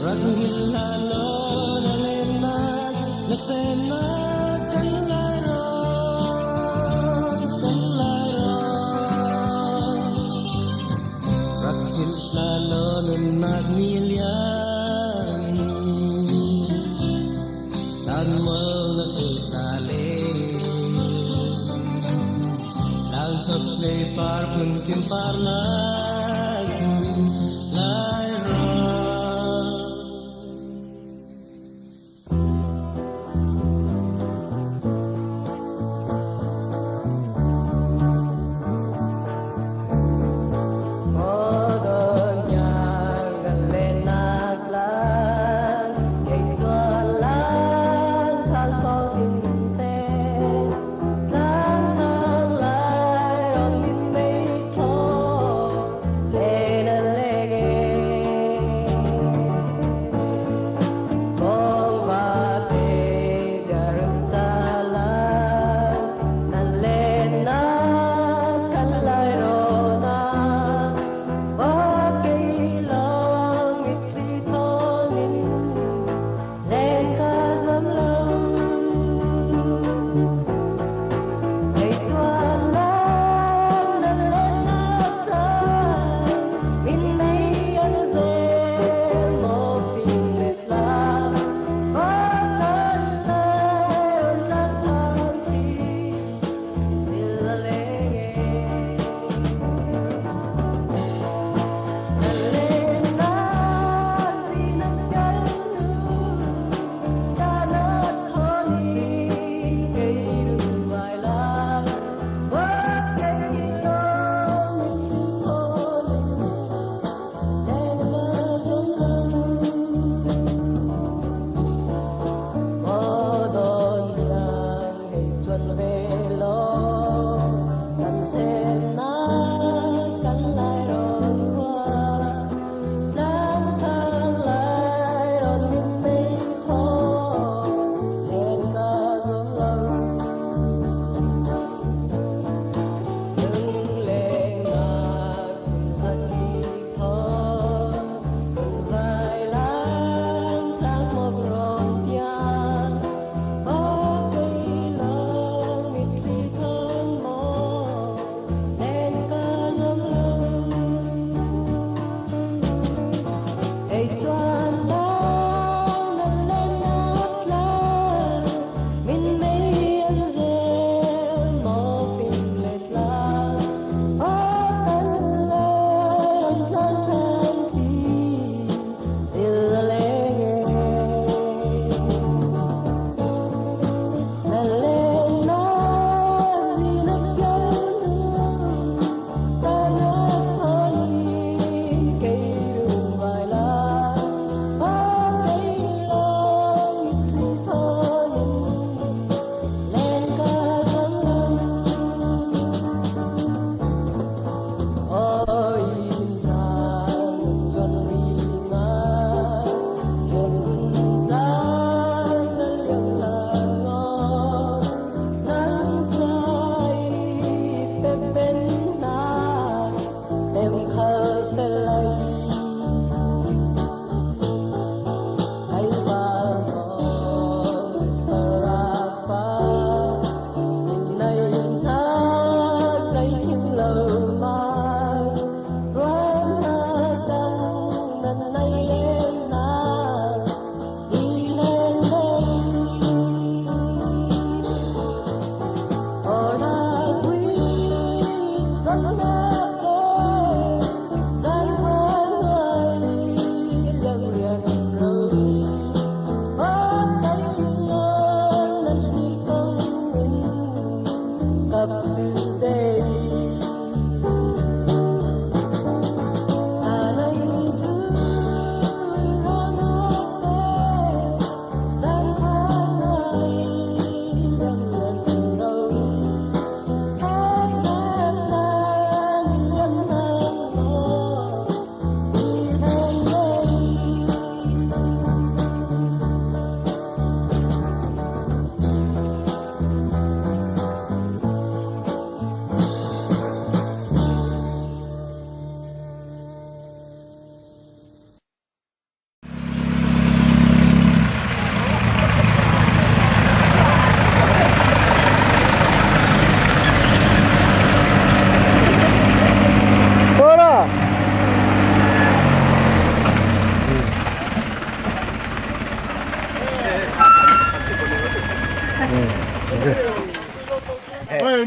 Rak hngilh hlah law na lennak na semnak kan lai rawn, kan lai rawn. Rak hngilh hlah law nunnak ni liam caan mual na hlut hna le tlangchok hlei par phun kim par lai lai rawn.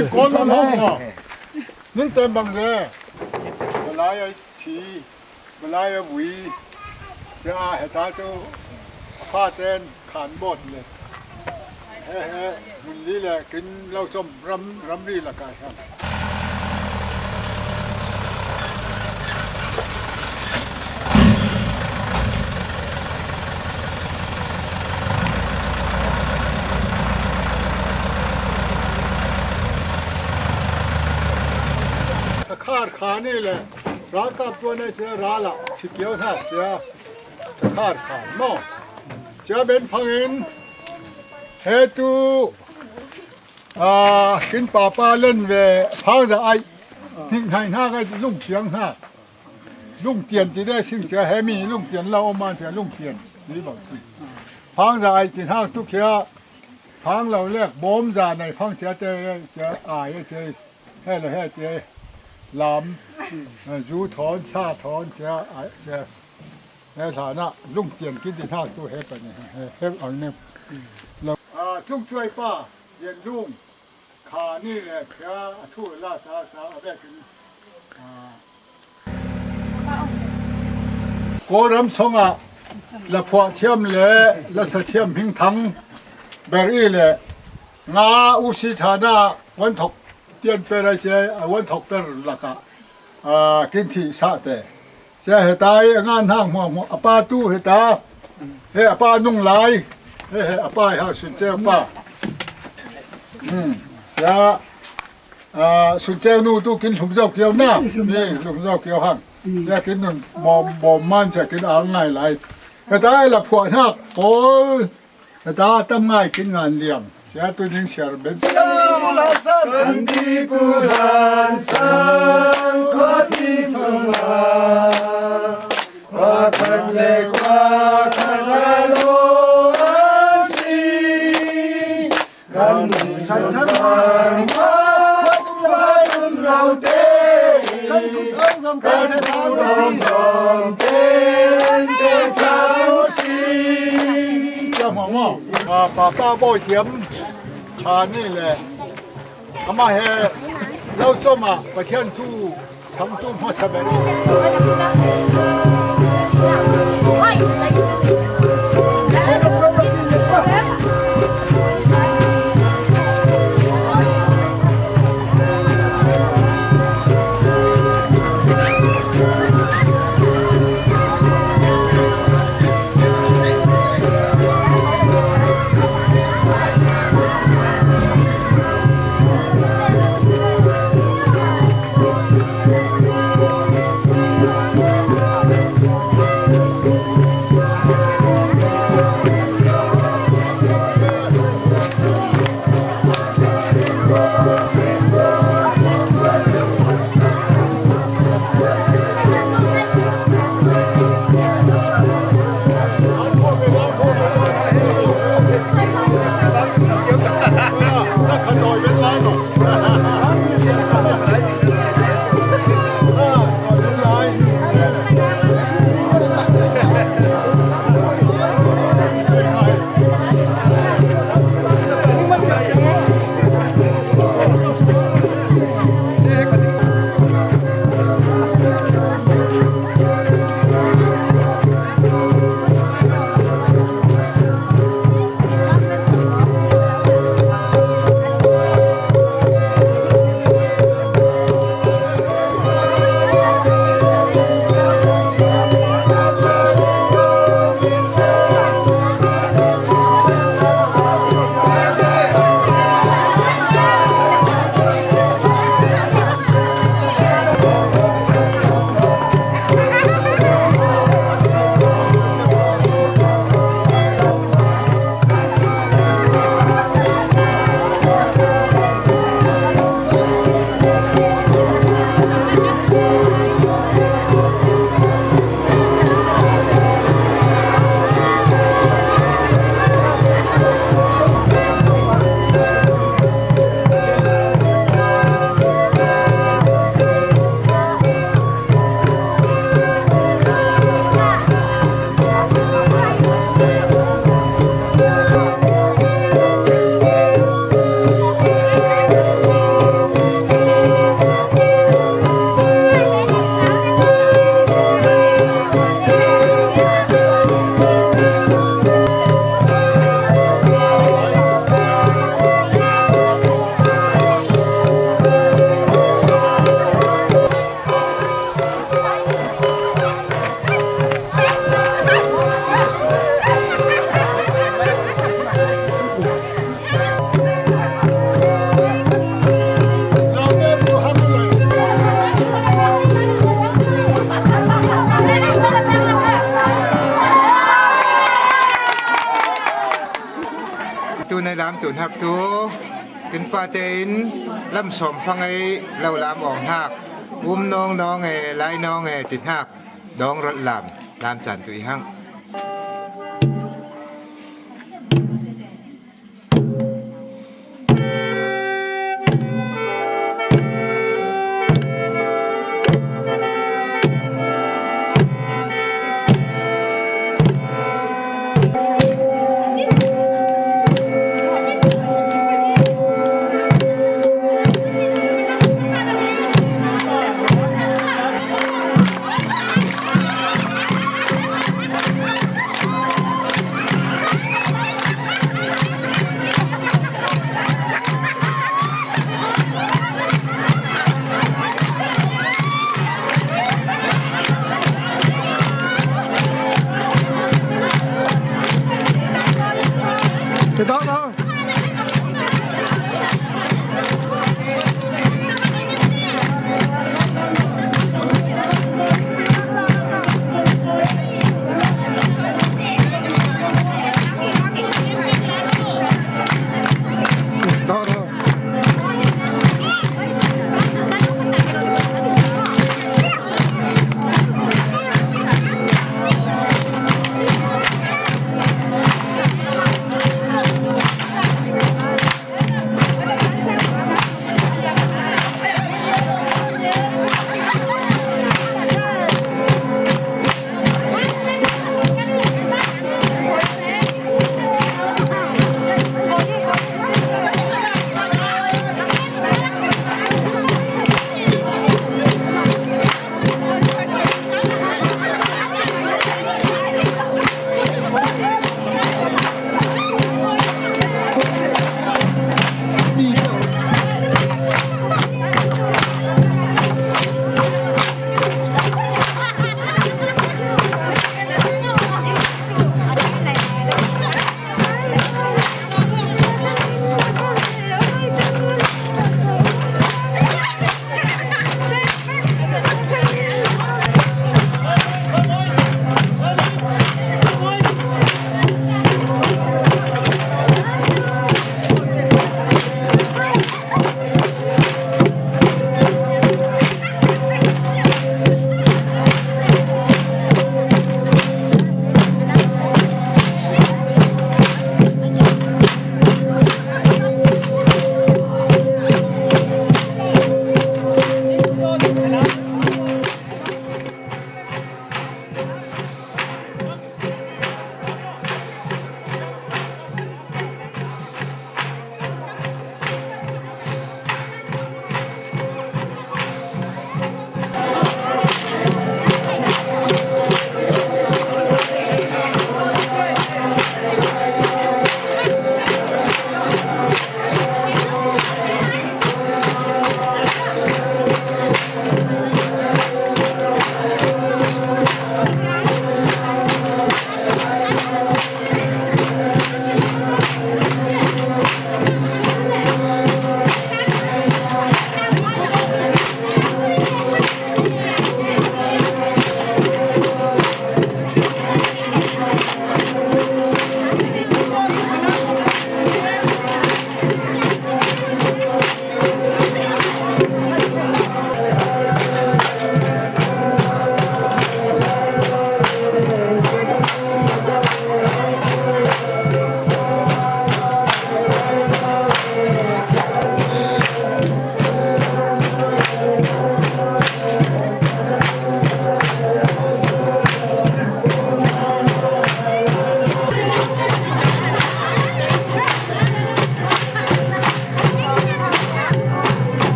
Ni kawl nan hong maw? Nin tem bang le Malai ai thi Malai a vui cha heta tu fa ten khan bot le he he mun li le kin lo chom ram ramri la ka hian khar kha ni le ralkap tuan ai che ra la thi kiao tha che khar kha mo che ben phangin he tu a kin pa pa len ve phang za ai hing hai na ga lung thiang ha lung tian ti de sing che he mi lung tian la om man che lung tian ni bang si phang za ai ti hang tu khia phang lo lek bom za nei phang che te che ai che he le he che lam zu thon sa thon che ai che he thla na lung tian kin ti hang tu he pa ni he he ang ne lo a tung chuai pa yan lung kha ni le khia thu la sa sa a ve kin Kawlram songah la phuah thiam le la sa thiam hing thang ber i le nga usi thana wan thok tian per ai che wan thok per laka kin thi sa te che he tai ngan hang hmuang hmuang apa tu he ta he apa nung lai he he apa ha sun cheu pa cha sun cheu nu tu kin hlum zau kiao na ni hlum zau kiao hang ya kin nun mom bom man cha kin ang ngai lai he tai la phuah hnak pawl he ta tam ngai kin ngan liam cha tu ning share ben Kan ti pulan sang khua ti sung la khua khat le khua khat ra lo an si kan san thang khua khua tum lo te kan kut ong som ten te thau si เจ้าหมอหมอป้าป้าบ่อยเทียมขานี่แหละอามาเฮเราส้มอ่ะประเทศทูสังตุ้มหัวสเบน Lam tu hnak tu kin pa tein lam sawm fang ei lo lam ong hnak um nong nong e lai nong e ti hnak dong rat lam lam chan tu i hang.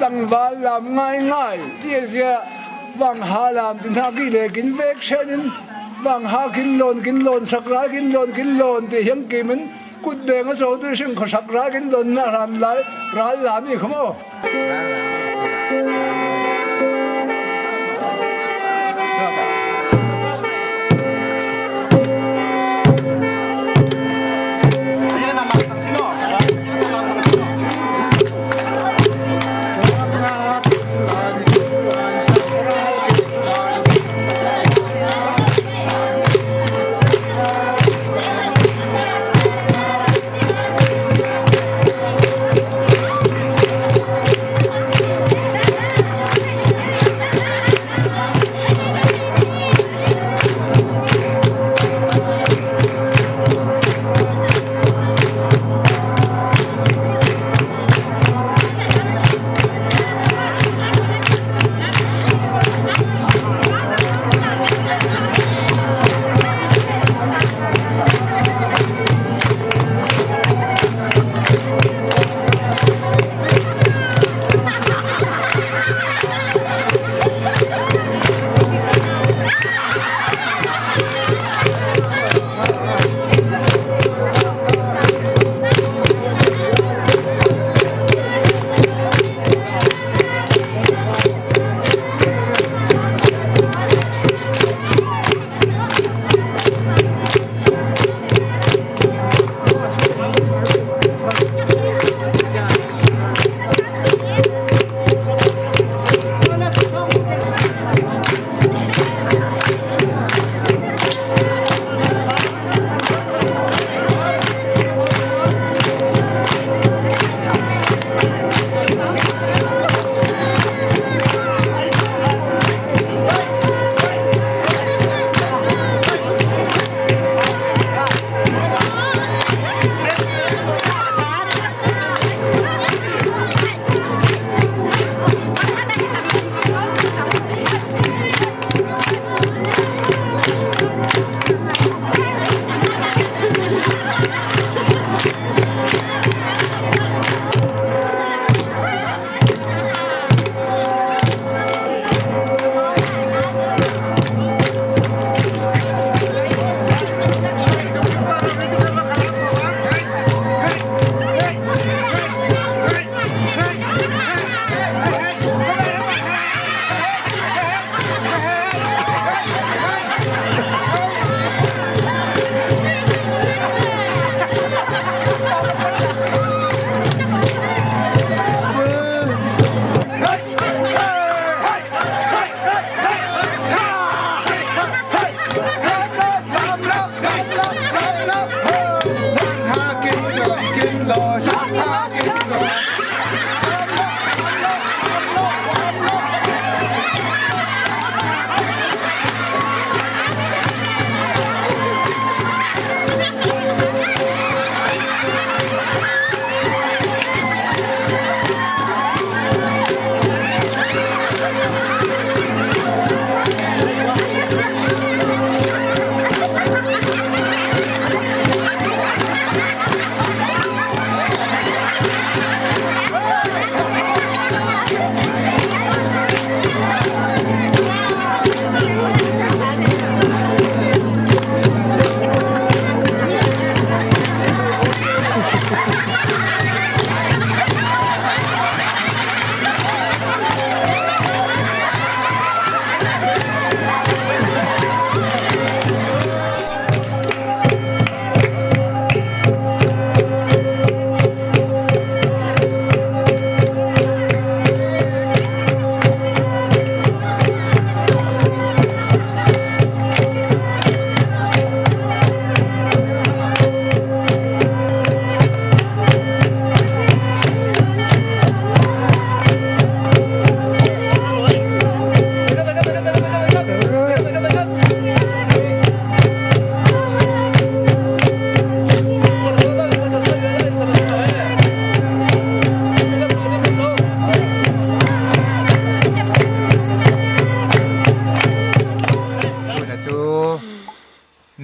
Tlangval lam ngaingai ti a ziah Vangha lam ti hna ki le kin vek shen in Vangha kin lawn kin lawn sakra kin lawn kin lawn ti hiang kim in kut beng a zo tu sing kho sakra kin lawn na ram lai ral lam i khamo.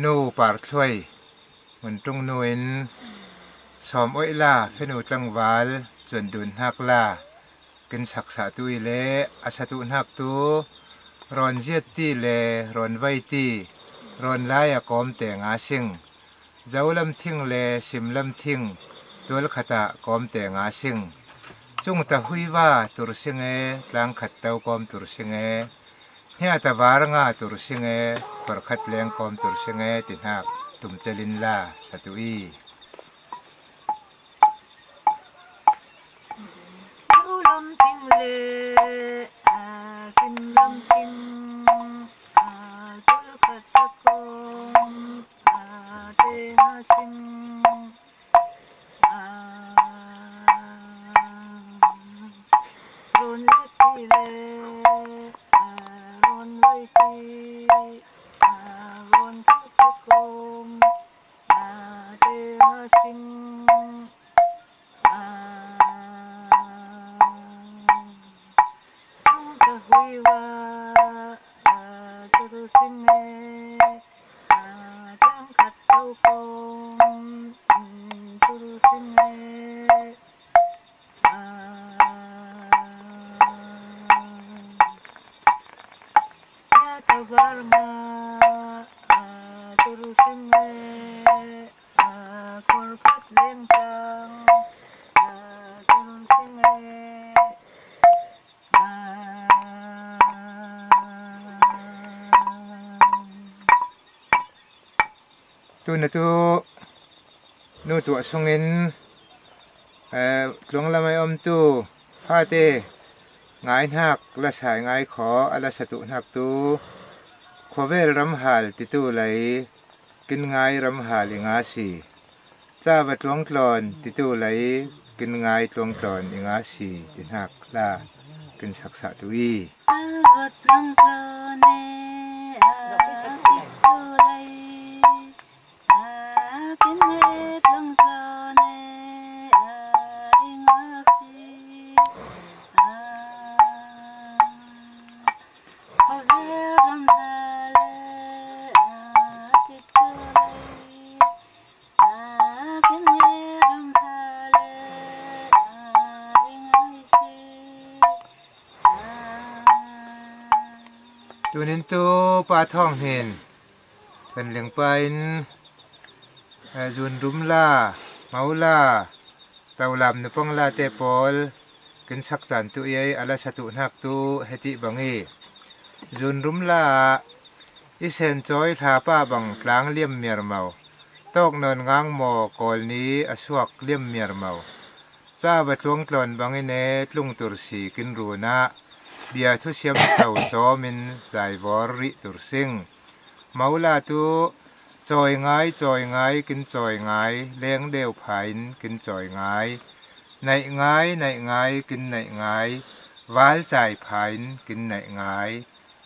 Nu Parthluai Hmuntung nu in sawm oih la fanu tlangval cuan dun hnak la. Kin sak sa tu i le a satu hnak tu rawn ziat ti le rawn vai ti rawn lai a kawm te nga sing zo lam thing le sim lam thing tual khat ah kawm te nga sing cung ta hui va tur sing e tlang khat to kawm tur sing e hnia ta var nga tur sing e khor khat leng kawm tur sing e ti hnak tum chelin la satu i. Tu na tu nu tuah chungin tluanglam ai um tu fate ngai hnak la sai ngai kho a la satu hnak tu khuavel ram hal titu lei kin ngai ram hal i nga si ca va tluang tlawn titu lei kin ngai tluang tlawn i nga si ti hnak la kin sak sa tu i. Tunin tu pa thawng hin kan lengpa in zun rum la mau la tolam nupang la te pawl kin sak caan tu iai ala satu hnak tu heti bangi zun rum la i sen choi thla pa bang tlang liam miar mau tawk non ngang maw kawl ni a suak liam miar mau ca va tluang tlawn bangin e tlung tur si kin run ah bia thu siam tho chawm in zai vawr rih tur sing maula tu cawi ngai cawi ngai kin cawi ngai leng deu pha in kin cawi ngai naih ngai naih ngai kin naih ngai val chai pha in kin naih ngai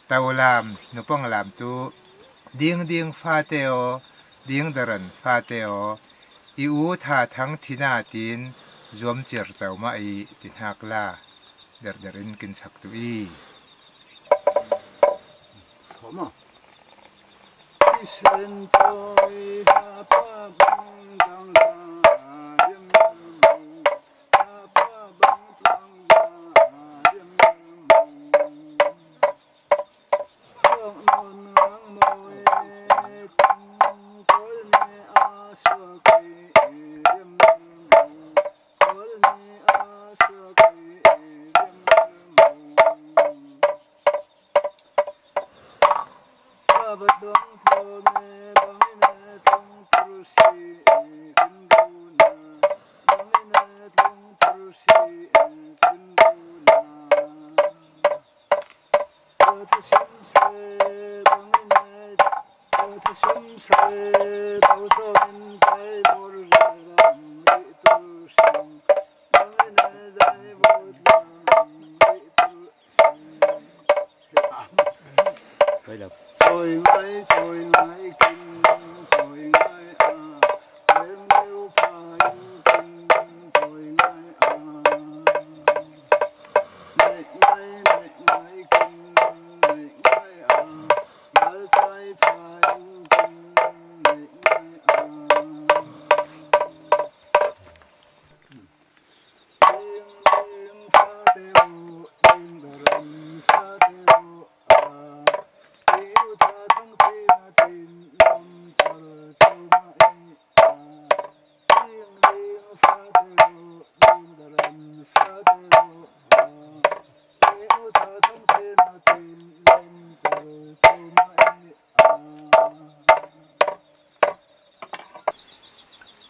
tolam nupang lam tu ding ding fa te o ding daran fa te o i u tha thang thina tin zuam cer chau ma i ti hnak la der der in kin chak tu i.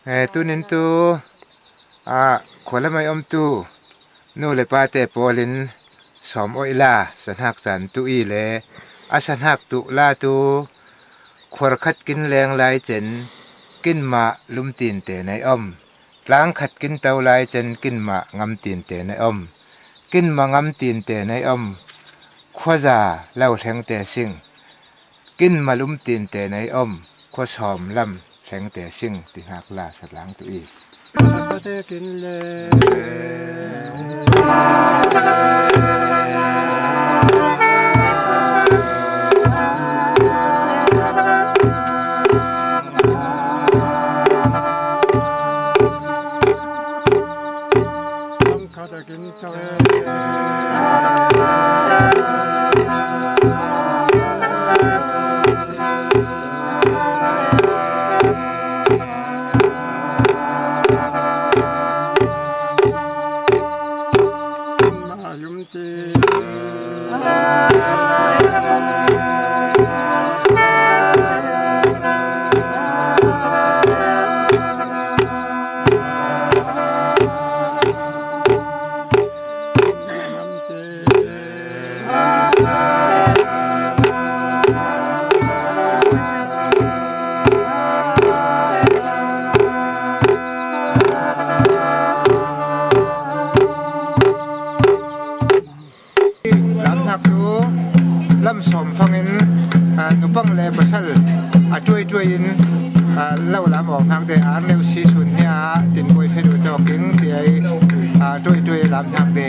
Tunin tu khualamai umtu nu le pa te pawl in sawm oih la sahnak caan tu i le a sahnak tu la tu khuar khat kin leng lai cen kin ma lumtin te nei om tlang khat kin to lai cen kin ma ngam tin te nei om kin ma ngam tin te nei om khuaza lo hleng te sing kin ma lum tin te nei om khua sawm lam hleng te sing ti hnak la satlang tu i. Lamnak cu lamsawm fang in nupang le pasal a tuaituai in lo lam awk hnak te ar leu si sun nia tin boi fedu to king ti ai tuaituai lam hnak te.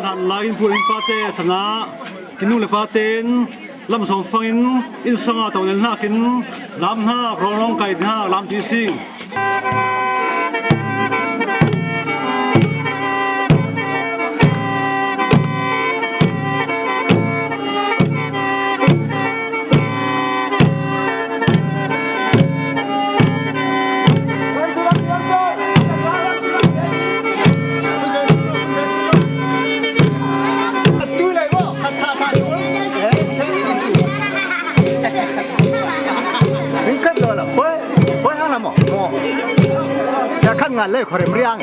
dan la in pu in pa te sana kinu le pa ten lam song fang in in sanga to nen hna kin lam hna rong rong kai hna lam ti sing. 看来可能不样。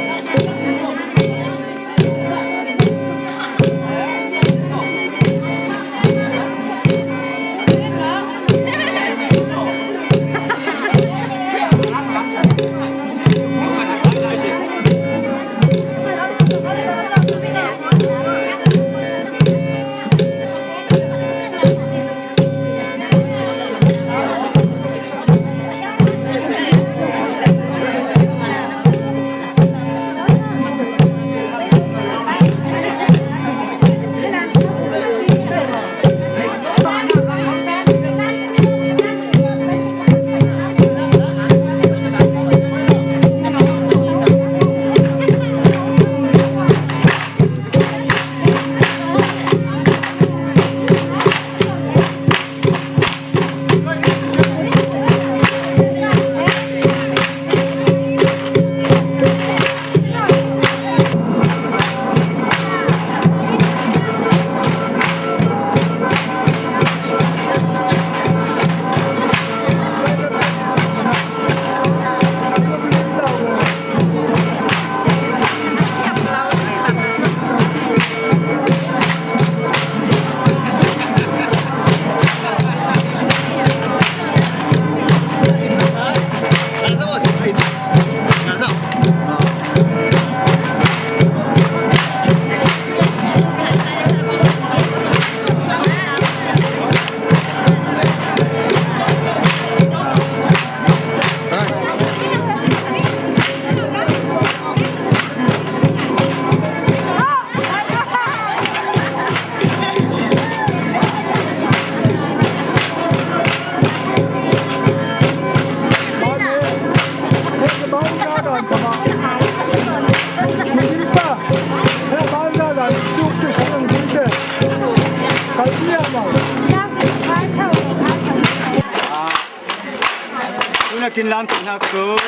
Kin lan na ko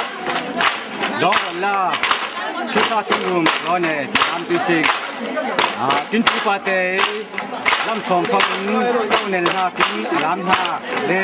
do la khi ta chung ro ne lam ti sing a kin pu pa te lam song phong tau nen ha kin lam ha le.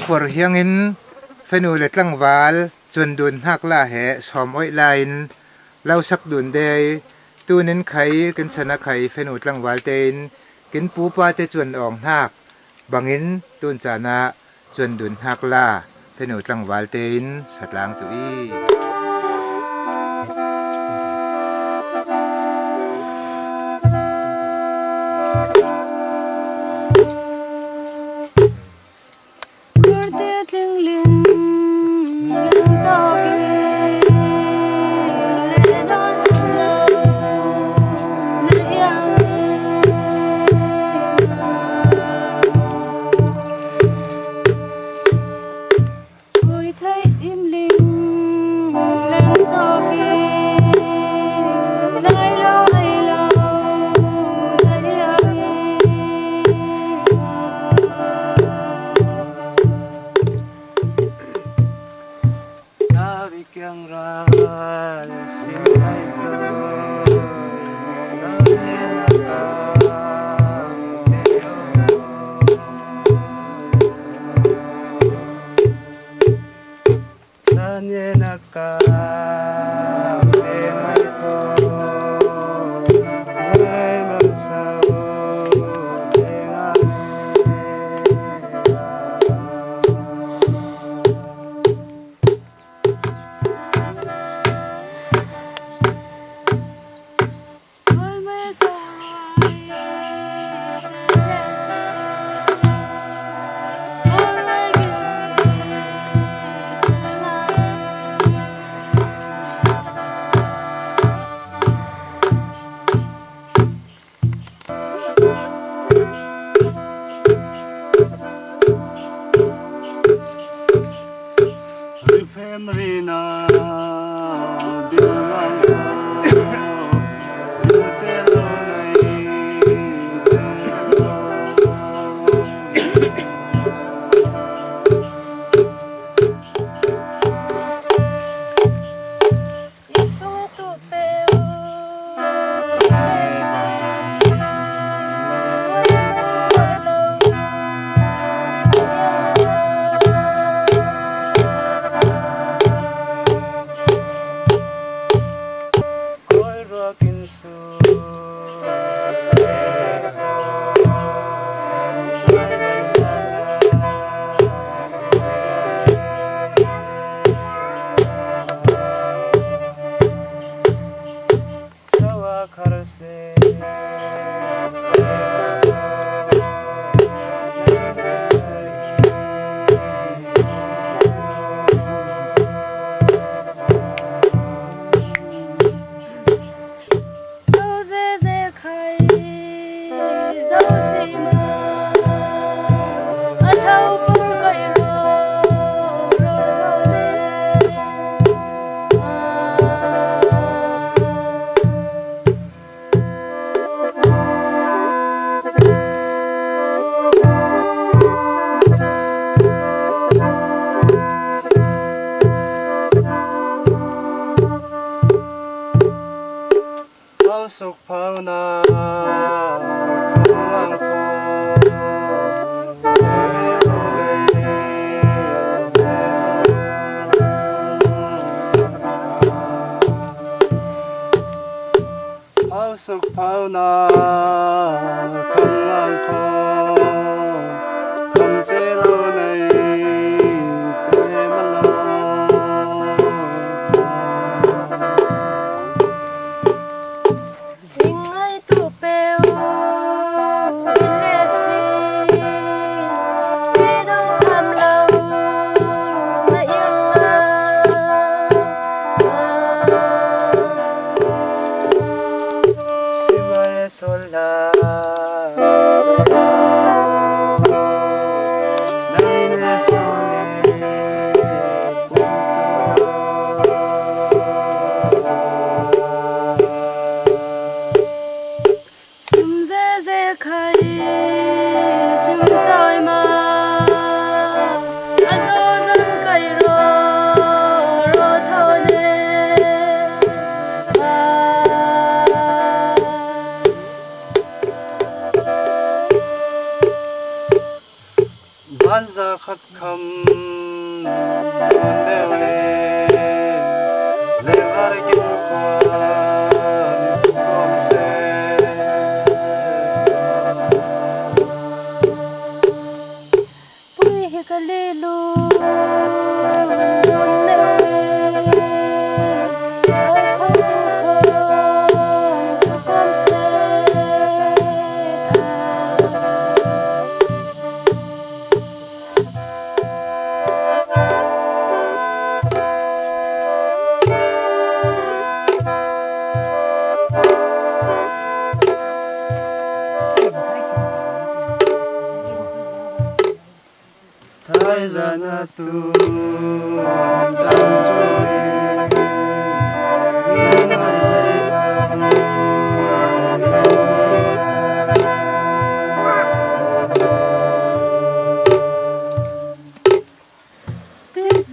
Khor hiangin fenu le tlangwal chun dun hak la he som oi lain lau sak dun de tunin khai kin sana khai fenu tlangwal tein kin pu pa te chun ong hak bangin tun chana chun dun hak la fenu tlangwal tein satlang tu i.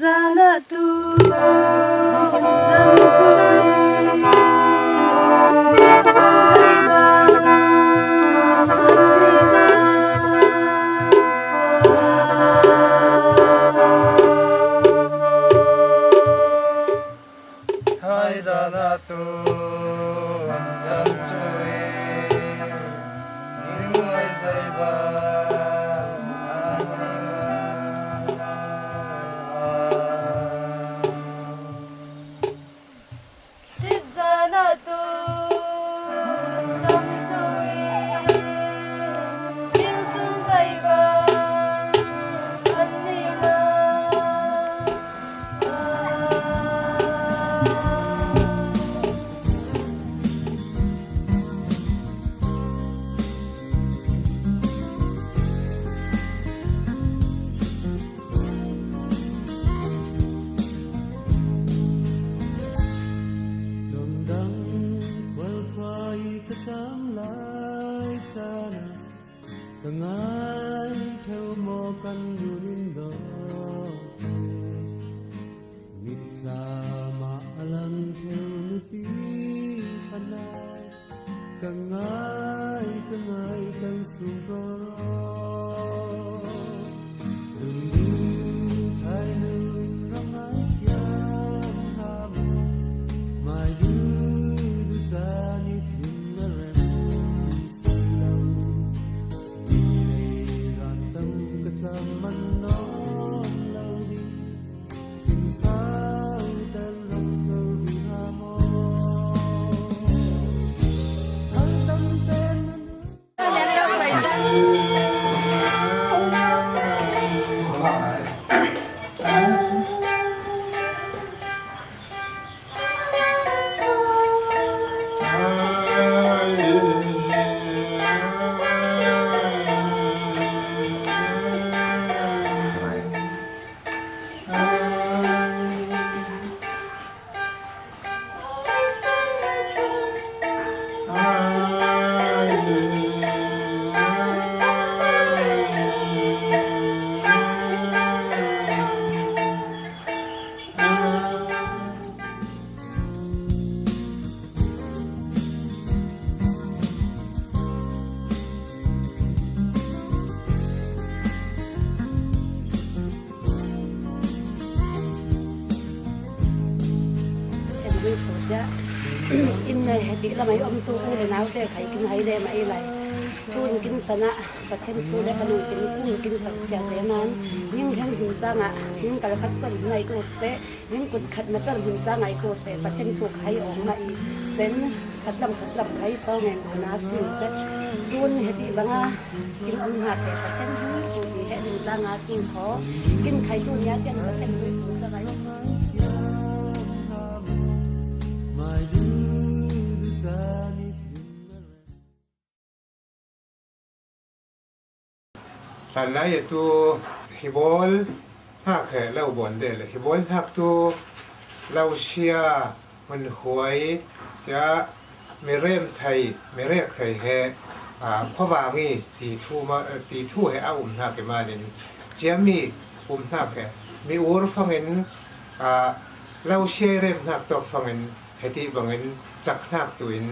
Zana tu. Nai zan ah tun cam cu i ngai zei bang an Tizan ah tun cam cu i ning sun zei bang an ni ngai. Ramdang khualkhua i ka cam lai caan ah ka ngai theo maw kan nun in dawt mitthlam ah a lang theo nupi fanai ka ngai ka ngai kan sung ko lunglu thai nu in ram ngai thiam hna maw mai du du caan i tlun na rem si lo ni lei zan tam ka cam man nawn lo ding thin sau ten rak tor vi ha maw al tam ten In nei he ti lamai om tu u le nau te khai kin hai le mai lai tun kin sana pathen chu le kanung kin kung kin sak sia te man ning heng hin changa ning kal khat son nai ko se ning kut khat na per hin cha ngai ko se pathen chu khai ong ma i chen khat lam khai so ngen ko na sin te tun he ti banga kin om na te pathen chu ti he din la nga sin kho kin khai tu nya tian pathen hu su sa bai mai du du caan i tlun na rem Hlan lai tu hibol hak he lo bon de le hibol hak tu lo sia mun huai cha mi rem thai mi rek thai he a khwawangi ti thu ma ti thu he a um na ke manin chiami um na ke mi ur fangin a lo sia rem nak tok fangin heti bangin chak nak tuin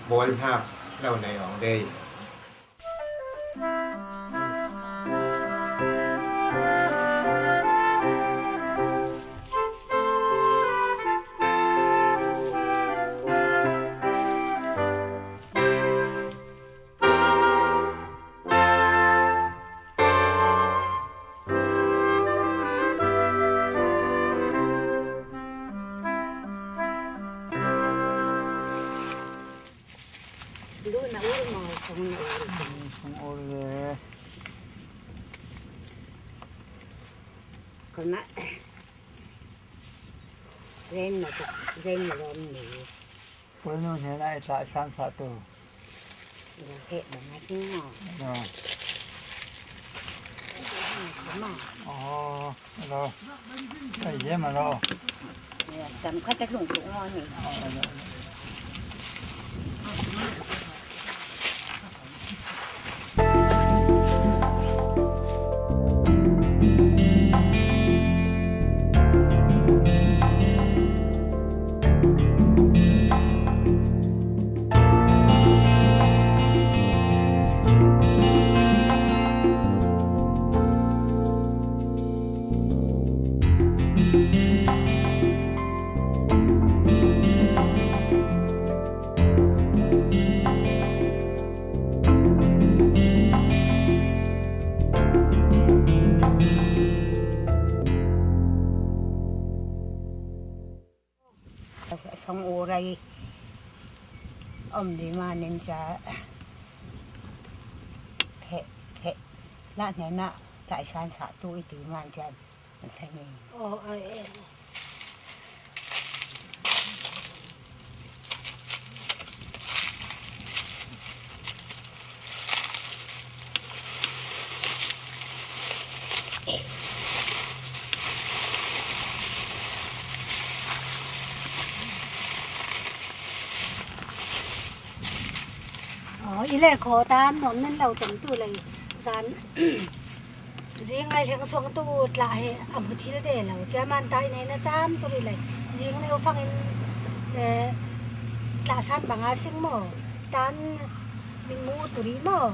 bol nak lo nei ong dei ดูนะอุ้ยมองคงนะ Sung or le. คนนะเร่งนะเร่งลมหนี Pul nu he lai tla san sa tu. เทะแบบนี้เนาะ No. มา Oh, lo. Ai ye ma lo. จำข้าจะหลงหลงงอนนี่ rai om di ma nin cha phe phe na ne na tai san sa tu i ti man chan an thai ni. Oh, ai ai. Ờ, ý lệ khó tan nó nên đầu tầm tu lại dán riêng ai thằng xuống tu lại ẩm thí để là cha man tai này nó cham tu lại riêng nếu phăng in là san bằng á sinh mỏ tan mình mu tu ri mỏ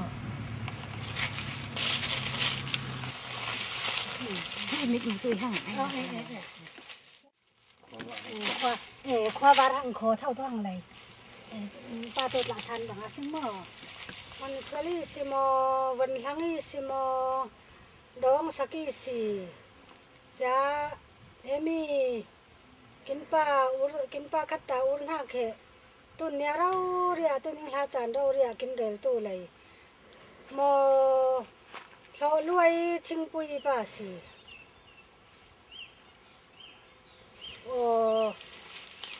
mit mu tui hang khoa khoa ba hang khó thao to hang này pa te la than bang asim mo man sali simo van hlangi simo dong saki si cha emi kinpa ur kinpa khatta ur na khe tu nya rau ria tu ning hla chan rau ria kin rel tu lai mo hlo luai thing pui pa si o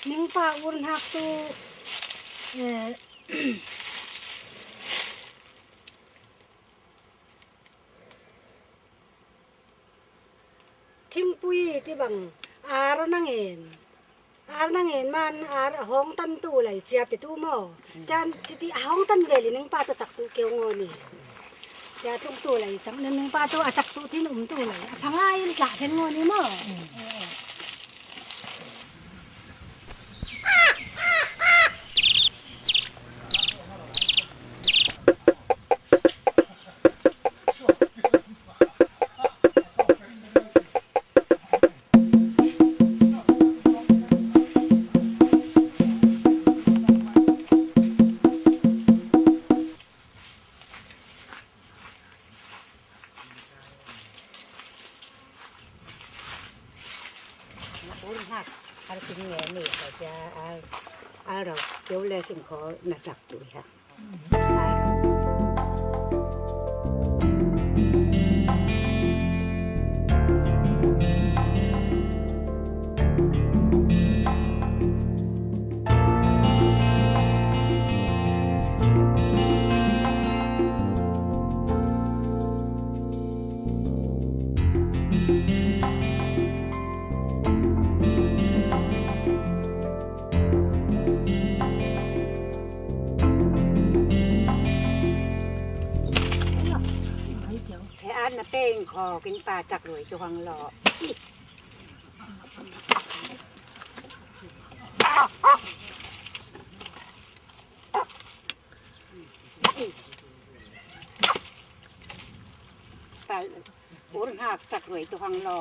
ning pa ur nak tu thing pui ti bang ar nang en ar nang en man ar hong tan tu lai chia ti tu mo chan ti ti hong tan ve li ning pa to chak tu keu ngo ni cha tung tu lai chang ning pa to a chak tu tin um tu lai a phangai la then ngo ni mo. Na chak tu ha. คอกินปลาจักรวยจวงหล่อปลาอุ้นหักจักรวยจวงหล่อ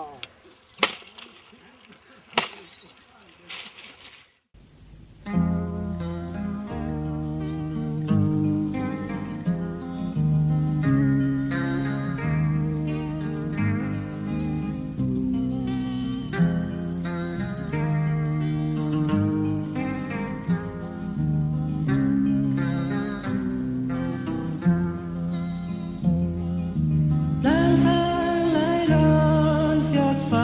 Fire.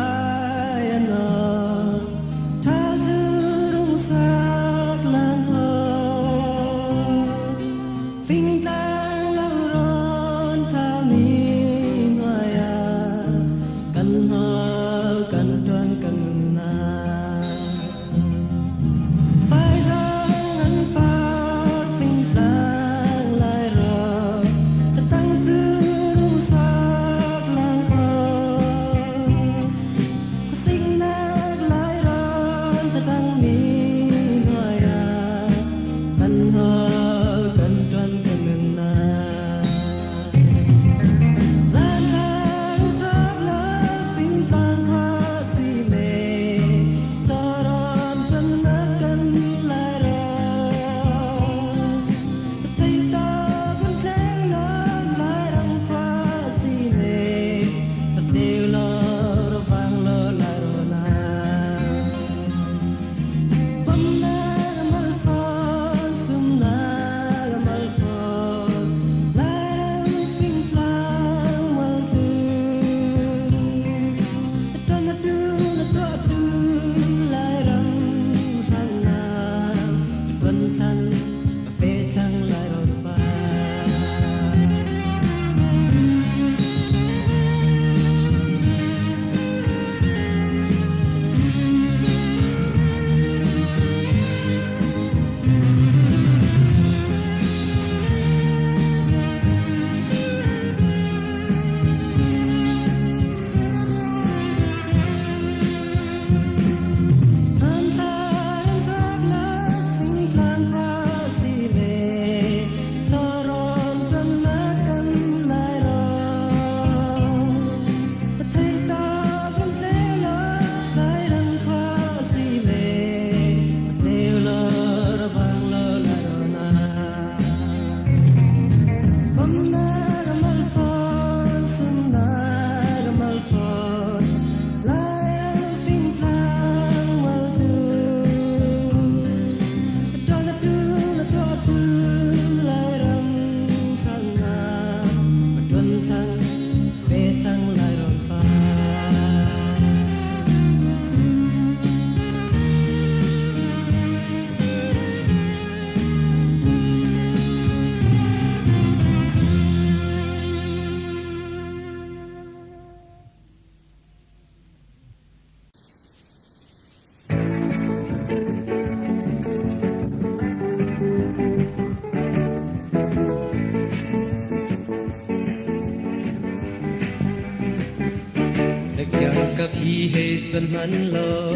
Hei chuan hman law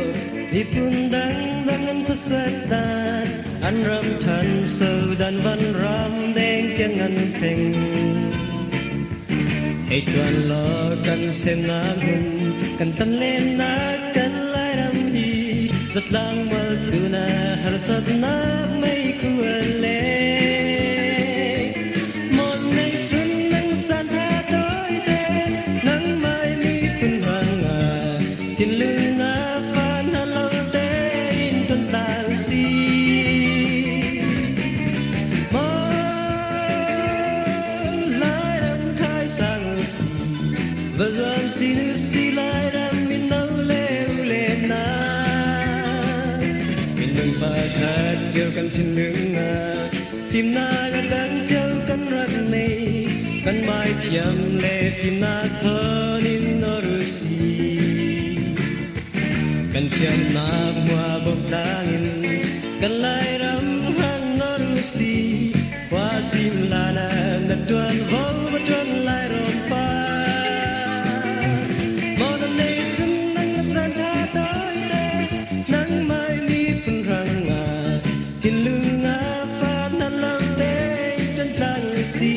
miphun dang dang an khuasak dan an ram thanso dan van ram deng tiang an thleng. Hei chuan law kan semnak hmun kan tan lennak kan Lairam hi zatlang mual thuna harsatnak meikhu a leng. Mon nei sun nang san tha toi te nang mai miphun ruangah thinlung a fan halo tein tuan tal si. Mon Lairam thai sang si va zuam si nu si Lairam mino le u le na. Minung pakhat cio kan thinlung ah fimnak a dang cio kan rak nei. Kan mai thiam le fimnak thawn in noru si. Kan thiamnak mua bawm tlang in kan Lairam hang noru si. Khua sim la na na tuan vo va tuan lai rom pa. Mon nei sun nang ran tha toi te nang mai miphun rangah thinlung a fan na lo te tuan tlang si.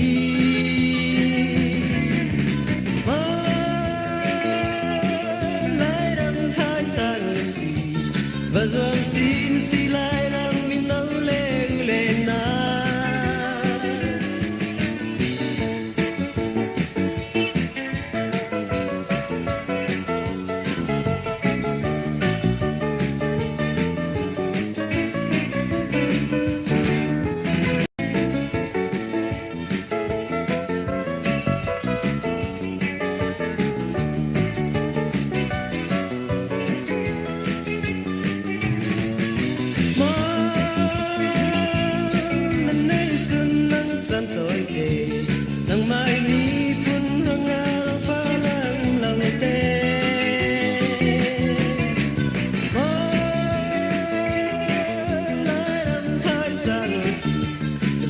Mon Lairam thai sang si va zuam sin si Lairam mino le u le na. Mon nei sun nang chan toi te nang mai miphun rangah lo fa lang lo te. Mon Lairam thai sang si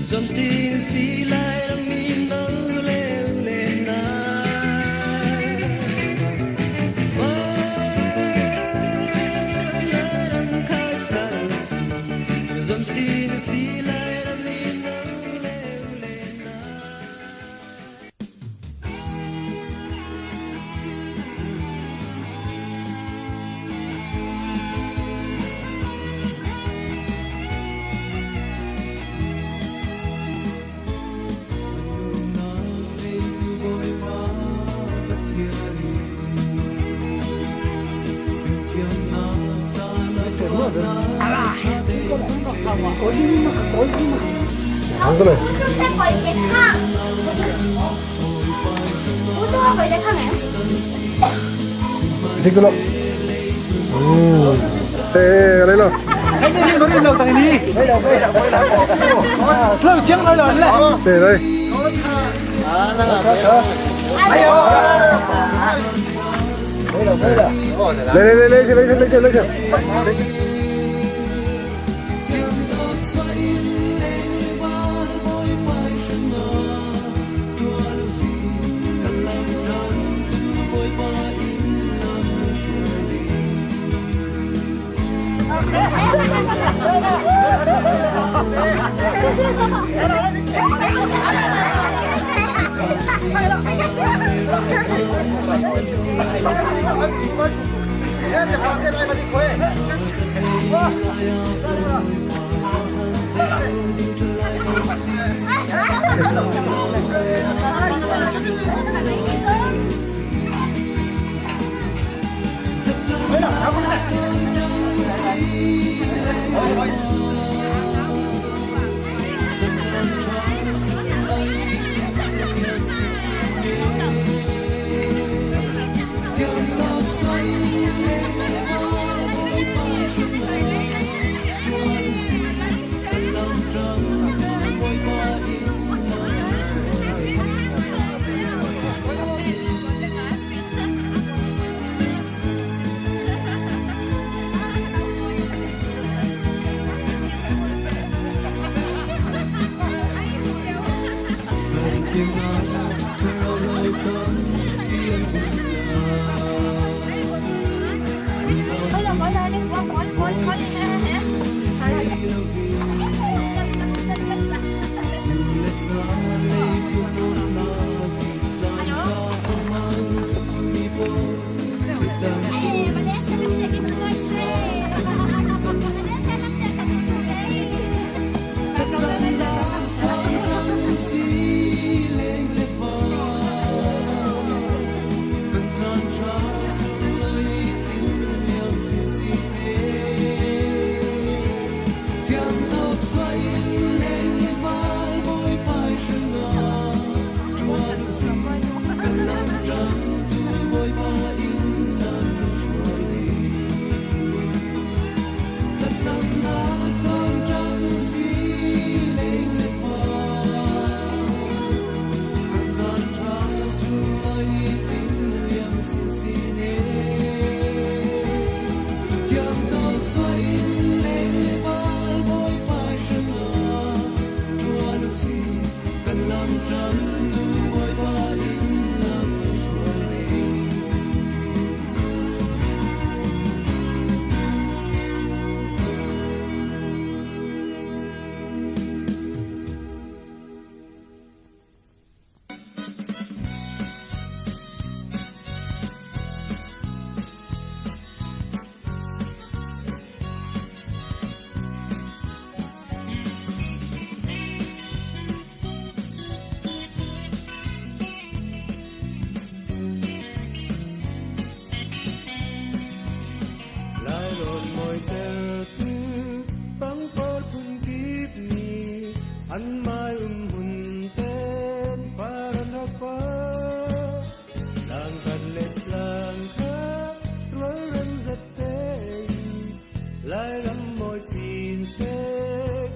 zuam sin si Lairam mino le u le na. Mon Lairam thai sang si zuam sin si Lairam mino le u le na. Thích cái lộ. Ê, lấy rồi. Để đây. Lấy lấy lấy lấy lấy lấy lấy lấy. An mai um hun ten paran rak pa lang kan le tlang kha rual rem zet te lai ram moi sin se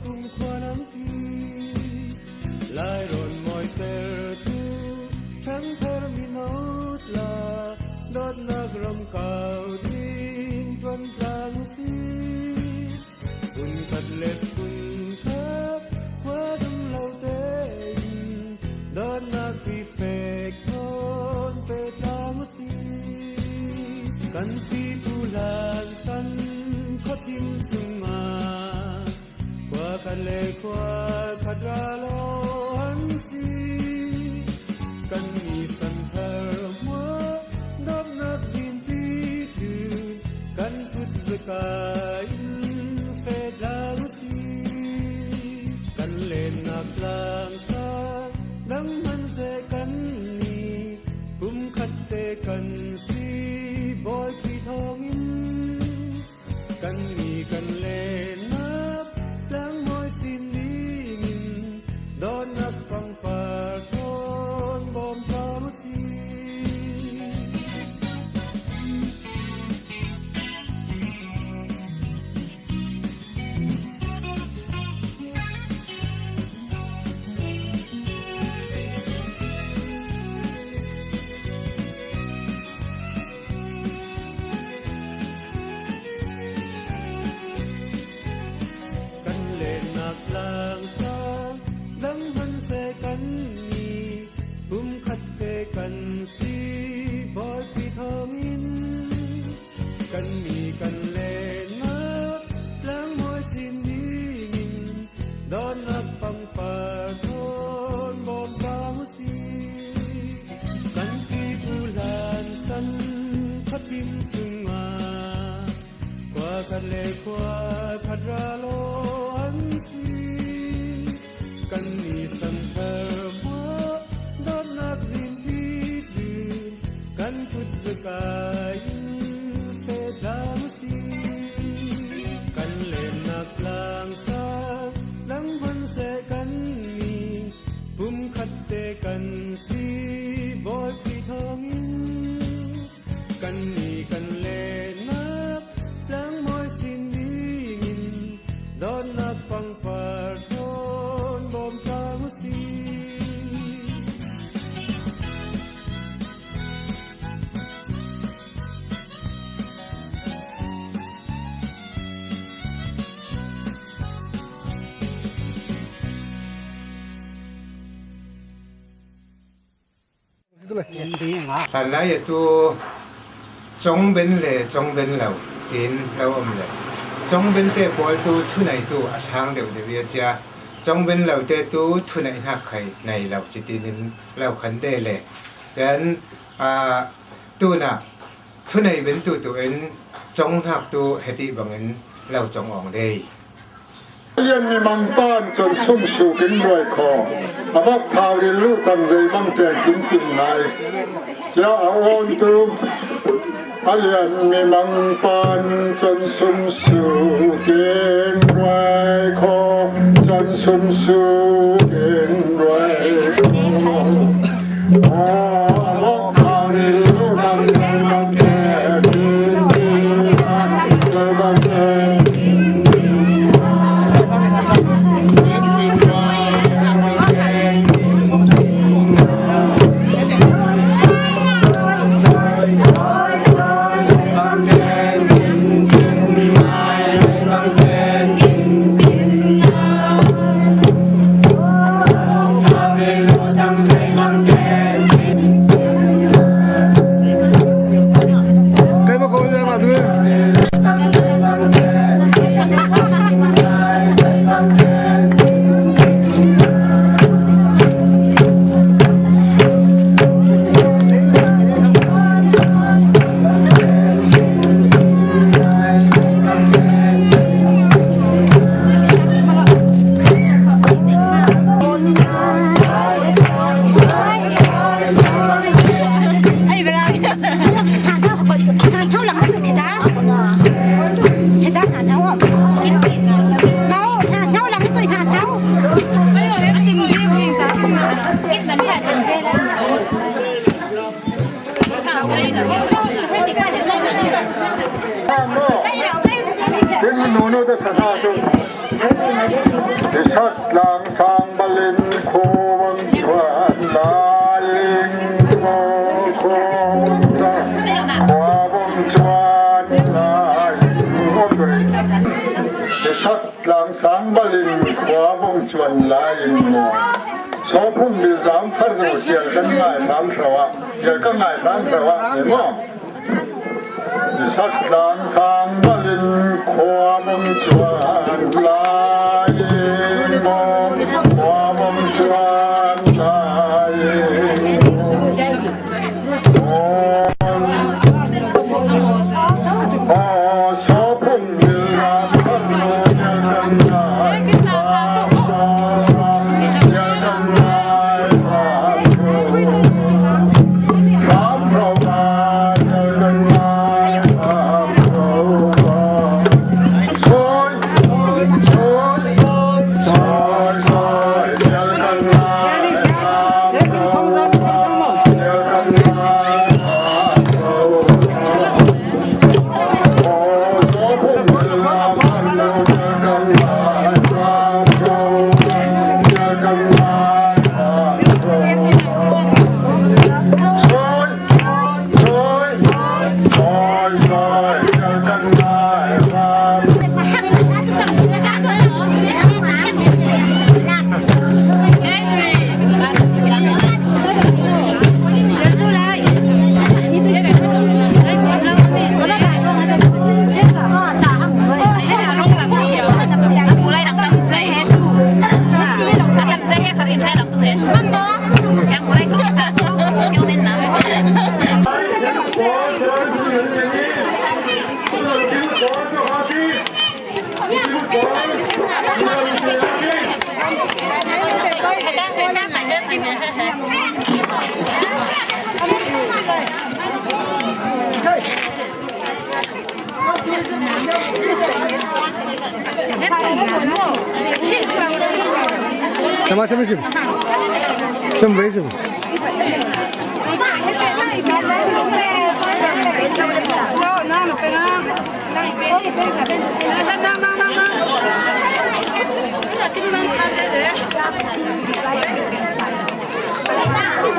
kum khua nam pi lai ron moi ter tu thang thar mi not la dot nak ram cao ding tuan tlang si kun khat le kun khap qua dum lo te dot nak fi fek thon pe tlang si kan pi pu lan san kho thim sung ma qua kan le qua khat ra lo an si kan mi san thar mua dot nak din pi tu kan put zakai fe tlang si kan len nak tlang sa dang man se kan ni pum khat te kan si boy khi thong in kan mi kan len nak tlang moi sin ding in don nak pang par thon bom tlang si. Kan len nak tlang sang dang man se kan ni pum khat te kan si boy pi thong in kan mi kan len nak tlang moi sin ding in don nak pang par thon bom tlang si kan pi pu lan san khat tim sung ma qua khat le qua khat ra lo an si kan mi san thar mua dot nak zin pi dun kan put zakai fe tlang si kan len nak tlang sa dang van se kan mi pum khat te kan si boy pi thong in kan mi kan len nak tlang moi sin ding in don nak pang par thon bom tlang si. Hlan lai tu chong ben le chong ben lo tin lo om le chong ben te pawl tu thu nei tu a sang deuh deuh ya chia chong ben lo te tu thu nei nak khai nei lo chi tin in lo khan de le chen a tu na thu nei ben tu tu in chong nak tu heti bangin lo chong ong dei Lian mi mang pan chon sum su kin ruai kho avak thau rin lu tam zei bang ten kin tin nai cha a on tu alian mi mang pan chon sum su kin ruai kho chon sum su kin ruai kho avak thau rin lu tam zei bang ten kin tin nai bang ten. ชัดลางสางบลินโควงชวนลายโคโควงจะขวาวงชวนลายโอเคชัดลางสางบลินขวาวงชวนลายโมโสพุ่มมีสามฟันเจียกันง่ายสามสวะเจียกันง่ายสามสวะเห็นมั้ยชัดลางสางบลินขวาวงชวนลายโมขวาวงชวนลายโมโสพุ่มมีสามฟันเจียกันง่ายสามสวะเจียกันง่ายสามสามสวะเจียกันง่ายสามสวะซอยซอยซอยซอยซอยเจียกันง่ายสามสวะเจียกันง่ายสามสวะโอ้โสพุ่มมีสามฟันเจียกันง่ายสามสวะเจียกันง่ายสามสวะซอยซอยซอยซอยเจียกันง่ายสาม 什么什么什么？什么什么？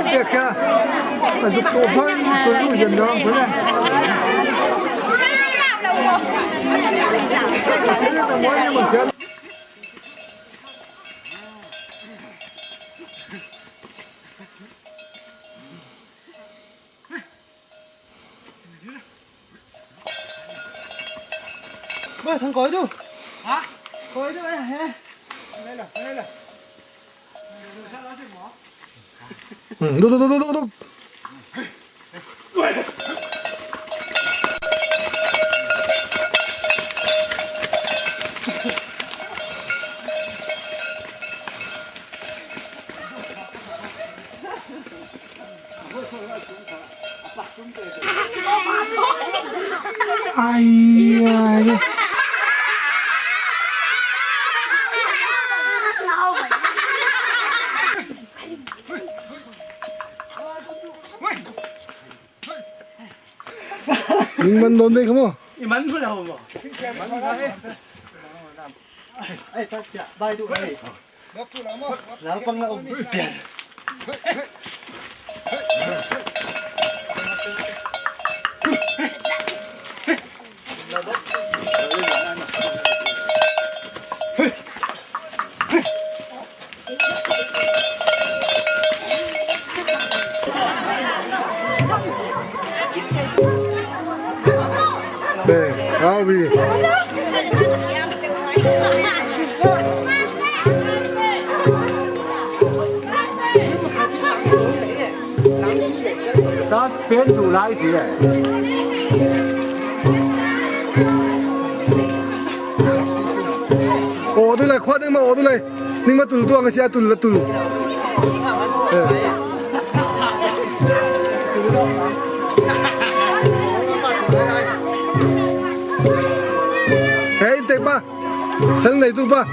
这个，那是多潘多路人的，不是？喂，thằng cối đâu? Hả? Cối đâu ấy? Đây là, đây là. Ừ, đu đu đu đu đu. 哎呀！你们弄的什么？你们出来好不？哎，大家拜托哎，老帮了我变。对，好比。咱编组来一点。我都来，快点嘛，我都来，你们堵多个些，堵了堵。哎，对吧？生来做吧。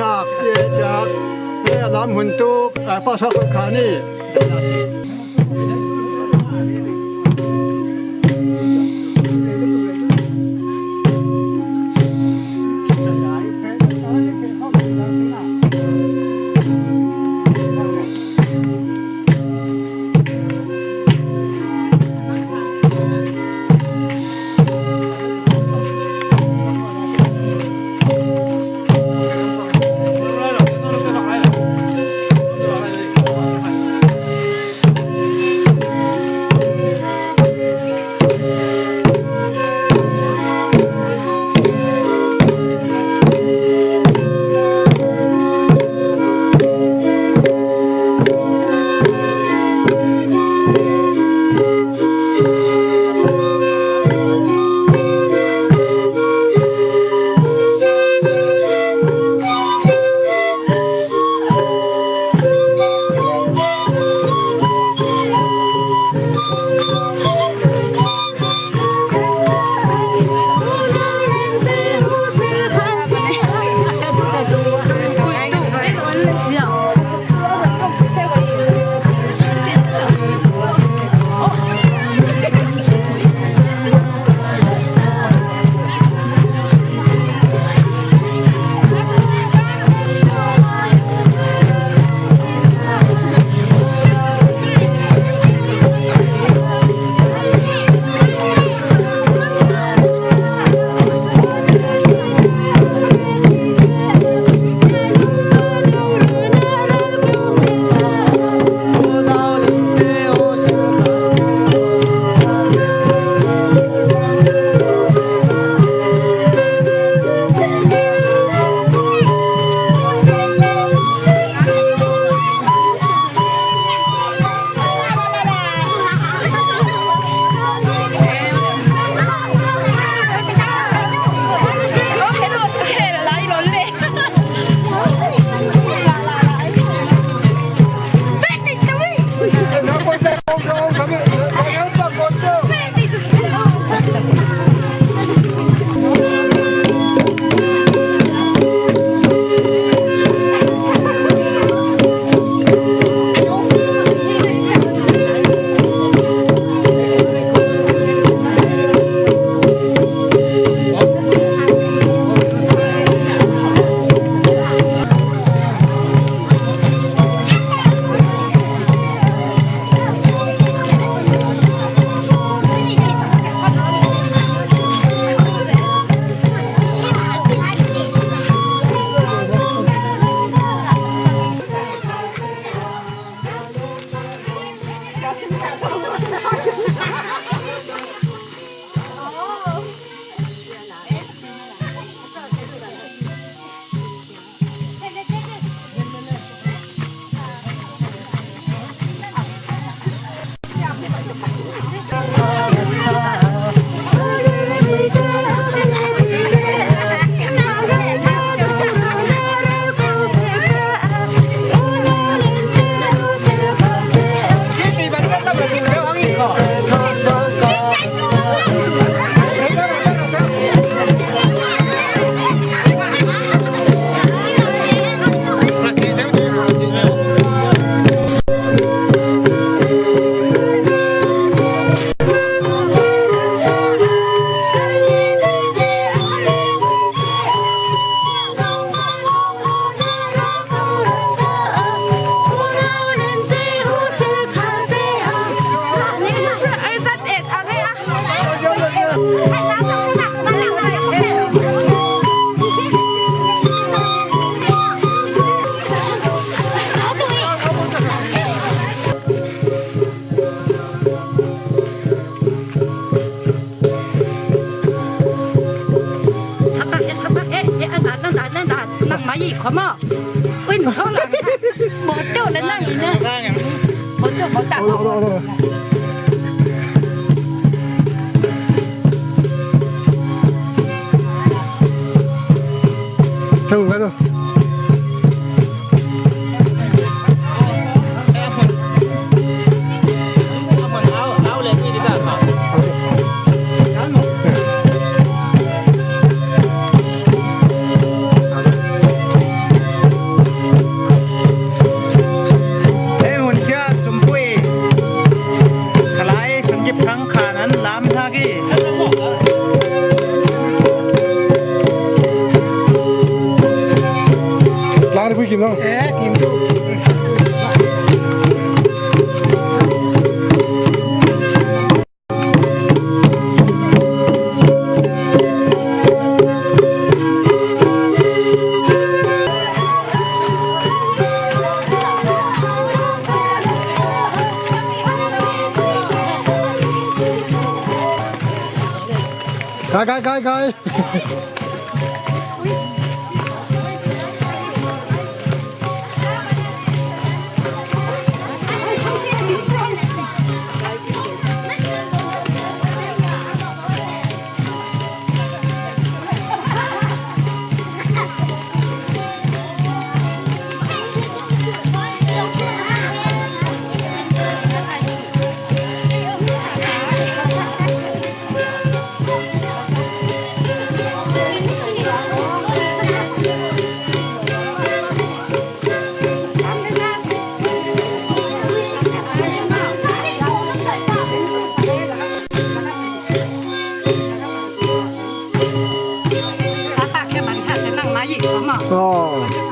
nak tiah lam hun tuk pa sa kha ni. La pui kim long. Eh kim tu. Kai kai kai kai. Oh.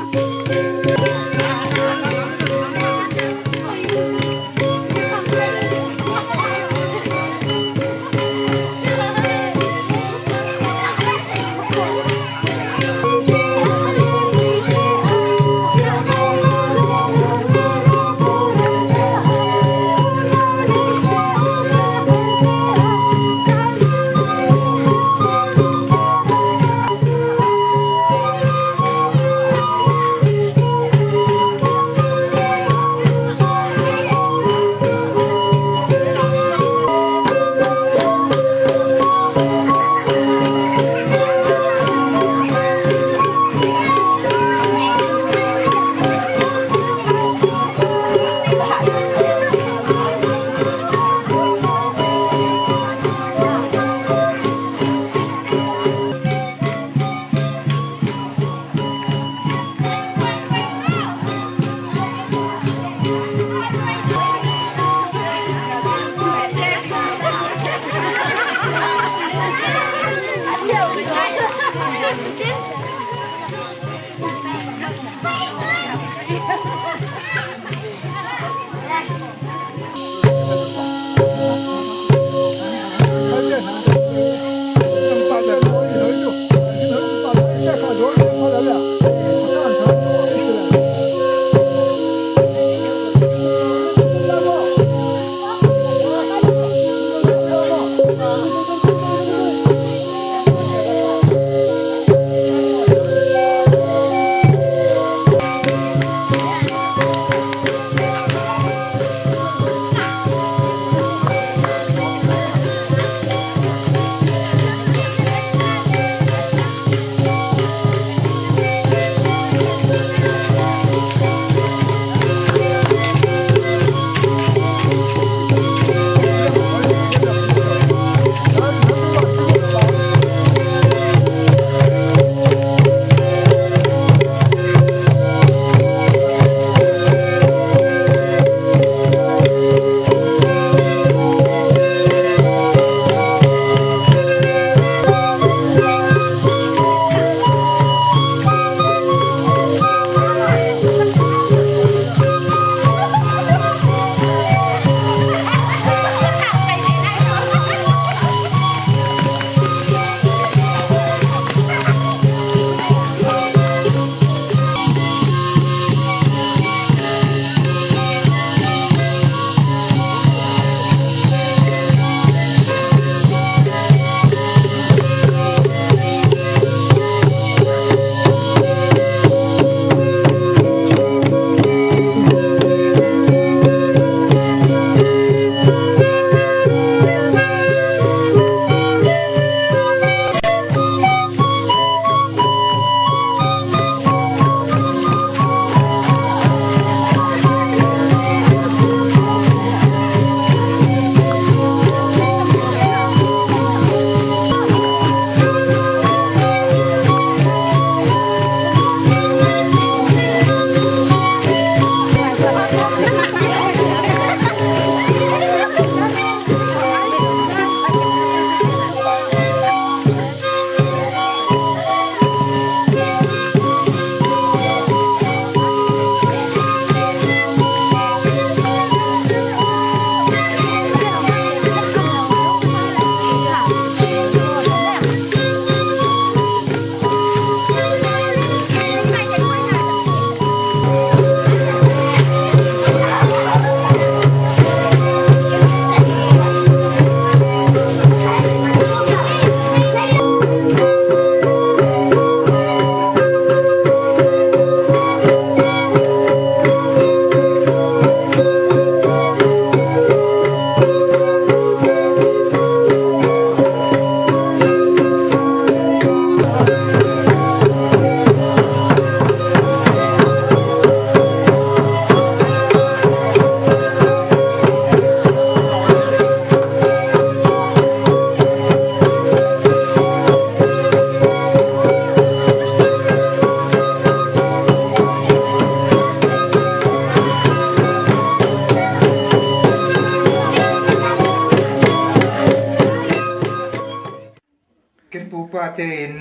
tein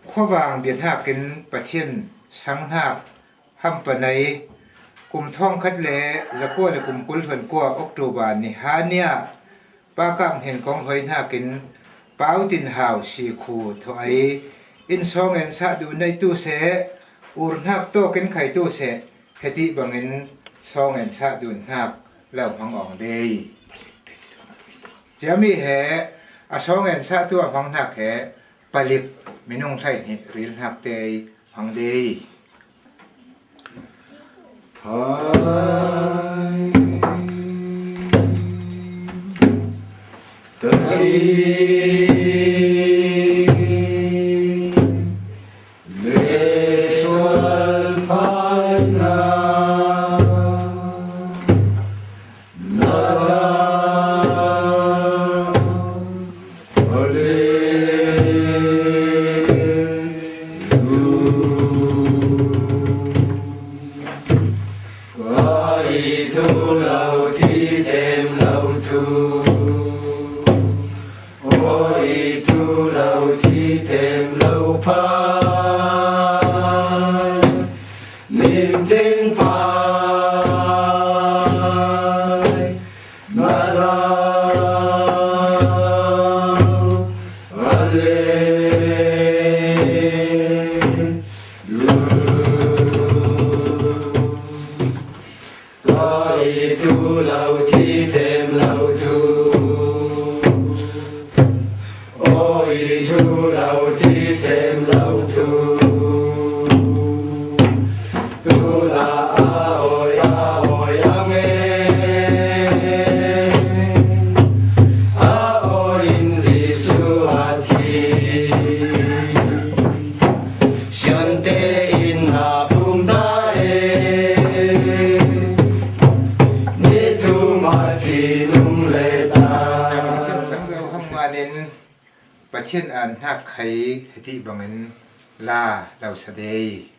khuavang bia hnakin Pathian sang hnak hampanei kum thong khat le zakua le kum kul hluan kua October ni ha nia pa kap hnen kong hoi hnakin pau tin hau si khu tho ai in song en sa du nei tu se ur hnak tokin khai tu se heti bangin song en sa dun hnak lo hmang ong dei. Ciami he a song en sa tu a hmang hnak he palik minung hlai hnih ril hnak te hmang dei. Pathian an hnak khai hiti bangin la lo sadei.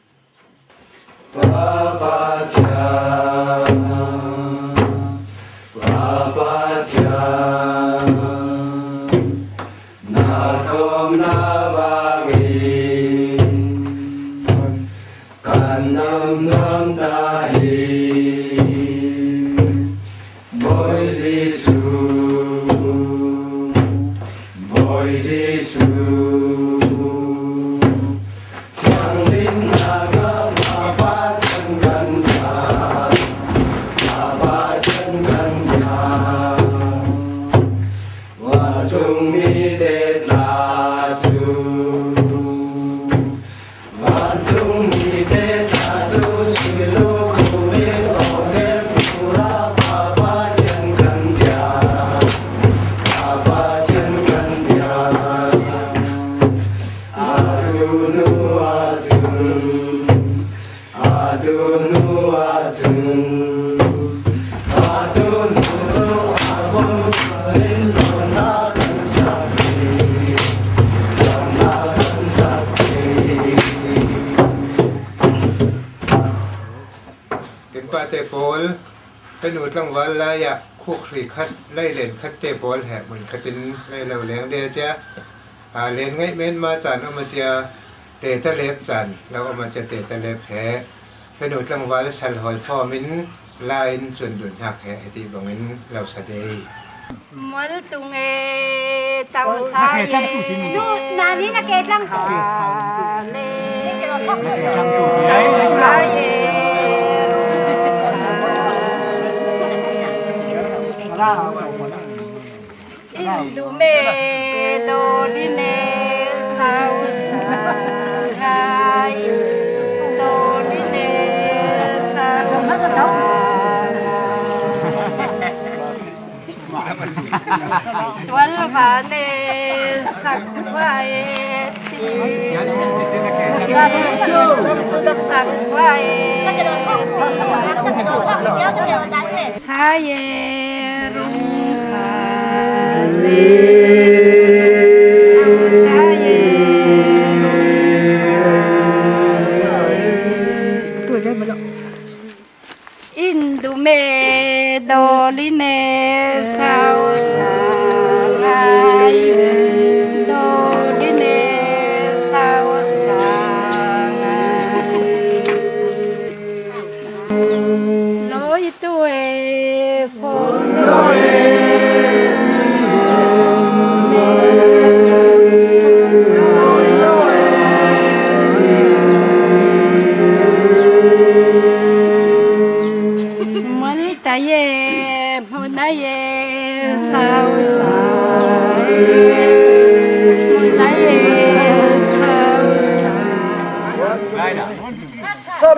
Kan pa te pawl fanu tlangval lai ah khukhri khat lailen khat te pawl he hmun khat in lai lo leng de chia len ngaih men ma caan um chia te ta lep caan lo um chia te ta lep he fanu tlangval sal hol form in lain cun dun hnak he hiti bangin lo sa dei. Mual tung e tau sa ye. Nu nani na ke tlang le. Tau sa ye. In lu me do li ne sao sa ngai do li ne sao sa Tual va ne sak va e ti sak va e cha ye rung kha le cha ye In du me do li ne sao sa ngai do li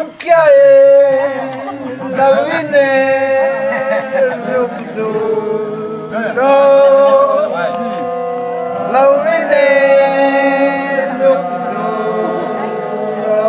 Lam kia e lawin e ruk zu ro lawin e ruk zu ro.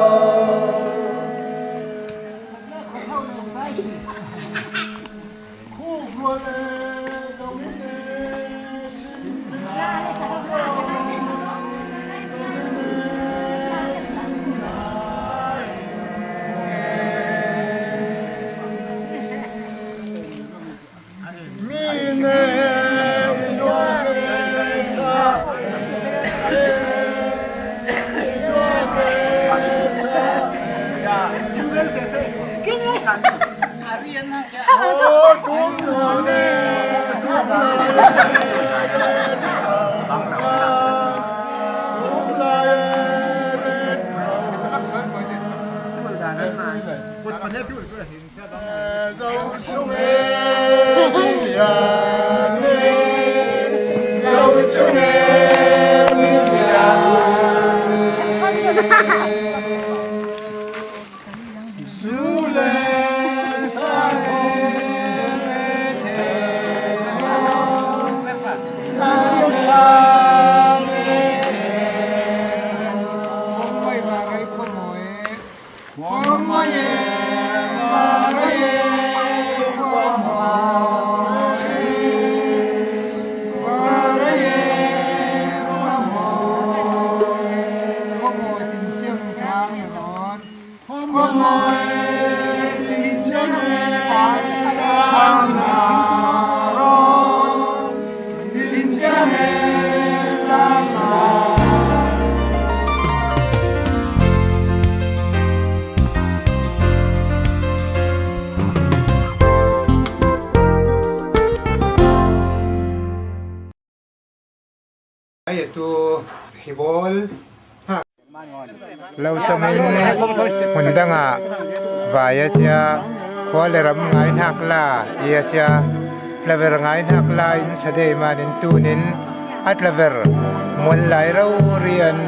Tu hibol lo chamin hmun dangah vai a chia khua le ram ngai hnak la i a chia tlaver ngai hnak la in sadei man in tunin a tlaver mual lai ro rian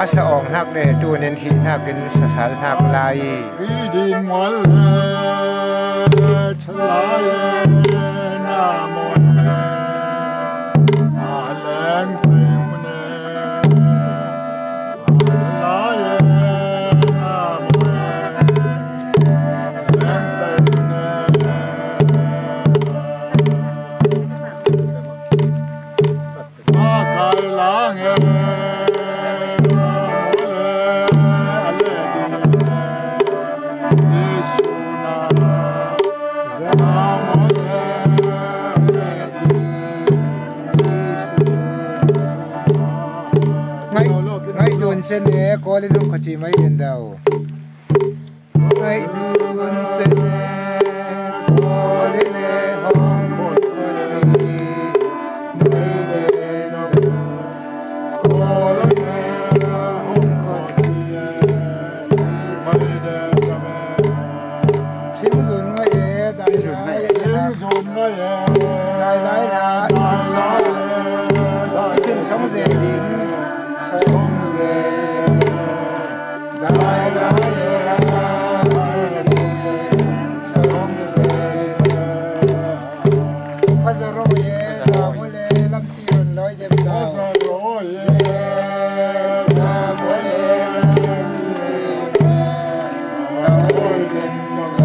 a sa ong hnak le tunin hi hnak in sasal hnak lai. Din mual chalai na mo na leng pui chalai na mo leng pui ma kai lang e mo le ale di di su na za mo le ale di di su Ngai ngai dun chen e kolin hong khachi mai den dau ngai dun chen e kolin e hong khachi mai den dau kolin e hong khachi mai den dau thim zun ngai e dai dai thim zun ngai e dai dai na thim song thim song ze din song ze dai dai ra song ze pha za ro ye za mo le lam ti ron loi dem dau za ro ye za mo le lam ti loi dem dau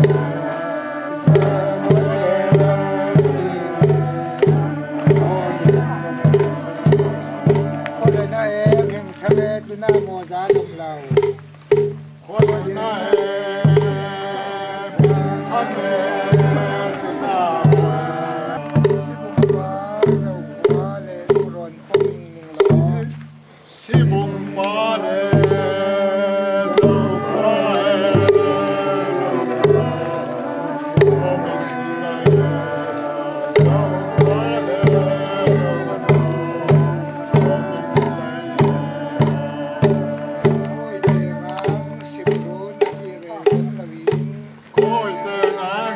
za mo le lam ti Khoi na e kheng thame tu na mo za dum lau khoi na e thame tu na mo si bung pa zo kwa le ron pong ning lo si bung pa le zo kwa e zo kwa le Khoi te ngang sim run ti re lawin khoi te ngang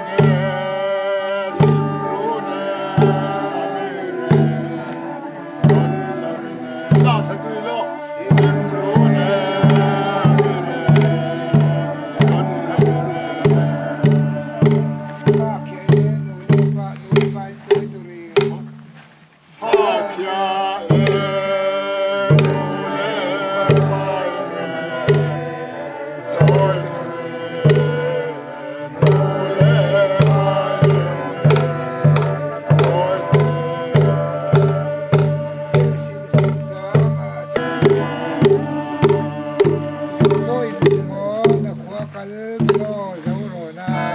Kal law zo rawn ah.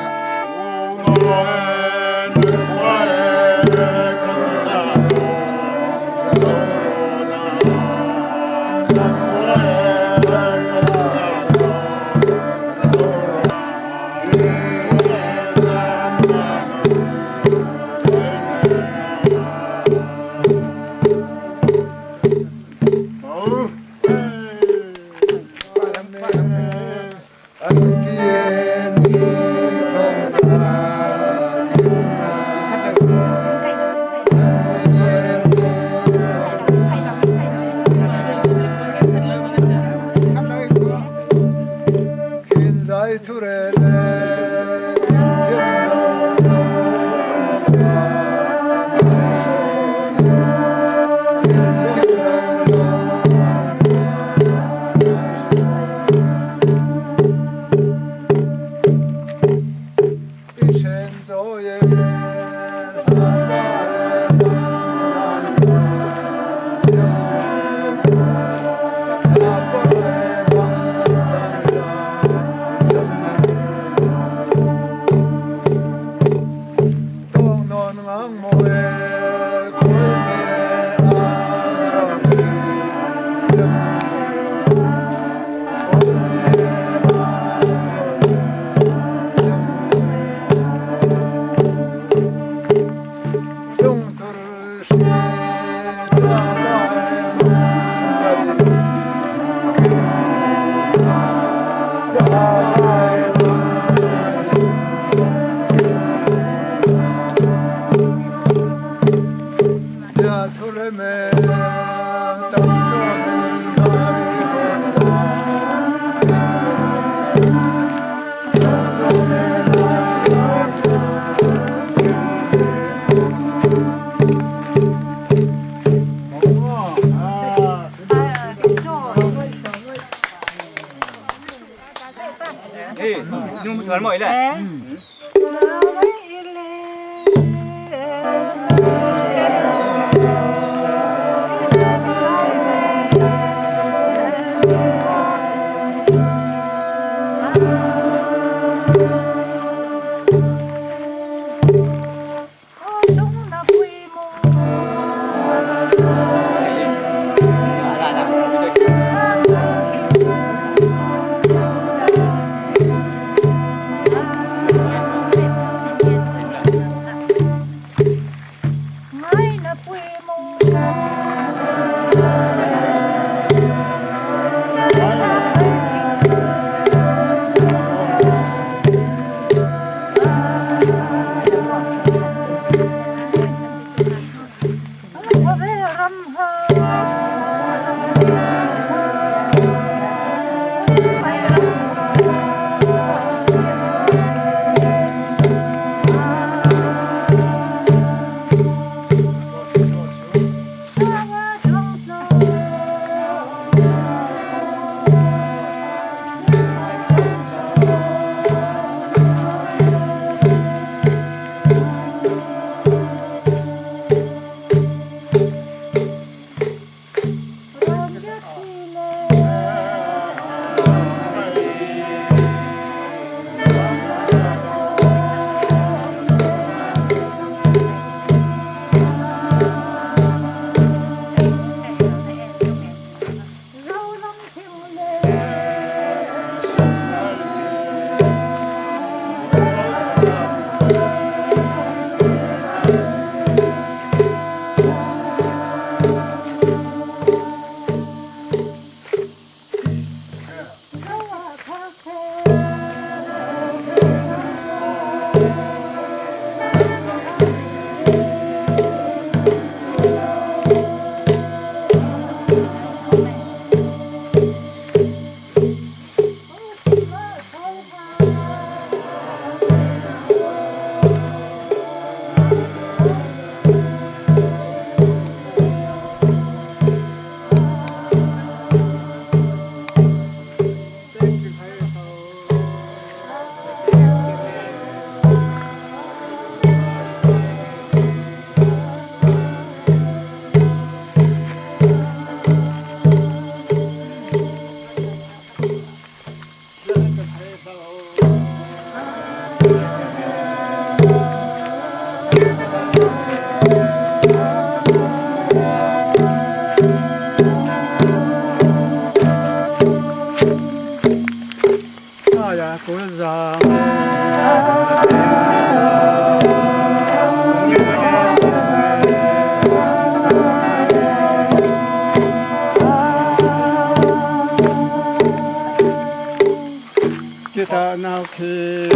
Kita nau khi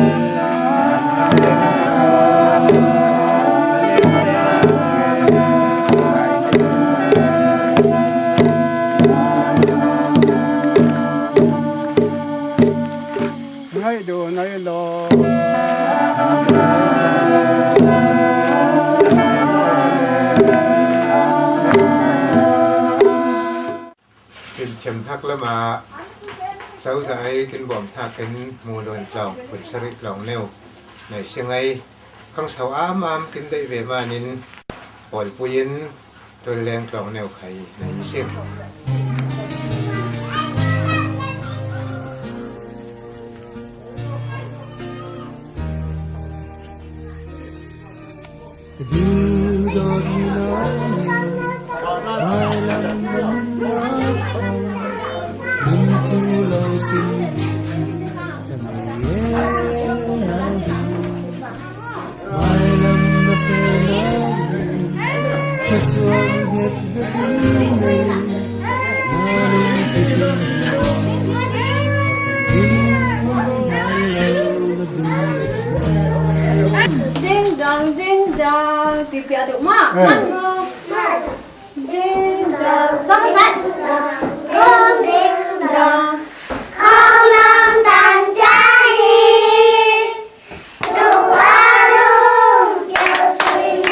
Ngai do nai lo. Fimthiam hnak lam ah cozah i kan bawm hnak in mulawn tlawng phun sarih tlawng neu nei singei khangso amam kin deih ve man in pawlpui in tualleng tlawng neu khai nei sing. Ding dong, ding dong, ti pia được mà. Ding dong, dong ding dong, 空龙当家衣，鲁啊鲁有水美，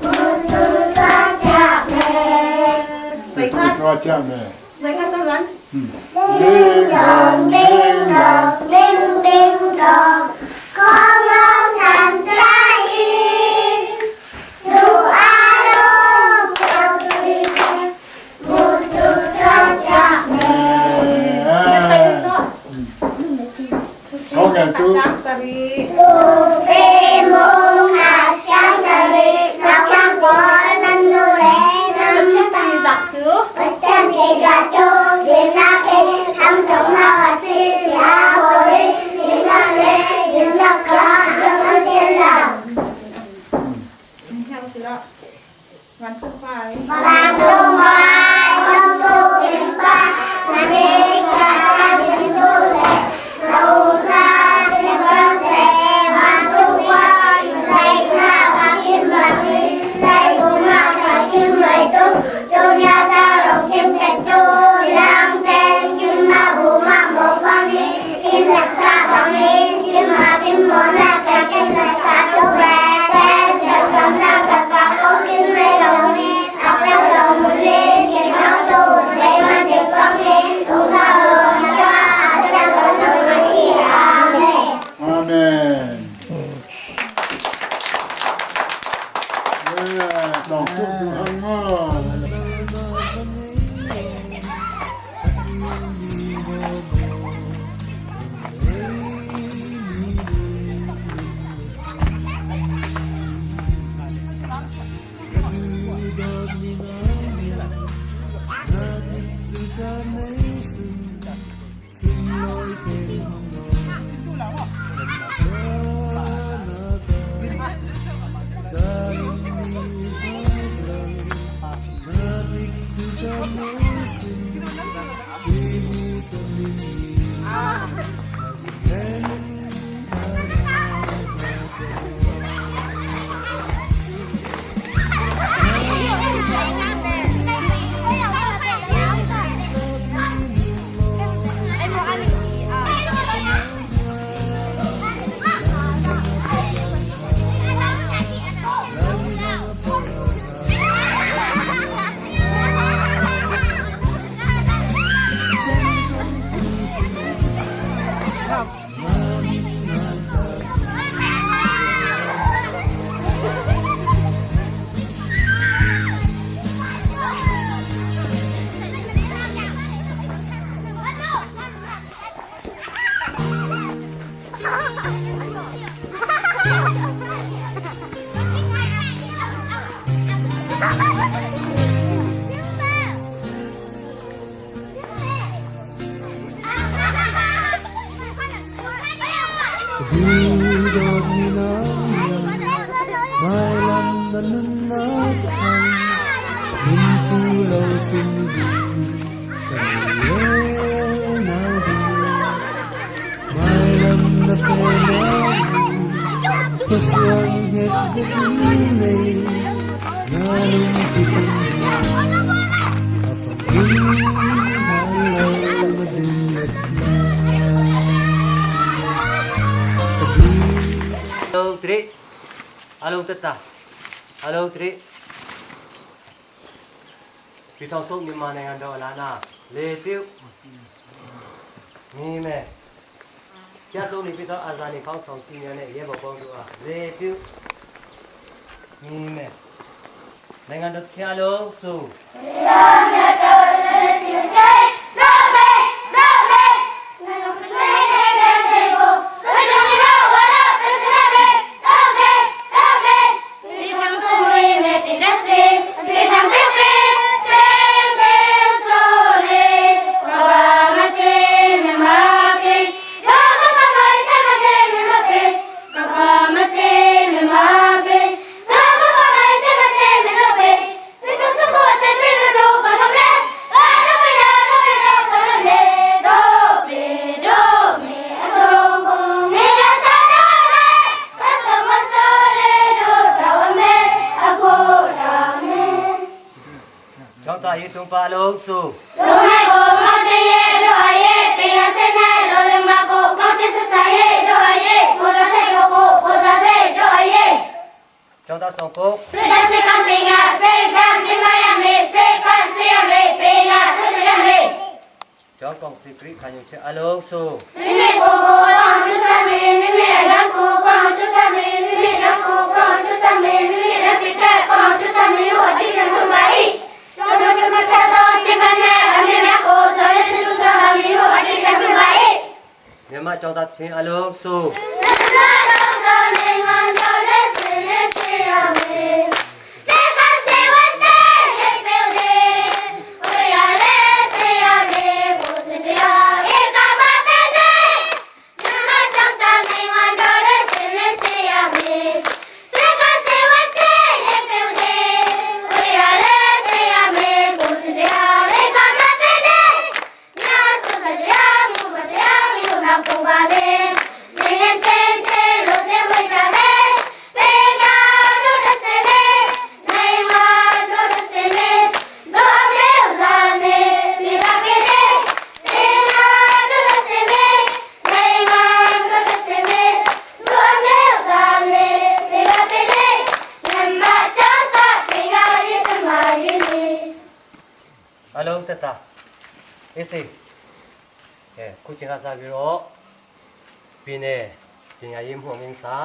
木猪大家美。 抓家美。 来看当然。 叮咚叮咚叮叮咚，空龙当家衣，鲁啊鲁有水美，木猪大家美。 好嘅都。 鲁飞木阿江山里，那江国南鲁嘞南巴。我将这个猪去那给，他们中那我是俩我的，你那嘞，你那个怎么去了？万东万东不平凡，那里个平不谁，楼那天光谁，万东万来那万金万里，来东那万金万东，东呀扎龙金白东，两边金马五马莫放哩。Ka duhdawtmi nang iang hmailam na nunnak hmang Nuntu lo sin ding ka nu le nau hi Hmailam na felnak khuasuan hnget zetin nei Na lungthin a famkim hal lo na ding let Alo tri alo tata alo tri ပြည်ထောင်စုမြန်မာနိုင်ငံတော်အလားနာလေပြုညီမဲကျဆုံးနေပြီးတော့အာဇာနည်ခေါင်းဆောင်ပြည်များနဲ့ရဲဘော်ပေါင်းတို့အားလေပြုညီမဲနိုင်ငံတော်တရားလုံးစု ကျောင်းသားရေးသုံးပါလုံးစု ကျောင်းသားဆောင်ဖို့ ကျောင်းကောင်စီခရိခံယူချက်အလုံးစု မြန်မာကျောင်းသားချင်းအလုံးစု အလုံးတက်တာအေးစေးအဲခုချိန်ကစားပြီးတော့ပြင်းနေပညာရေးမှုမင်းစာ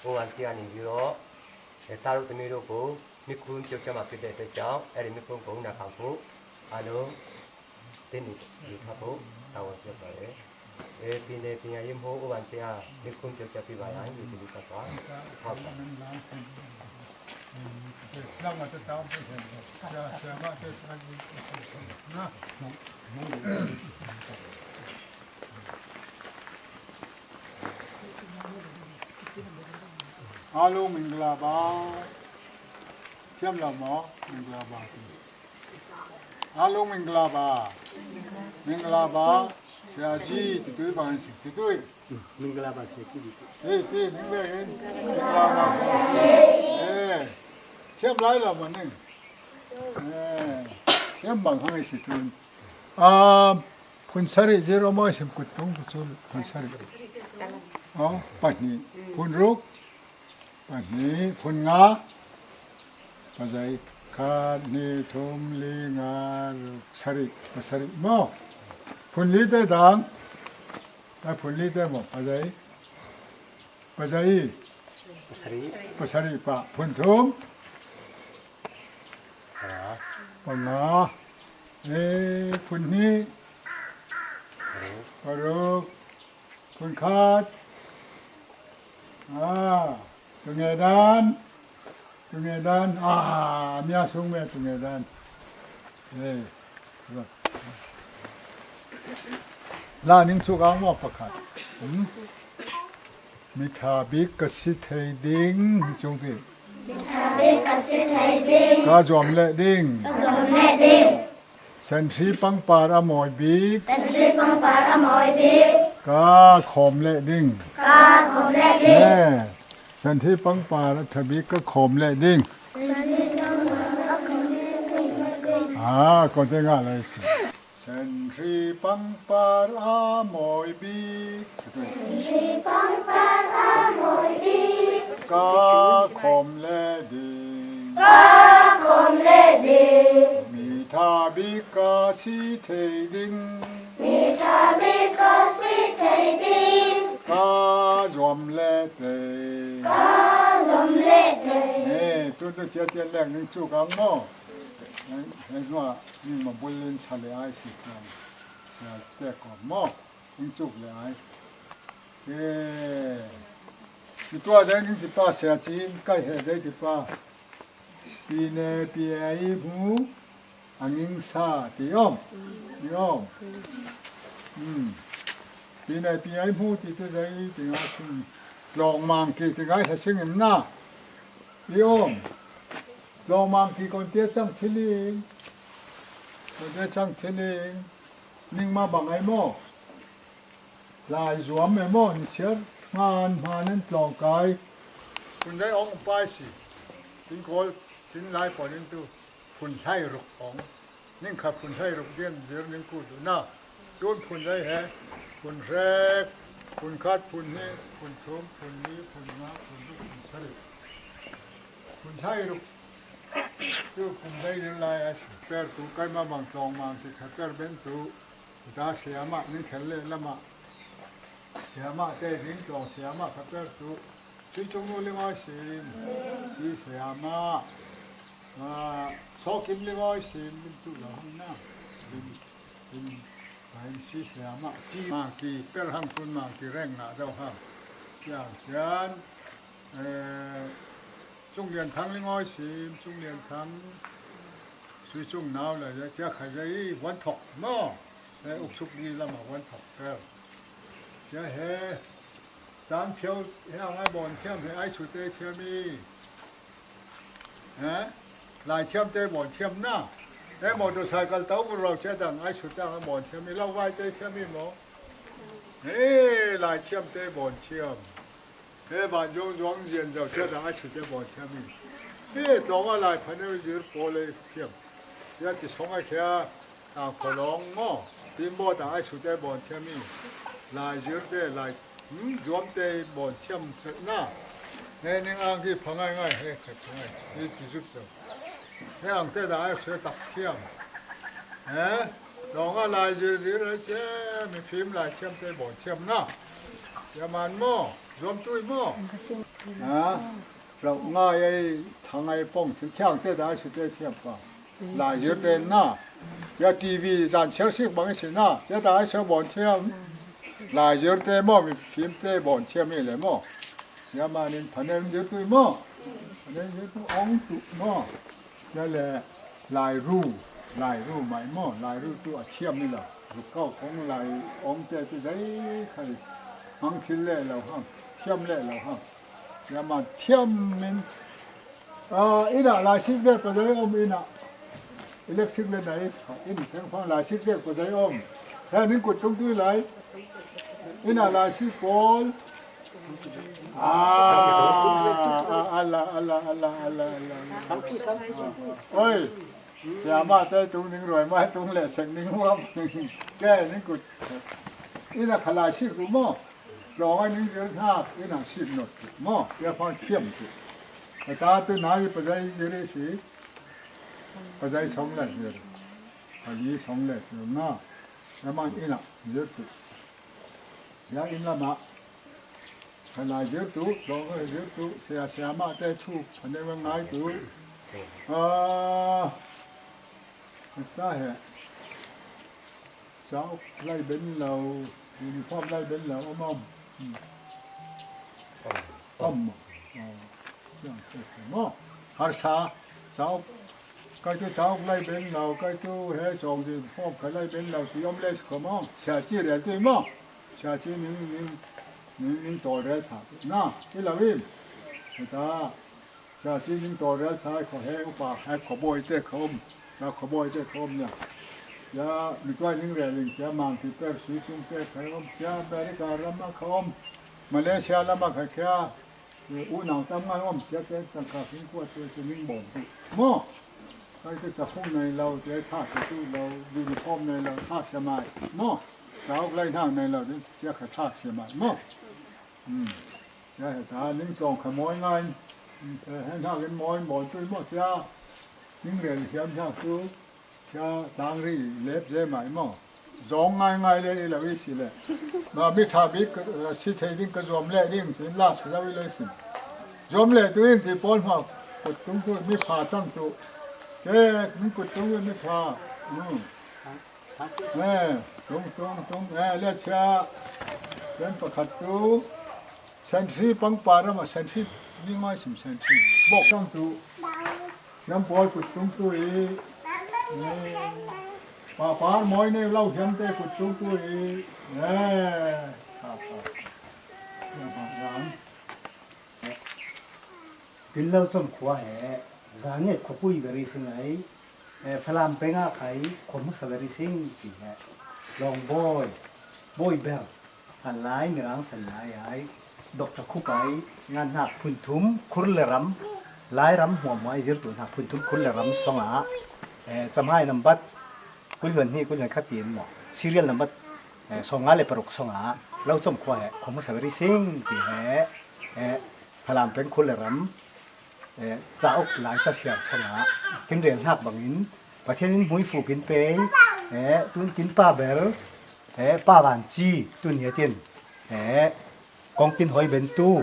ဘုံဝန်ကြီးကနေပြီးတော့အဲတာတို့သမီးတို့ကိုမိခွန်းပြုတ်ကြမှာဖြစ်တဲ့အတွက်ကြောင့်အဲဒီမိခွန်းကိုနာခံဖို့အလုံးတင်းနေဒီခပ်ဖို့တာဝန်ရှိပါတယ်အဲပြင်းနေပညာရေးမှုဘုံဝန်ကြီးကမိခွန်းပြုတ်ကြပြပါရင်ဒီလိုကသွားဟုတ်ပါ 那我这当不成，什什么这那。 အားလုံးမင်္ဂလာပါကျမ်းလာမောမင်္ဂလာပါအားလုံးမင်္ဂလာပါမင်္ဂလာပါဆရာကြီးတူပါရင်စီတူ မင်္ဂလာပါဆရာကြီး အေးတေးမင်္ဂလာရင်မင်္ဂလာပါအေးကျမ်းလိုက်လာမနေအဲကျမ်းบังให้สิตุนอ่าพุ่นสริเจโรมาสิมกุตงกุซุพุ่นสริอ๋อปัดนี้พุ่นรุก ปัดนี้พุ่นงาปัจจัยคานิทุมลีงาสริปสริโมพุ่นลีเตดังแต่พุ่นลีเตโมปัจจัยปัจจัย ပစရီ ปสริปะพุ่นทุม ဟာ ปะงาเอพุ่นนี้ปะรุกพุ่นคาดอ่าตุงเงดันตุงเงดันอ่ามีอาสุงเมตุงเงดันเอลานิ่งสุกังมอปะขัดอืม Mitha bik ka si thei ding cung ti. Mitha bik ka si thei ding. Ka zuam le ding. Ka zuam le ding. Senhri pangpar a mawi bik. Senhri pangpar a mawi bik. Ka khawm le ding. Ka khawm le ding. Eh, senhri pangpar a tha bik ka khawm le ding. Ah, ko te nga lai si. Senhri pangpar a mawi bik. Senhri pangpar a mawi bik. Ka khawm le ding. Ka khawm le ding. Mi tha bik ka si thei ding. Mi tha bik ka si thei ding. Ka zuam le thei. Ka zuam le thei. Eh, tu tu chia tian leng ning chu kang mo. He zua ning ma bul in sale ai si kang. Sia te ko mo. Ning chuk le ai. Eh, ti tua dai ning ti pa sia chin kai he dai ti pa. Pi ne pi ai mu anging sa ti om. Ti om. Pi ne pi ai mu ti tu dai ti nga sing long mang ki ti ngai he sing im na. Ti om. Long mang ki kon tia chang thiling. Kon tia chang thiling. Ning ma bang ai mo. Lai zuam e maw ni siar ngan hma nan tlawng kai. Phun dai ong pai si tin kawl tin lai pawl in tu phun hlai ruk ong ning kha phun hlai ruk dian zir ning ku du na tun phun dai he phun hrek phun khat phun hnih phun thum phun li phun nga phun ruk phun sarih phun hlai ruk tu phun dai dir lai a si per tu kai ma bang tlawng mang ti kha per ben tu Ta sayamah ning khel lehlam ah sayamah te ding tlawng sayamah kha per tu sui cung nu lingawi sin si sayamah sawkim lingawi sin min tu lo hang na bin bin bain si sayamah chi ma ki per hang kun ma ki reng nga do hang tiang sian Cung Lian Thang lingawi sin Cung Lian Thang Sui cung nau le tia kha zei van thok maw he ukchuk ni lam ah van thok ter tia he tan phio he angai bon thiam he ai su te thiam i he lai thiam te bon thiam na he motorcycle tau bu ro che dang ai su tang bon thiam i lo vai te thiam i mo he lai thiam te bon thiam He vanzung zuang zian zo che dang a si te bon thiam i hi tlawng a lai phaneu zir pawl ei thiam ya ti song a khia tang kholong mo tin bo dang ai su te bon thiam i lai zir te lai zuam te bon thiam set na he ning ang ki phangai ngai he khat phangai hi ti zup zo he ang te dang ai su tak thiam he lawng a lai zir zir ai che mi phim lai thiam te bon thiam na Yaman maw? Zuamtui maw? Rauh ngai ei thang ei pong thil thiang te dah si te thiam pa. Lai zir te na. Ya TV zan cher sik bang si na. Che da se bon thiam. Lai zir te mo mi phim te bon thiam mi le mo. Yaman in phanem zir tui mo. Phanem zir tu ong tu mo. Ya le lai ru lai ru mai mo lai ru tu a thiam ni lo. Ruk kong lai ong te tu dai khai hang thil le lo hang thiam le lo hang ya ma thiam min ina lai sik de pa dai om ina electric le nai in theng phang lai sik de pa dai om he ning kut tung tu lai ina lai sik pawl ala ala ala ala ala oi Sayama te tung ning roi mai tung le sek ning huam ke ning kut ina khala sik ru mo long ai ning zir tha ina sik not mo ya phang thiam tu ta tu na yi pajai zire si pajai song le zir pali song le na ya ma ina zir tu ya in la ma khala zir tu long ai zir tu sia sia ma te thu phane wa ngai tu ta he cháu lai bên lầu uniform lai bên lầu om om om mo har sa cháu cái chú cháu lai bên lầu cái chú he chồng thì form cái lai bên lầu thì om lấy có mo xả chi để tôi mo xả chi những những Ning tawlrel sa na i lo im ta sa chi ning tawlrel sa kho he upa he kho te khom ta kho boi te khom ya ya mi tuai ning reling cha mang ti per sui chung te khom cha America ram a khom Malaysia lam a kha kha u nau tam ngai om cha te tangka fin kwa te chu ning bom tu mo kai te cha khung nei lo te tha se tu lo uniform nei lo tha se mai mo 找来他那老的，这可差些嘛，么？嗯，这是他恁讲可莫爱，嗯，很他跟莫莫对么家，恁连乡下书，家当地来这买么？总爱爱的那意思嘞，那没差别个，是提定个专来定是拉出来来是，专来对是帮忙，我中国没怕长多，这你个中国没怕，嗯。 ตรงตรงตรงเอเลชาเป็นประคัตตูเซนทรีปังปาระมาเซนทรีนี่ไม่สิมเซนทรีบอกต้องตูน้ำปอยกุดตุ้งตุยป่าปานมอยในเล่าเทียมเตกุดตุ้งตุยเออครับครับกินเหล้าส้มขวาแห่จานเนี่ยขบุยบริสิงไอ ฟลามเป็งอะไข่ขมสบริสิงจีแห่ลองบอยบอยเบลหันไลมิรังสันไลไอดอกตะคุไปงานหักพุนทุมคุรเลรำหลายรำหัวไม้เยอะตัวหักพุนทุมคุรเลรำสองอาสมัยนัมบัดกุลวันนี้กุลวันขัดตีนหมอซีเรียลนัมบัดสองอาเลยปรกสองอาเราจมควายขมสบริสิงจีแห่ฟลามเป็นคุรเลรำสาวหลายเสียงสองอากินเรียนหักบางอินประเทศนี้มุ้ยฝูกินเปยตุนกินป้าเบลป้าหวานจีตุนเหียเตียนกองกินหอยเบนตู้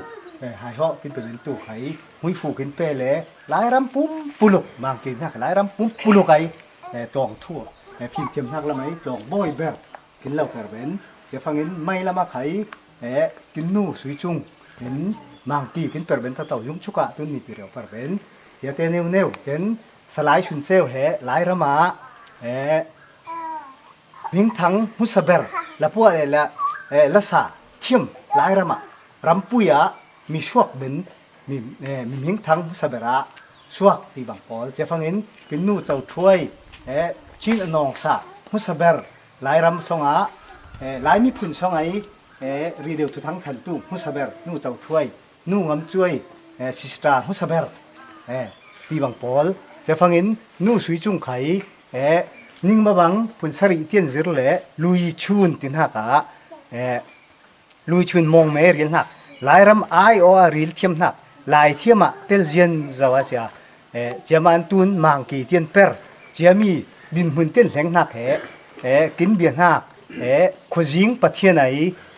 หายเหาะกินเป็นเบนตู้ไข่มุ้ยฝูกินเปยเลยหลายรำปุ้มปุลุกบางกินหักหลายรำปุ้มปุลุกไอตองทั่วพิมพ์เทียมหักละไหมตองบ่อยแบบกินเหล้าแกเบนเสียฟังเห็นไม่ละมาไข่กินนู่สุยจุงเห็นบางกีกินเปิดเบนถ้าเต่ายุ่งชุกะตุนนี่เปรียวเปิดเบนเสียเตเนวเนวเจนสลายชุนเซลแห่หลายระมาแห่มิงทังมุสเบรละพวกเอละเอละสาเทียมหลายระมารำปุยะมีชวกเบนมีมีมิงทังมุสเบระชวกตีบางปอลเจฟังอินกินนู่เจ้าช่วยเอชินอนองสามุสเบรหลายรำสงอาเอหลายมีพุ่นสงไอเอรีเดียวทุทั้งทันตู้มุสเบรนู่เจ้าช่วยนู่งำช่วยเอซิสตามุสเบรเอตีบางปอลจะฟังอินนู่สุยจุงไข่เอนิ่งมาบังพุ่นสริเตียนจิรเล่ลุยชุนตินหักะเอลุยชุนมองเมรียนหักหลายรำไอโอรีลเทียมหักหลายเทียมะเตลเจียนจาวาเสียเอเจมันตุนมังกีเตียนเปอร์เจมีดินหุ่นเตียนแหงหักเอเอกินเบียนหักเอขจิงปะเทียนไอ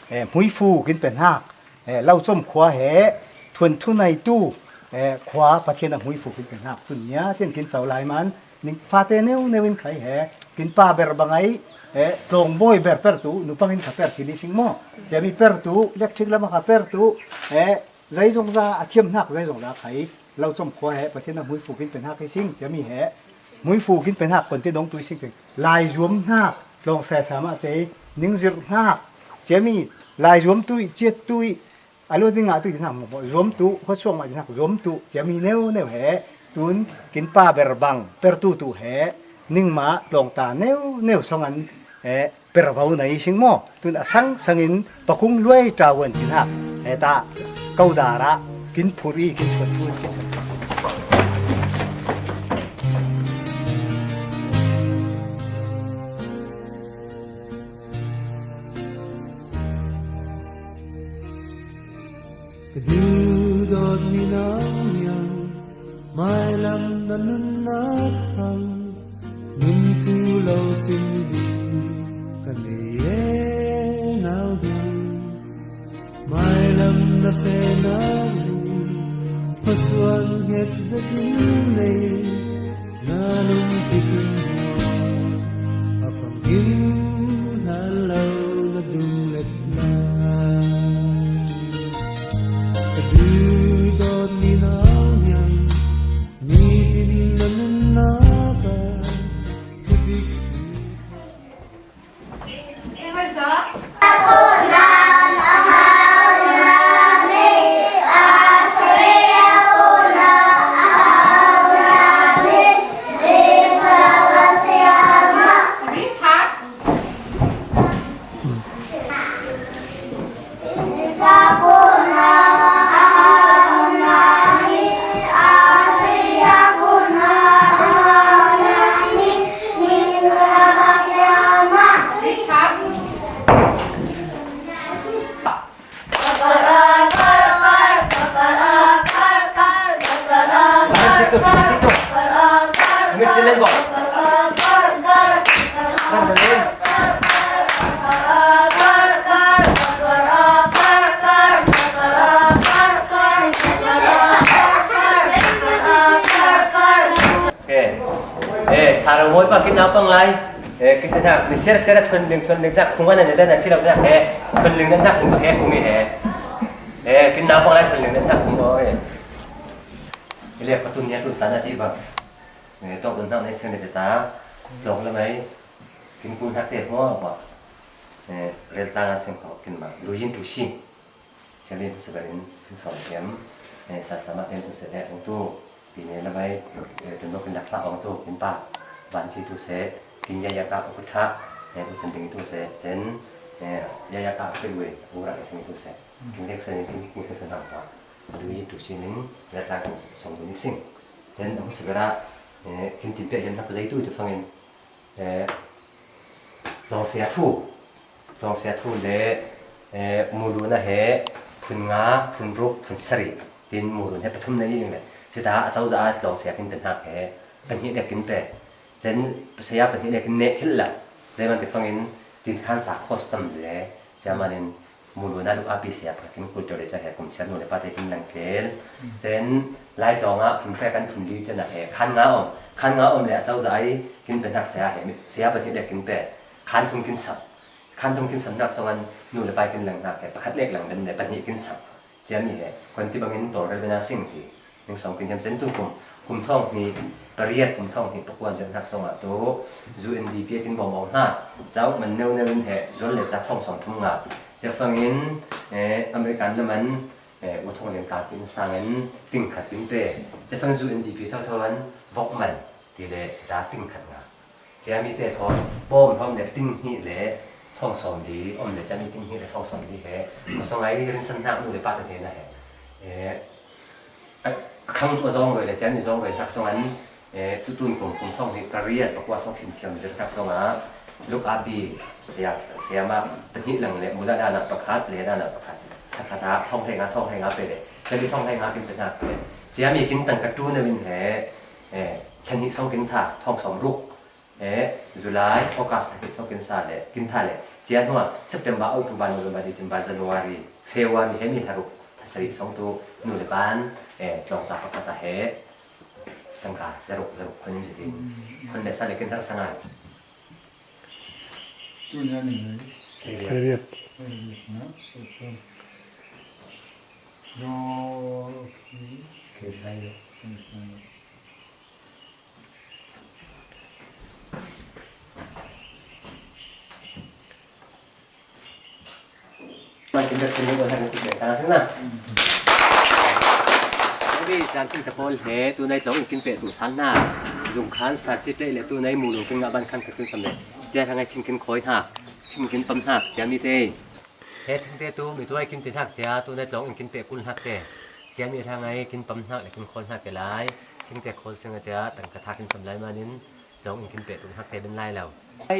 เอมุยฟูกินเป็นหักเอเล่าส้มขวาเฮทวนทุนไอตู้เอขวาปะเทียนมุยฟูกินเป็นหักตุนเนี้ยเตียนกินเสาลายมันนิ่งฟาเตเนวเนวินไข่เฮกินปลาเบอร์บังไอเอตรงบอยเบอร์เปอร์ตูนุปังอินขับเปอร์ทีนี้สิงโมจะมีเปอร์ตูเล็กชิกละมาขับเปอร์ตูเอใจจงซาเทียมหักใจจงซาไข่เราจมขวาเฮปะเทียนมุยฟูกินเป็นหักไอซิงจะมีเฮมุยฟูกินเป็นหักคนที่น้องตุยซิงเป็นลายรวมหักลองแส่สามารถเตยนิ่งจิรหักจะมีลายรวมตุยเจ็ดตุยอารมณ์ที่งาตุยที่หักหมดรวมตุเขาช่วงมาที่หักรวมตุจะมีเนวเนวเฮตุนกินปลาเบอร์บังเปอร์ตูตูเฮนิ่งมาลองตาเนวเนวสองอันเอเปอร์เบาไหนสิงโมตุนอสังสังอินปะคุงรวยจาวันที่หักเอตาเกาดาระกินผุรีกินชวนทุนกิน Kadudod minang mai lam na nun na prang nun tu lo sin ding ka nei e nau biang mai lam na fe na zu pasuan het zatin nei na lung chi kin a fam kim na lo na dung let la Aku Tu si tu. Mit lên bỏ. Răn lên. เออสารมวยปะกินน้ำปังไรเออกินแต่มีเสียเสียชนหนึ่งชนหนึ่งนะคงว่านั่นนั่นที่เราจะเฮชนหนึ่งนั่นนะคงตัวเฮคงนี่เฮเออกินน้ำปังไรชนหนึ่งนั่นนะคงโอ้ยเรียกประตูนี้ตุนสารที่แบบเออต้องเป็นทางในเส้นในสตาลงแล้วไหมกินกูนักเตะมั่วว่ะเออเรียนสร้างสิ่งของกินมาดูยินดูชิจะเรียนผู้สบายขึ้นสองเข็มในศาสนาเป็นตัวเสด็จของตู้ปีนี้แล้วไหมจนโลกเป็นหลักษาของตู้เป็นป่าวันชีตุเสกินยายากะอุปทะเนี่ยอุจจาระตุเสเซนเนี่ยยายากะเป็นเวอุระกินตุเสกินเล็กเซนกินกินเสนต่างดูยิตุชินึงและทางสองตัวนี้สิ่งเซนอุสกระเนี่ยกินติเปียยันทับใจตู้จะฟังเองเนี่ยลองเสียทูลองเสียทูเละมูลูนะเฮพุนงาพุนรุกพุนสริดินมูลูเนี่ยปฐุมในนี้เองเลยสิตาเจ้าจะลองเสียกินเป็นหักเฮเป็นหิเด็กกินเปเซนเสียเป็นหิเด็กกินเนทิลละเลยมันจะฟังอินดินขั้นสาคอสตัมเลยจะมาเน้นมูลูน่าลูกอาปีเสียกินกุจเลยจะแห่กลุ่มเชื้อหนูเลยปาเตกินหลังเกลเซนไล่ลองอ่ะพุนแค่กันพุนดีจะไหนเฮขั้นงาอมขั้นงาอมเลยเจ้าจะไอกินเป็นหักเสียเฮเสียเป็นหิเด็กกินเปขั้นทุนกินสับขั้นทุนกินสับนักสวรรค์หนูเลยไปกินหลังหนักแห่ประคัดเล็กหลังเป็นแต่ปัญญากินสับเจ้ามีแห่คนที่บางเห็นตัวเรเวนาสิ่งที่หนึ่งสองกินยำเส้นตุ้งกลุ่มกลุ่มท่องมีปริยัติกลุ่มท่องมีประกวดเจ้านักสวรรค์ตัวจูเอ็นดีพีกินบ่มองหน้าเจ้ามันเนวเนวินแห่จนเลยจะท่องสองทุ่งงาจะฟังอินเออเมริกันน้ำมันเอออุทองเรียนการกินสังเงินติ่งขัดกินเปจะฟังจูเอ็นดีพีเท่าเท่านั้นบอกมันทีเลจะติ่งขัดงาเจ้ามีแต่ทอนบ่มทอมเนี่ยติ่งหีเละท่องสองดีอมเนี่ยจะมีติ่งหีและท่องสองดีแห่มาสองไอ้เรื่องสันนักนู่นเลยป้าตัวเองนะแห่เออครั้งตัวซองเลยเลยเจ้ามีซองเลยทักสองอันเออตุนกลุ่มกลุ่มท่องที่กระเรียดประกวดสองฟิล์มเทียมจะทักสองอ่ะลูกอาบีเสียเสียมาเป็นที่หลังเลยมุดาดานักประคัดเลยดานักประคัดทักษะท่องเพลงอ่ะท่องเพลงอ่ะไปเลยจะมีท่องเพลงอ่ะกินเป็นหนักเลยเจ้ามีกินตังกระจูนในวินแห่เออแค่นี้สองกินท่าท่องสองลูกเออจุลัยโอกาสที่สองกินซาเลยกินท่าเลยเจ้าหัวเซปเทมเบอร์ออกตุบาโนเวมบาร์ดิจิมบาร์จันวารีเฟวารีเฮมีทารุทัศริสองตัวนู่นเลยบ้านเออจองตาปะกตาเฮตั้งกาสรุปสรุปคนนี้จริงคนเดซ่าเลยกินทั้งสังอาตัวนี้นี่เรียบนะเสร็จแล้วโอเคเคยใช้เลยมากินแบบนี้ก็ทำกินแบบนั้นนะนี่จานกินตะโพนเหตัวในหลงกินเป็ดตัวสันหน้าจุงขันสัตว์จิตเลยตัวในมูลกินงาบันขันขึ้นสำเร็จเจ้าทางไงทิ้งกินคอยหักทิ้งกินปั๊มหักเจ้ามีเตยเฮทิ้งเตตัวมีตัวกินติดหักเจ้าตัวในหลงกินเป็ดกุนหักเตเจ้ามีทางไงกินปั๊มหักเลยกินคอยหักไปหลายทิ้งแต่คนซึ่งเจ้าตั้งกระทะกินสำเร็จมานิ้นหลงกินเป็ดตัวหักเตเป็นไรแล้วไอ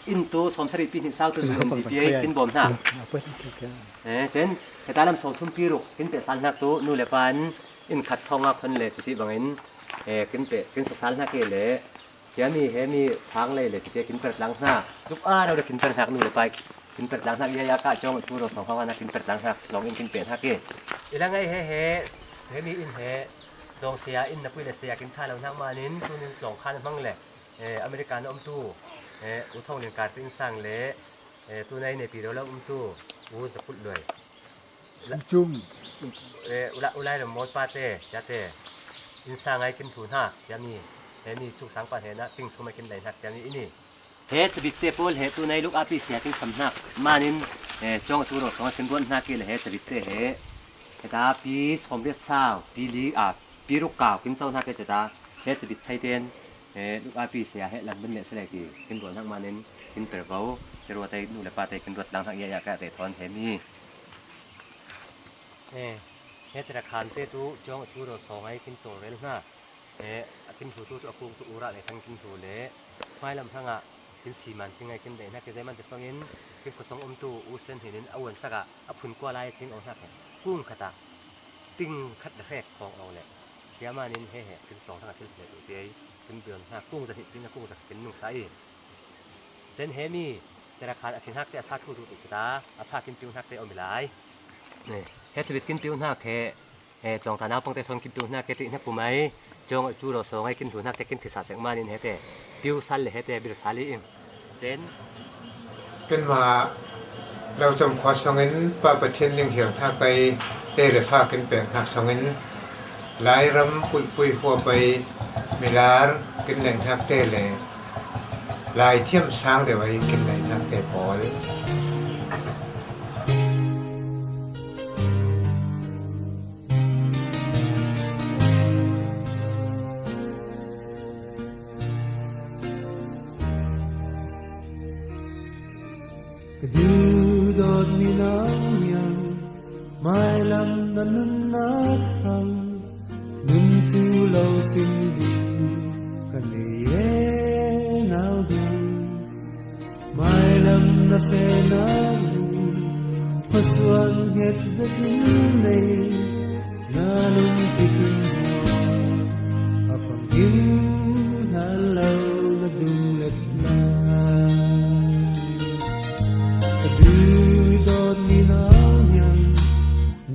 อินตัวสมสริปีที่เศร้าตัวจุนดีกินบ่มหักเออเจนแต่ตาลำสองทุ่มปีรุกกินเป็ดสันหักตัวนู่นเลยปันอินขัดทองอ่ะคนเลยจุดที่บางอินเออกินเป็ดกินสันหักเลยเจ้ามีเฮมีทางเลยเลยจุดที่กินเป็ดล้างหน้าลูกอ้าเราได้กินเป็ดหักนู่นเลยไปกินเป็ดล้างหักยายากะจ้องทูเราสองข้าวนะกินเป็ดล้างหักลองอินกินเป็ดหักเกอีแล้วไงเฮเฮเฮมีอินเฮลองเสียอินนับไปเลยเสียกินท่าเรานั่งมานิ้นตัวนึงลองข้านมั่งเลยเอออเมริกันอมตู้เอออุทองเรียนการติ้งสั่งเลยเออตัวในในปีเราแล้วอุ้มตู้อู้สะพุดเลยจุ่มเอออุละอุไลหรือมดปาเต้ยาเต้อินสั่งไงกินถุนหักยามีเฮมีจุกสังปะเฮนะติ้งทุไม่กินไหนหักยามีอินี่เฮจะบิดเตปอลเฮตัวในลูกอาปีเสียติ้งสำนักมานินเออจ้องตัวเราสองชิ้นด้วนหักกินเลยเฮจะบิดเตเฮเฮตาปีสมเด็จสาวปีลีอ่ะปีลูกเก่ากินเจ้าหักเจตาเฮจะบิดไทยเตนเออลูกอาปีเสียเฮหลังเป็นเลสเลกีกินด้วนหักมานินกินเปรย์เบาจะรัวเตยนู่นเลยปาเตยกินรวดหลังหักยายากะเตยทอนเฮมีเออเฮตระคานเตตูจ้องชูเราสองให้กินโตเร็วหน้าเออกินถูตูตัวกุ้งตัวอุระเลยทั้งกินถูเละไม่ลำพังอ่ะกินสีมันกินไงกินเดนะกินได้มันจะฟังอินกินผสมอมตูอูเซนเห็นอวนสักอ่ะอภุนกัวลายทิ้งเอาหักกุ้งขตาติ้งขัดแหกของเอาเลย Tiamanin he he kin tlong thanga thil le tu te kin bion na kung za hi chin kung za kin nung sai chen he mi tera khan a thin hak te sa thu tu ti ta a pha kin piu hak te omilai ne he chibit kin piu hnak he he tlong ta naw pang te thon kin piu hnak ke ti hnak pumai chong chu ro so ngai kin thu hnak te kin thisa seng manin he te piu sal le he te bir sali in chen Kin ma lo chom khwa songin pa Pathian ling hiang hna kai te le fa kin pek hnak songin Lairam kulhpui hua pei milar kin leng hnak te le Lai thiam sang deuh ai kin leng hnak te pawl. Ka duhdawtmi nang mailam na nunnak hrang nun tu lo sin ding ka nei e nau ding mailam na fe nak zu phasuan nget zatin nei na lung chikin a fam kim hlan lo na dum let la ka duhdawtmi nang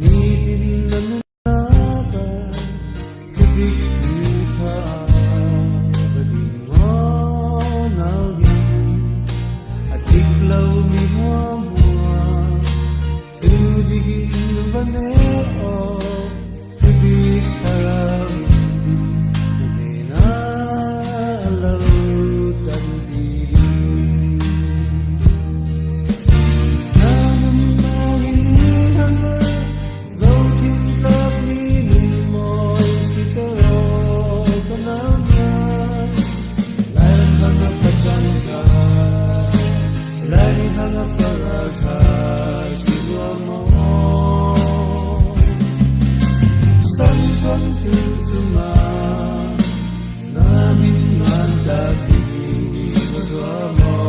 nitin na nunnak ah thudik thu ṭha va ding maw nau hniang a dik lomi hmuahhmuah thudik in va nek awk thudik thlarau in na hnenah lo ṭanpi ding. Na nunnak in hang ah zohthim tlakmi nun mawi siter awk ka nau hna. Lairam hang ah pacang ṭha, Laimi hang ah paral ṭha si rua maw? San ton tu zungah na min ngan tlak ding rua maw?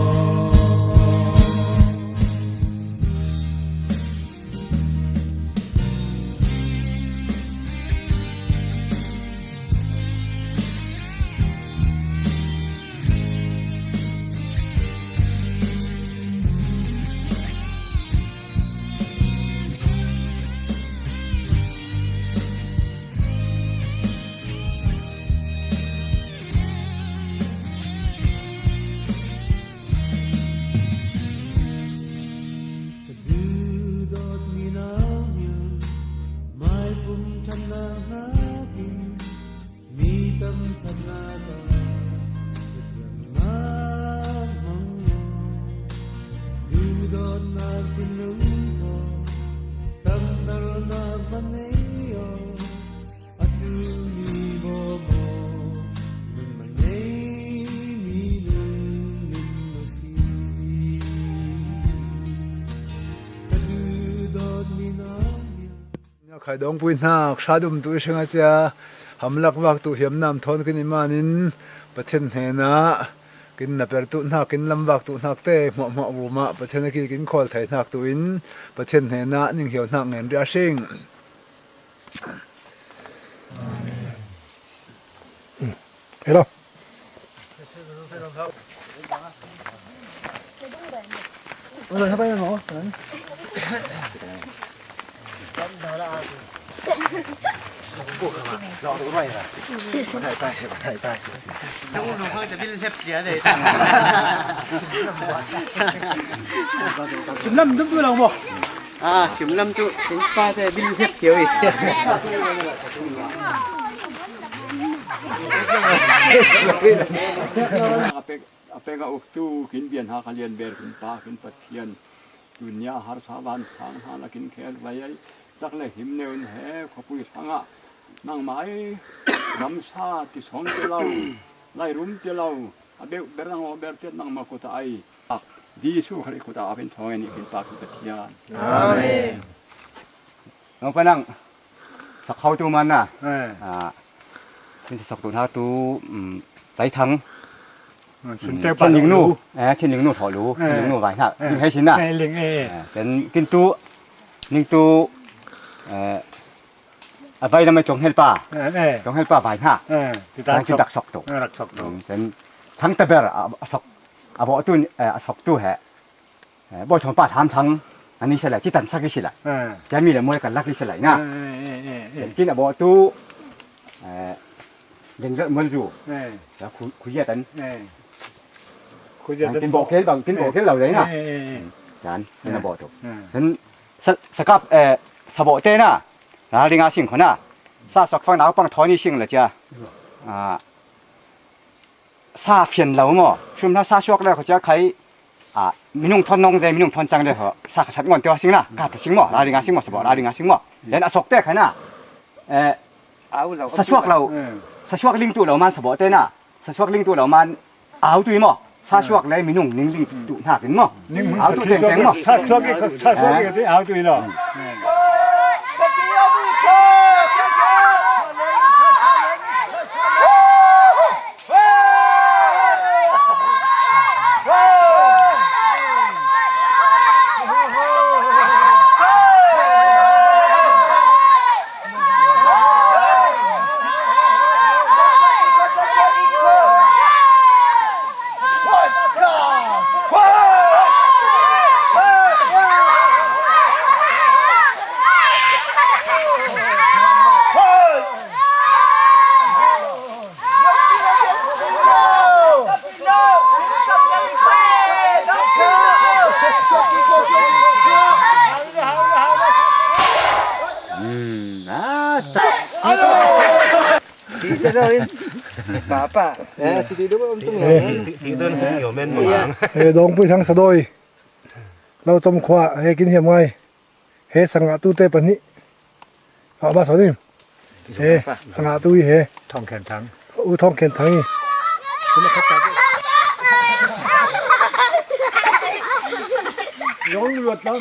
Ka duhdawtmi nau hniang mai pum ṭhatnak nakin mi tam ṭhatnak ah ka thiamnak hmang law duhdawtnak thinlung thaw tangdarnak va nei aw atu mi maw maw nun man ngei mi nun nun na si ka duhdawtmi nau hniang Khai dong pui hna hradum tu hringa chia hamlak wak tu hiam nam thon kin imanin Pathian hnena kin na per tu hna kin lam wak tu hnak te hmuah hmuah ruma Pathian ki kin khol thai hnak tu in Pathian hnena ning hiau hnak ngen ria hring. Hello. Sim lam tu lang mo. À, sim lam tu pa te bil hep thieu i. A pek a uktu kin bian ha khalian ber kin pa kin Pathian dunya har sa van sang ha la kin khel vai ai chak le him neun he khopui hranga nang mai ramsa ti song te lo lai rum te lo a beu ber nang o ber te nang ma ko ta ai Jesu Khrih ko ta apin thong ni kin pa kin Pathian. Amen. Nong panang sak hau tu man na sin sak tu na tu tai thang thiên linh nu thiên linh nu thọ lu thiên linh nu vài na linh hay xin na linhเป็นกินtu ninh tu Vai lam chong hel pa. Chong hel pa vai na. Ti dak sok tu. Rak sok tu. Ten thang ta ber a sok a bo tu a sok tu he. Bo thong pa tham thang ani se la chi tan sak si la. Cha mi le moi kan lak si la na. Kin a bo tu 人热闷住，然后苦苦叶等，tin bộ cái bằng tin bộ cái lầu đấy nè dán nên là bộ thủ nên sa sa cáp sa bộ tên à là linh sinh khona à sa sọc phang nào bằng thói ni sinh là chưa à sa phiền lâu mà chúng nó sa sọc lại có chưa khai à minung thon nong dây minung thon trăng đây họ sa khát ngon tiêu sinh là cáp sinh mỏ là linh sinh mỏ sa bộ là linh sinh mỏ nên là sọc tê khai na สะชวกเราสะชวกลิงตัวเรามันสะบอเตน่ะสะชวกลิงตัวเรามันเอาตัวมั้งสะชวกเลยมีนุ่งนิ่งลิงตัวหนักถึงมั้งเอาตัวเต็งเต็งมั้ง สะชวกสะชวกเอาตัวเนาะ Dong pui thang sadoi lo chom khwa he kin hiam ngai he sanga tu te pani a ba so ni he sanga tu hi he thong khen thang u thong khen thang hi yong luat lang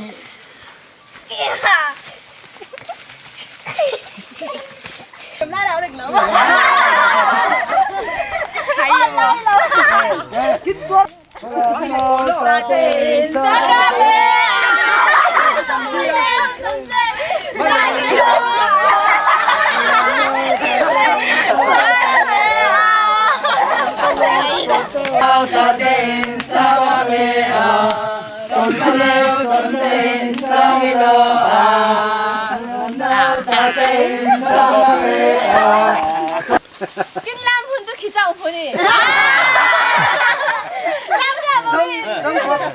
Kinh Lam hun tu khi chau phun đi.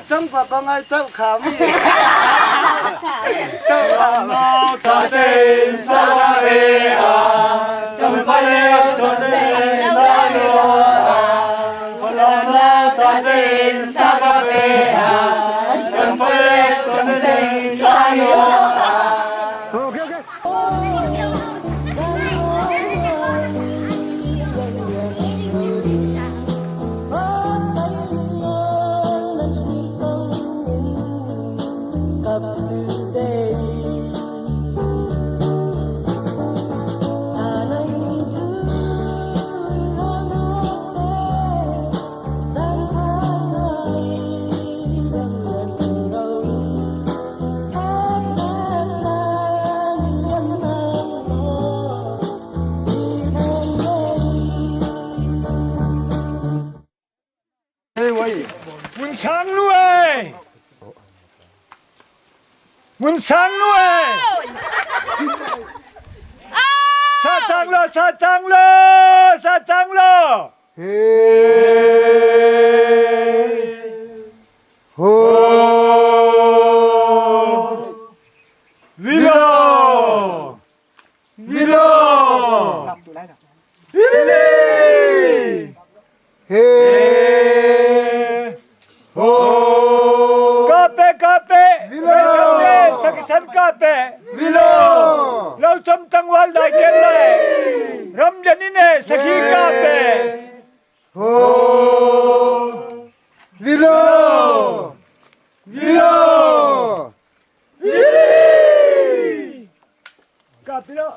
Trong quả có ngay chau khám. Chau khám ta tên sa bê a. Trong ba leo ta tên sa lô a. Ta tên sa bê a. Trong ba leo ta tên sa lô a. 문상루에 사탕로 사탕로 사탕로 호 위로 위로 위리 호 카페 카페 위로 sakhi Vilo Lau chom tangwal dai ken lai Ram janine sakhi ka pe Ho Vilo Vilo Vili Ka pilo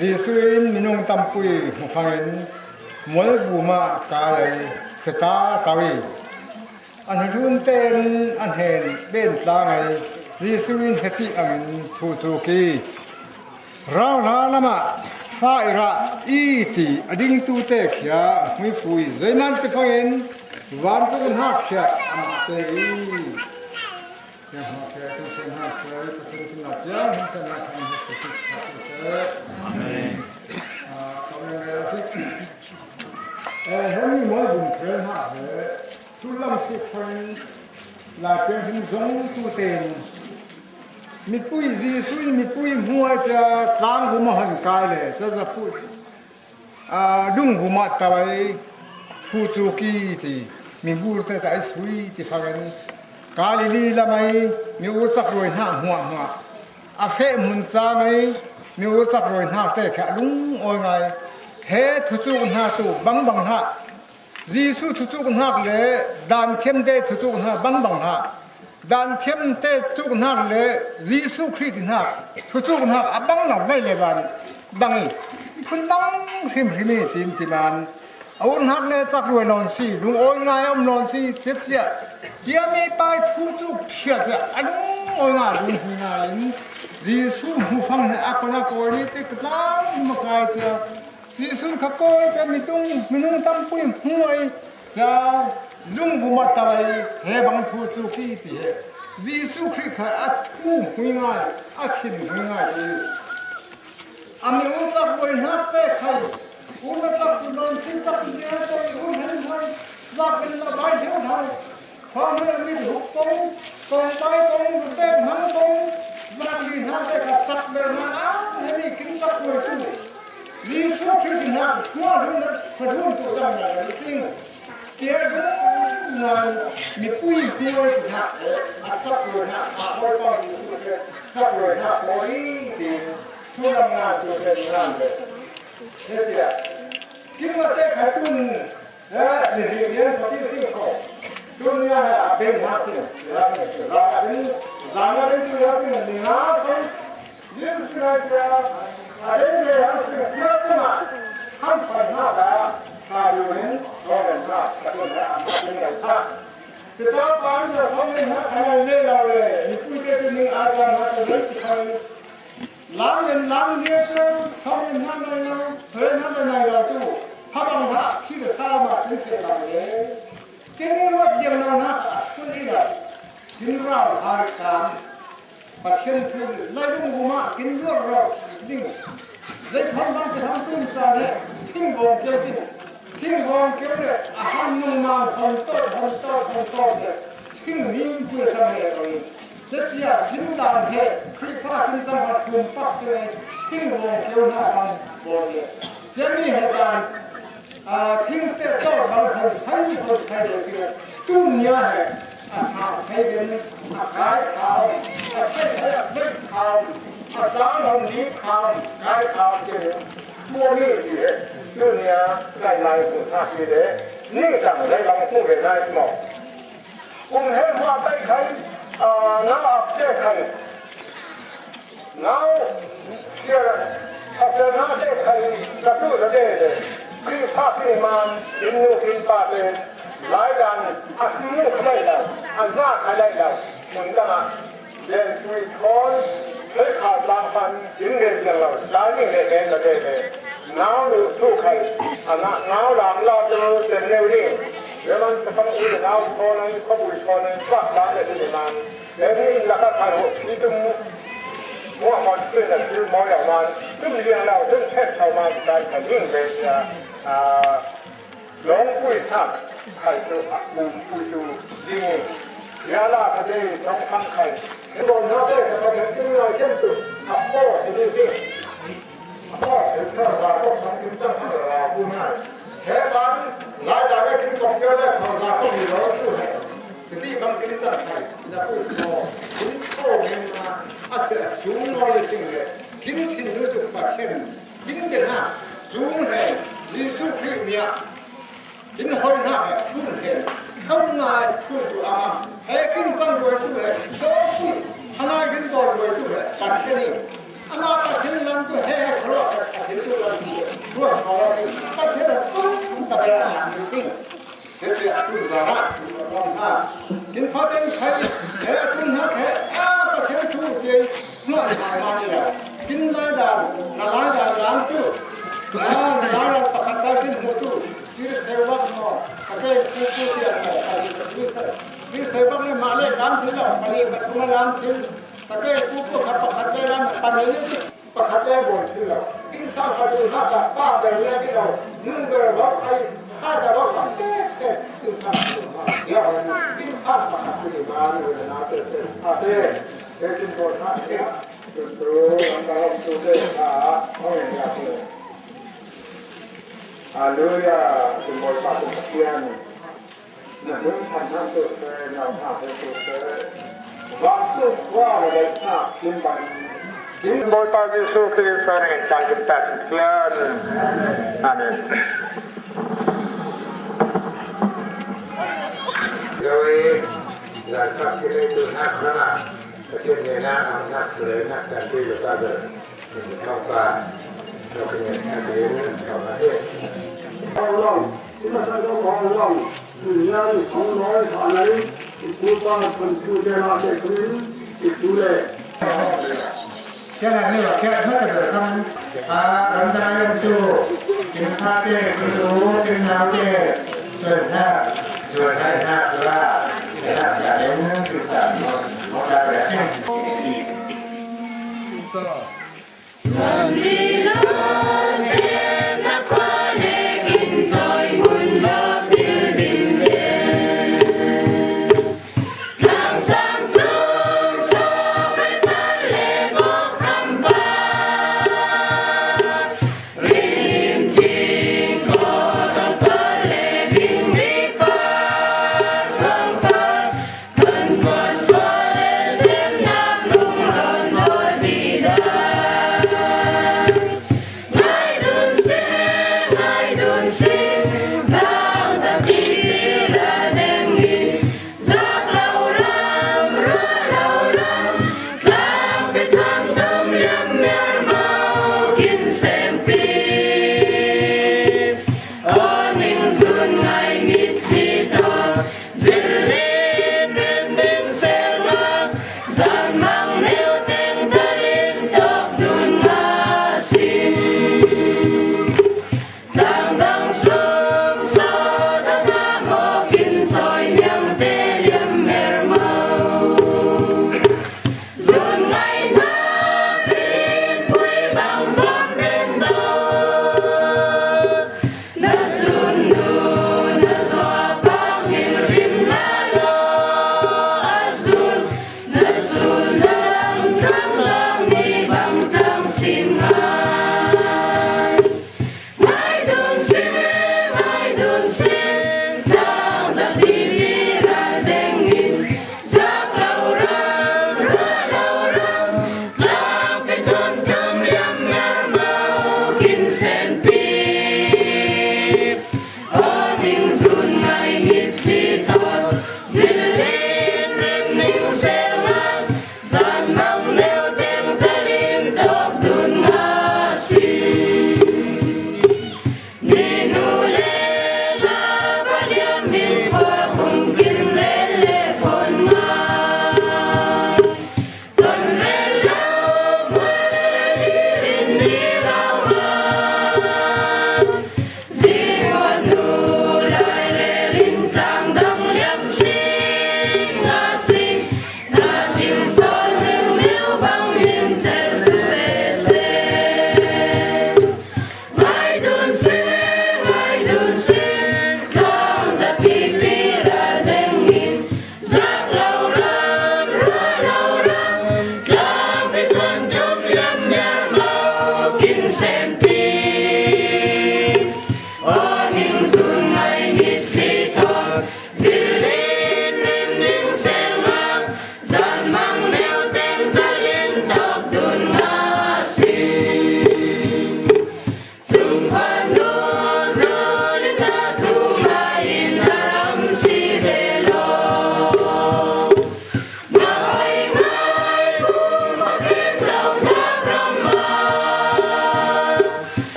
Jesuh in minung tampi hmufang in mualbu ma ka lei cata tawi an hlun ten an hen ben tlang ai Jesuh in heti angin thu tu ki rau la lama fa ira i ti ading tu te khia mui pui zeiman te fangin van tu na khia te i Mipui Jesuh in mipui hmuai ca tlang hum a hon kai le ca zapu lung hum ah tawai phu cu ki ti mi bur te ta ai sui ti fangin Galilee lamai mi ur cak roi hna hmuah hmuah a feh mun ca ngei mi ur cak roi hna te kha lung oi ngai he thucuk hna tu bang bang hna Jesuh thucuk hnak le dan thiam te thucuk hna bang bang hna dan thiam te cuk hnak le Jesuh Khrih ti hnak thucuk hnak a bang lo lai le van dang i phun dang hrim hrim i tin ti man a ur hnak le cak ruai lon si lung oi ngai om lon si cia cia cia mi pai thu cu phia cia a lung oi nga lung hu ngai in Jesuh hmu fang he a kona koi ni te tlang ma kai cia Jesuh kha koi cha mitung minung tampui hmuai cha. Lungvum a tarai he bang thu cu ki ti he Jesuh Khrih kha a thu hmui ngai, a thin hmui ngai ti. A mi u cak buai hnak te khai, u na cak tu non sin cak tu bia to i u hen hai, lak in la bai heo hai, khua me mi huk tong, tong bai tong, te hmang tong, lak li hna te kha cak ber ma a he mi kin cak buai tu. Jesuh Khrih ti hna khua hun na khua hun tu cang na sing. Mipui hmual hna he a cakluainak a hawipa Jesuh he cakluainak hawi tiin sullam ngan tu he ngan le hetiah Timote kha tun he nihnih lian pati sing kho tun ya he a ben ha sing zan zan den tu ya sing ni nga sing Yesu lai tia a den le ha sing tia sima han pan na da sa yu in roren na ka tun ha a ma sing sa 这把你的方面他还来了嘞，你不觉得你阿家那个人开，男人男女生，方面他们呢，和他们那个都，他帮他提个啥嘛，真是老嘞。今天我见到那出去了，今朝他干，把天出来用过嘛，跟着绕定，在他们这他们东山的，听光叫进。 听光叫的，啊，汉农嘛，很多很多很多的，听民国上面的东西，这只啊，听大些，可以发跟咱们东北的听光叫那方光的，这里还在啊，听得到他们很生意很才的这个，东年还啊，他才的啊，开好，啊，开开开好，啊，张红你好，开好这个，莫名的。 就呢，来来是他是的，你长来人富的来么？我们黑话带开啊，那阿这开，然后这他说那这开，那做的这的，可以怕什么？金牛金八的，来人啊，是木来的，啊那开来的，门干嘛？连水川，水卡拉饭，今年讲了，来年的年的这个。 nào lu tu khai ana nào làm lo cho tiền nêu đi nếu mà phong u nào có này có bụi có này phát lá để đi mà để đi là các thầy hộ đi tung mua món tiền là cứ mỗi lần mà tung riêng nào tung hết sau mà đại thành riêng về à long quỷ thạc khai tu mù quỷ tu đi nhà là cái gì trong khăn khai còn nó đây là cái cái này chân tự học cô thì đi gì พ่อถึงข้าสาก็ทำกินจ้าข้าราผู้ให้แค่บ้านหลายจากได้กินกองเยอะได้ข้าวสาก็มีร้อยผู้ให้ที่บางกินจ้าไทยแล้วผู้พอกินโตเงินมาอาเสียสูงน้อยสิ่งเลยกินทิ้งด้วยตัวประเทศกินเดือดสูงแห่ลิสุขีเนี่ยกินหอยหน้าสูงแห่ทำงานผู้ตัวอาให้กินจังรวยช่วยโตผู้ฮานายกินตัวรวยช่วยประเทศนี้ 아마 같은 놈도 해 그러 같은 놈도 그러 같은 또 다야 안 되지 대체 그 사람 아 김파된 khai 해 tunna khe a pathen tu ke no ma ni kinna da na la da lam tu na la da pakhata kin mo tu fir sevak no sake ku ku ti no fir sevak ne male lam thil pali patuma lam thil สเกกูกูขับปะขัดได้แล้วปัญญาปะขัดได้บ่นที่เราอินซาขัดดูหน้าตาป้าไปแล้วที่เรานุ่งเบอร์บอกไอ้ถ้าจะบอกว่าเอ๊ะอินซาเดี๋ยวอินซาปะขัดที่มาเนี่ยนะเตะเตะเตะกินบ่นนะเอ๊ะรู้อันตรายสุดเลยอ่ะโอ้ยอยากเลยฮาเลลูยาคุณบอยปาตุเตียนเนี่ยเรื่องทำน้ำตัวเตะเราทำตัวเตะ Bawipa Jesuh Khrih nih caan kan pek Pathian. Amen. Rồi là các cái từ hát đó là Pathian này na ang na sle na kan ti lo ta de ni thau pa lo ke ne ka de thau pa de 好浪，你们三个好浪，你呀从来他来，古巴分出在那些村，你出来。 Jalan ni wakil tu terberkaman Ramdana yang tu Kim Fate, Kim Ru, Kim Nau Te, Chuẩn Ha.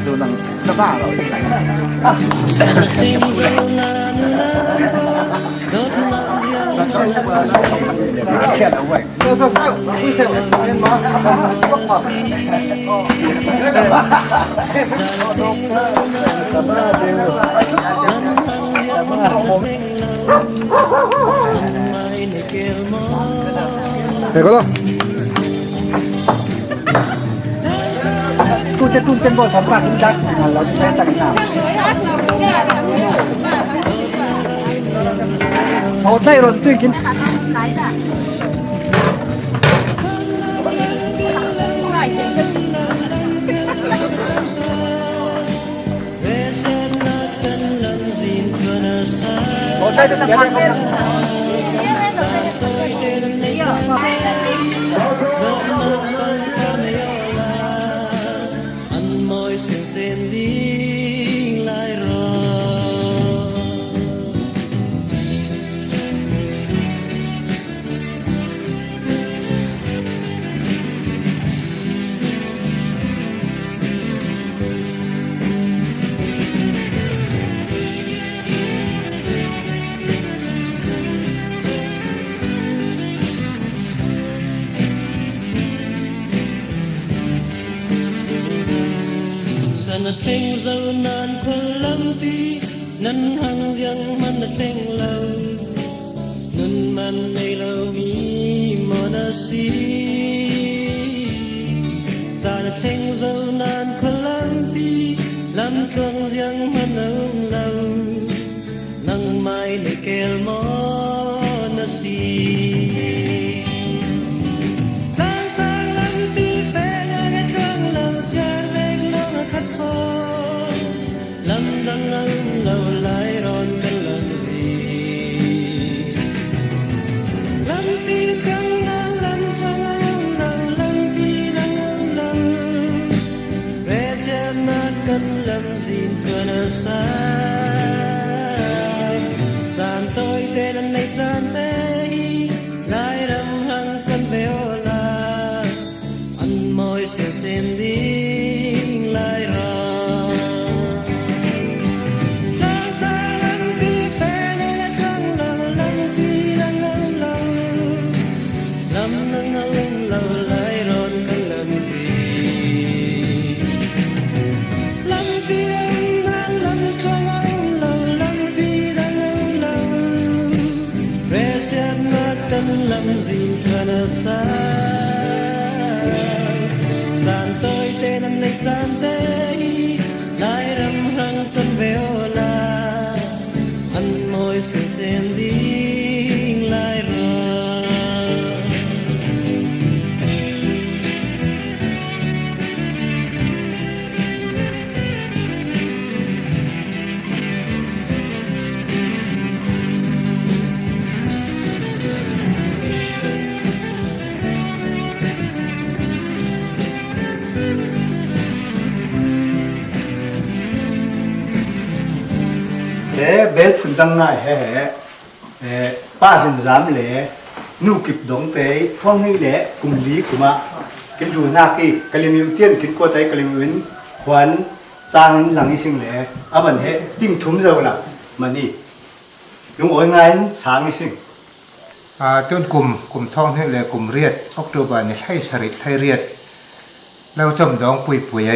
都能得罢了。走走走，回去先忙。哪个了？都这都经过参加警察，老师在这里呢。我再轮对紧。我在这旁边。 Thleng zo nan khol lam pi nan hang riang man na thleng lo nun man nei lo mi mo na si ta na thleng zo nan khol lam pi lam thuang riang man na um lo nang mai nei kel mo na si. Bel phun dang ngai he he pa hin zam le nu kip dong te thong ni le kum li kuma kin ru na ki kalimiu tian kin ko tai kalimiu in khwan chang in lang sing le aman he ting thum zo la mani lung oi ngai sang sing อ่าต้นกลุ่มกลุ่มท้องนี่เลยกลุ่มเรียดออกตัวบานในไทยสริไทยเรียดเราจมดองปุยปุย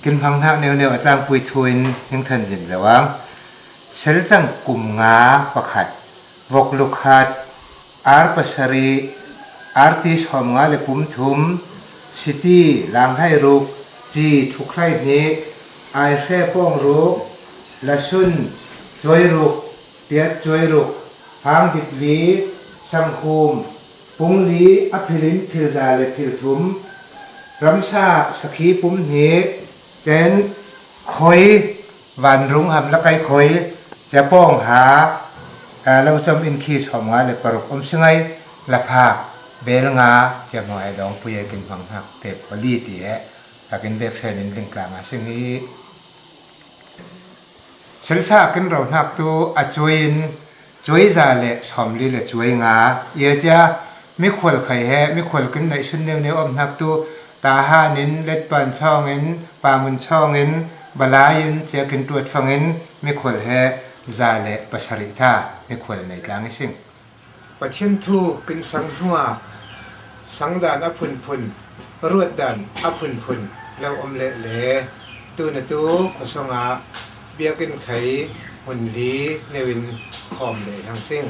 กินพังหน้าเนวเนวอัตรางปุยทุนยังทันจินระวังเซลจังกลุ่มงาประขัดวกลุกหัดอาร์ปัสรีอาร์ติสหอมงาเลปุ่มทุมซิตี้ลางให้รุกจีทุกใครนี้ไอแค่ป้องรุกละชุนจวยรุกเปียจวยรุกหางดิบลีสังคมปุงลีอภิรินพิลดาเลพิลทุมรำซาสกีปุ่มนี้เจนคอยวันรุ้งหำละไกคอยจะป้องหาเราจำอินคีสหอมงาเลยปรุกอมชิงไงละพาเบลงาจะมองไอ้ดองปุยกินฟังหักเตปลีตีเอะถ้ากินเบกเซนินลิงกลางซึ่งนี้เซลซากินเราหักตัวอจวินจวยซาเลสอมลีเลจวยงาเยจะไม่ควรไข่แฮไม่ควรกินในชุนเนวเนวอมหักตัว Tahan in Letpan chawng in Pamun chawng in Balai in Ciakin tuat fang in mikhual he 107 tha mikhual nei tlang i sing. Pathian thu kin sang hnuah sangdan a phunphun, ruatdan a phunphun lo um le le tu na tu khuasong ah biakinn khei hmun li neuin khawm le hang sing.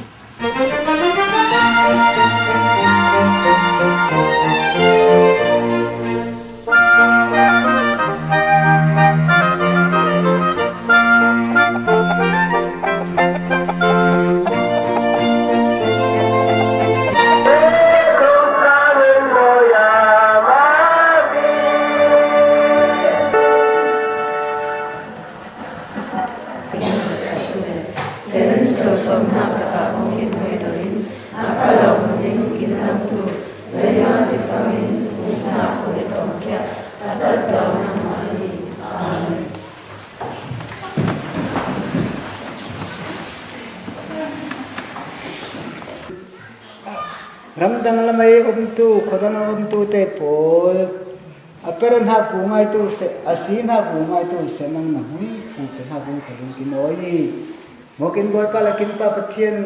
Ramdang lamei umtu khuadang umtu te pawl a per hna pu ngai tu se a si hna pu ngai tu se nang na hui phu te hna pu khalung kin oi mo kin Bawipa le kin Pa Pathian.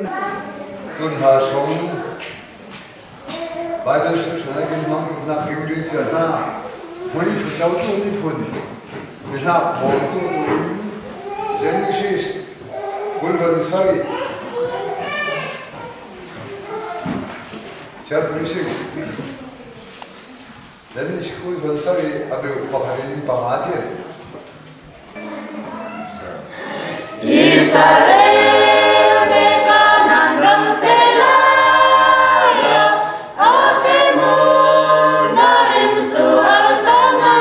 Tun hna song Bible scripture kin mang na king rin chia hna hui fu chau tu ni phun mi hna bawm tu tu in Genesis 27 chapter 6 Genesis 27 a beu pakhat in panga tian. Israel te kanan ram felaya afemu narim su arsana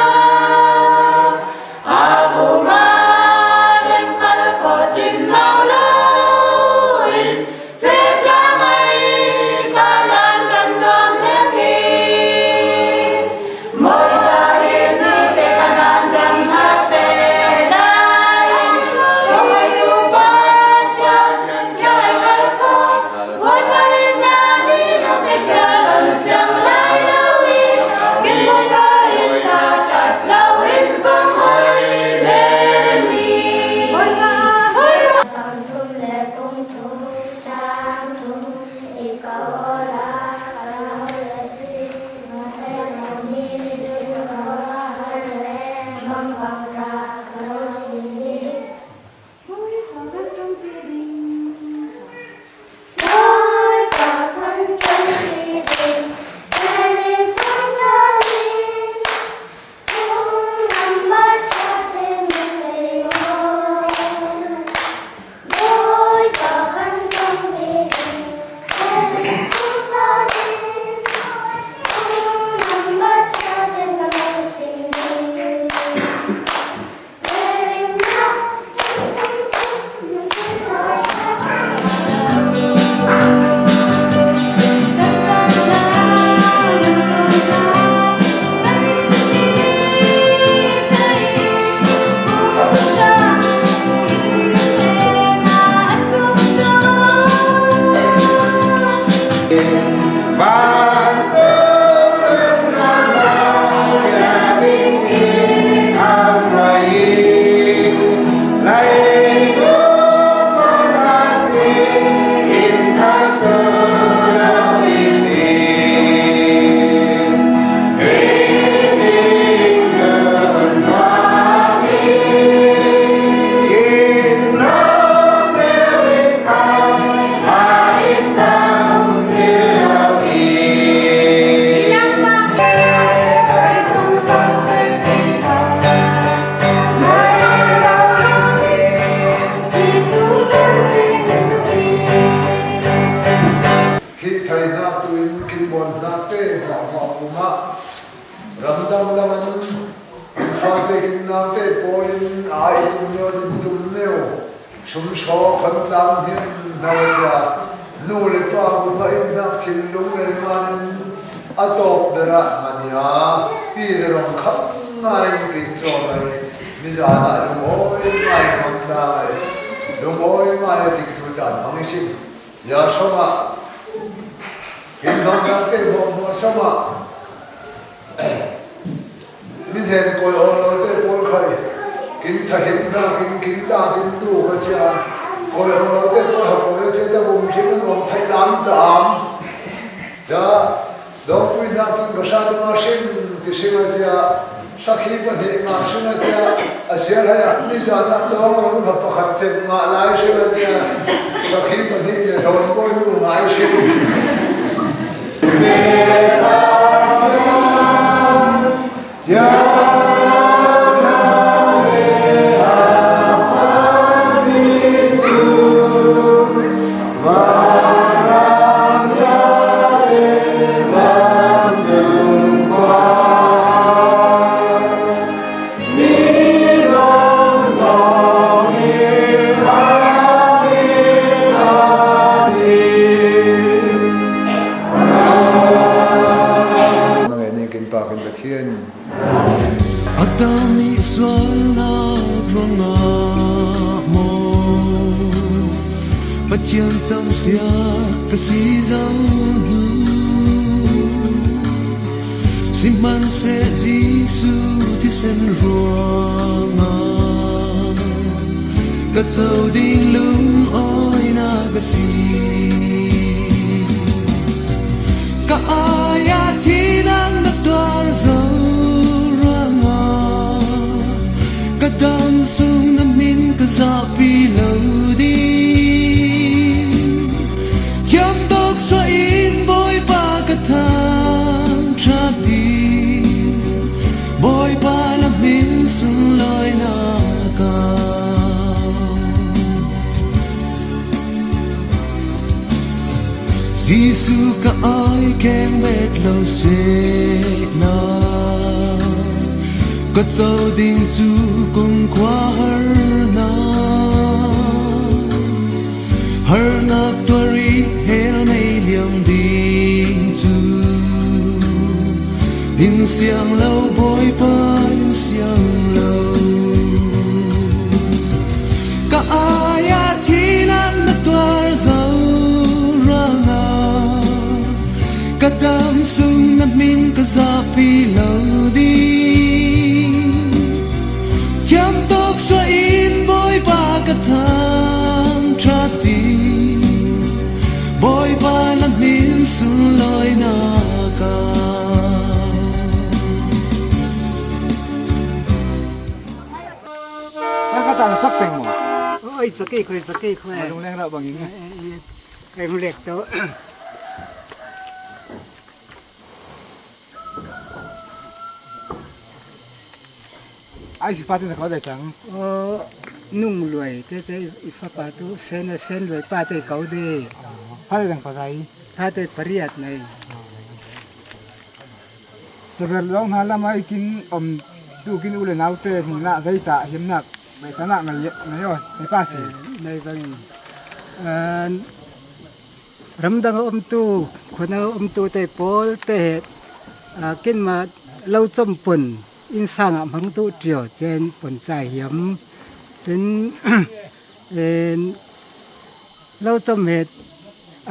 abu malem kal ko chin nau loin fetlamai kanan ram nuam leki Moisare te kanan ram afelai Kawai tu baca kiai kalko Boy paling nami nong te kialon siang lai lawi Kin boy paling ta chat lawin kong oi meni Sawmthum le pungthum cangthum i ka ola Hi thainak tu in kinbawnnak te hmuahhmuah kum ah ramdang lam an fate kinnak te pawl in ai tum neo din tum neo sumsaw khantlang hin nawacha nu le pa kum ah innak thinlung le man in a tawp berah mania ti le rong kham ngai kin chaw mai nizan ah lungawi ngai mang tlai lungawi ngai tik chu caan mang isim ya soma hin dong te mo mo sama. Min hen kawi aw lo te pawl khai kin thahim na kin kin da din tu ka chia kawi aw lo te pawl ha kawi che ta bum him an om thai lam ta am ja dong pui na tun ka sha ma shin ti sing a chia sakhi pa he ma shin a chia a sial hai a ni za na dong ro ka pakhat chem ma lai shin a chia sakhi pa he le ron boy nu mai shin. Adami sualnak ruangah maw Pathian cangsia ka si zo hnu Sihmanhseh Jesuh thisen ruangah ka co ding lungawinak ka si. Ka ai ah thinak na tuar zo ruangah ka dam sung na min ka zapi lo ding. Thiam tok sa in Bawipa ka thang ṭhat ding. Bawipa na min sunlawinak ah. Jesuh ka ai keng bet lo seh la ka co ding cu kumkhua harnak harnak tuari hell mei liam ding cu in siang lo Bawipa in siang lo ka ai ah thinak na tuar zo ruangah ka dam sung na min ka zapi lo ding. Thiam tok sua in Bawipa ka thang ṭhat ding. Bawipa na min sunlawinak ah. Ka tang sak peng mo. Oi saki khoi saki khoi. Lung leng ra bang in. Kai mu lek to. Ai si pa tin ko dai chang. O nung luai te che i fa pa tu sen sen luai pa te kau de. Fa te dang pa sai. Fa te pariat nei. Saber long na lama ikin om tu kin ule nau te ni na zai cha him nak mai sana ngai ngai o nei pa si. Nei bang. Ramdang um tu khona um tu te pawl te kin ma lo chom pun in sang ah hmang tu trio chen pun chai hiam chen lo chom het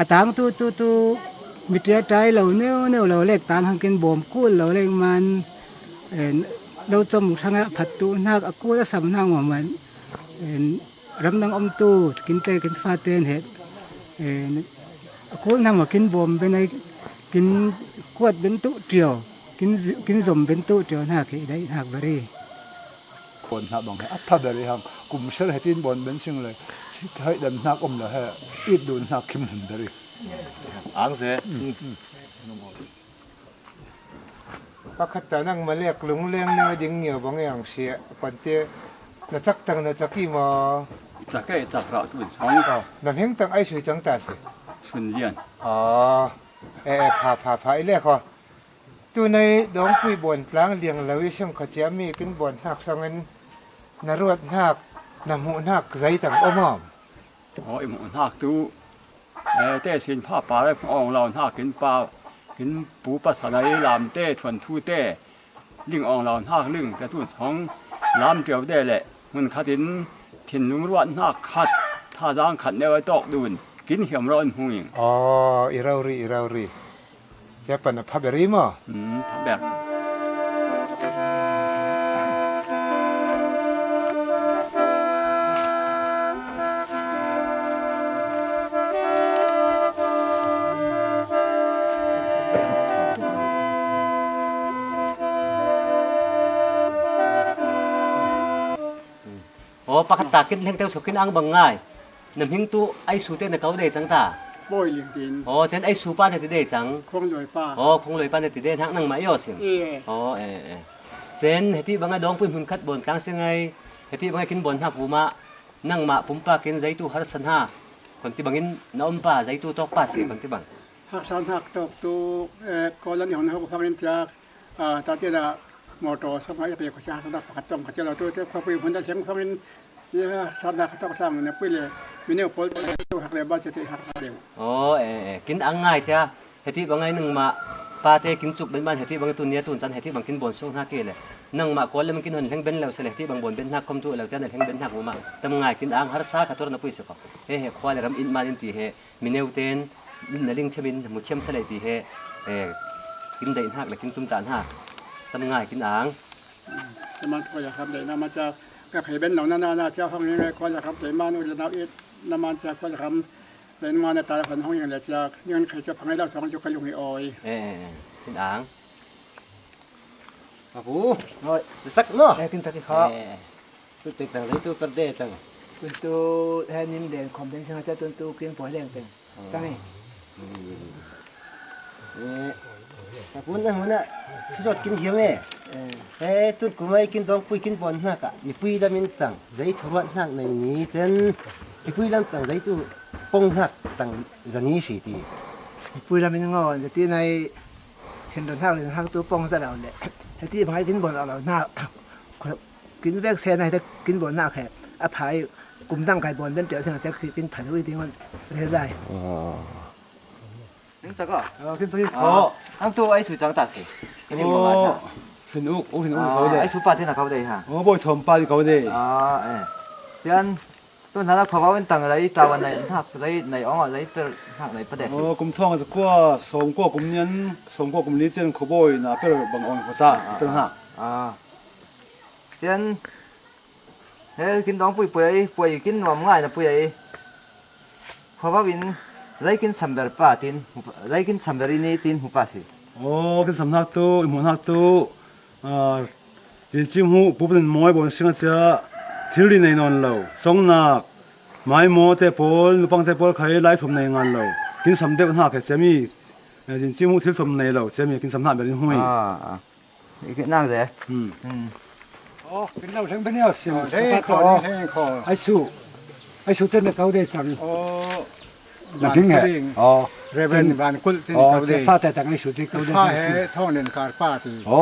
atang tu tu tu mi tia tai lo neu neu lo lek tan hang kin bom kul lo lek man lo chom thanga phat tu nak akul sam nang ma man ramdang om tu kin te kin fa ten het akul na ma kin bom bên ai kin kuat ben tu trio kin kin zom ben tu trio na khi dai hak bari bon na bang he atha beri hang kum sel hetin bon ben sing le thai dam nak om la he it dun nak khim hun beri ang se Pakhat ta nang malek lung leng na ding ngiau bang yang sia pan te na chak tang na chaki ma chak e chak ra tu chong na heng tang ai sui chang ta se chun lian a e pha pha pha ile kho tu nei dong pui bon tlang liang lawi sang kha chia mi kin bon hak sangin na ruat hak na mu hak zai tang omom o im hak tu e te sin pha pa le ong law hak kin pa kin pu pa sa nai lam te thuan thu te ling ong law hak ling te tu chong lam tiao de le mun khatin thin lung ruat hak khat tha jang khat ne wai tok dun kin hiam ron huing oh irau ri irau ri cha pan pha beri mo pha ber. Pakhat ta kin hleng teu sokin ang bang ngai. Na hming tu ai su te na kau dei cang ta. Bawi ling tin. Oh, chen ai su pa na ti dei cang. Khong loi pa. Oh, khong loi pa na ti dei hnak nang ma yo sim. Oh, e e. Chen heti banga dong pui hmun khat bon tlang singai heti banga kin bon hnak ma nang ma pumpa kin zaitu har san ha kon ti bangin na om pa zaitu tok pa si kon ti bang. Hak san hak tok tu kolan hon ho phangin tiak ta te da motor song ai pe ko cha sa da pakhat tong kha lo tu te kho pui hun da cheng phangin sa da kha tok tlang ne pui le mine pol tu hak le ba che te hak deu. Oh, e e kin ang ngai cha heti bangai nang ma pa te kin chuk ben ban heti bang tu nia tun chan heti bang kin bon sung na ke le nang ma ko le kin hon hleng ben lo se le heti bang bon ben na kom tu lo chan hleng ben na ma tam ngai kin ang har sa kha tor na pui se ko he he khwa le ram in man in ti he mineu ten na ling themin mu thiam sale ti he kin dai hnak le kin tum tan ha tam ngai kin ang มันก็อยากทำได้นะมันจะก็เคยเป็นหนองนานานาเจ้าห้องนี้ก็อยากทำได้มานู่นนาเอ็ดนามันจะก็อยากทำเป็นมาในตาคนห้องอย่างเดียวจะยังเคยจะพังให้เราท้องจะกระยุงให้ออย เออกินอ่าง อาปูสักเนาะ กินสักกี่ข้อ ตัวติดต่างเลยตัวประเดต่าง ตุนตัวแฮนิมเด่นคอมเป็นสังจะตุนตัวกินปล่อยแรงเต็มจังไง อาปูนะหัวหน้าทุสดกินเหี่ยวเอ้เอ้ตุนกูไม่กินดองปุยกินบอลนักอ่ะมีปุยละมินต่างใจทุรนักในนี้เช่นมีปุยลำต่างใจตัวปงนักต่างจะนี้สิที ปุยละมินงอนจะที่ในเช่นโดนหักหรือหักตัวปงซะเราเลยที่พายกินบอลเราหน้ากินแวกเซนให้ถ้ากินบอลหน้าแขกอภัยกลุ่มตั้งไก่บอลเป็นเจ้าเสียงจะกินผัดวิธีมันเรียใจ นึงสักก็ กินสักอ๋อ อังตัวไอ้สุจังตัดสิ โอ้เห็นอุกโอ้เห็นอุกเขาเด้ ไอ้สุปาที่น่ะเขาเด้ฮะ โอ้บ่ชมปลาที่เขาเด้ อ๋อเออเซียนต้นนั้นเขาว่าเป็นต่างอะไรตาวันไหนหักอะไรไหนอ๋ออะไรเป็นหักไหนประเด็น โอ้กุมทองจะกว่าสงกว่ากุมยันสงกว่ากุมนี้เจนขบอยนะเป็นบางองค์ภาษาเป็นหัก อ่าเซียนเฮ้กินน้องปุยปุยปุยกินหวานง่ายนะปุยเพราะว่าวินไรกินสัมเบอร์ป้าตินไรกินสัมเบอร์นี่ตินหุป้าสิ โอ้กินสำนักตู้หมุนหักตู้ยินจิ้มหูปุ๊บเป็นมวยบนสิงห์เจ้าทิลีในนอนเราสองนักไม้โมเตปอลนุปังเตปอลใครไล่ถมในงานเรากินสำเด็จหักเจมียินจิ้มหูทิลถมในเราเจมีกินสำนักแบบนี้หุ้ย อ่านั่งเลยอืม 哦，跟老生朋友是，听课听课，爱数，爱数真的高得上。哦，那边嘅，哦，เรเวนบานกุลที่เขาดี 发达等爱数这高得。 ฟ้าเฮท่องเล่นการป้าที่ 哦，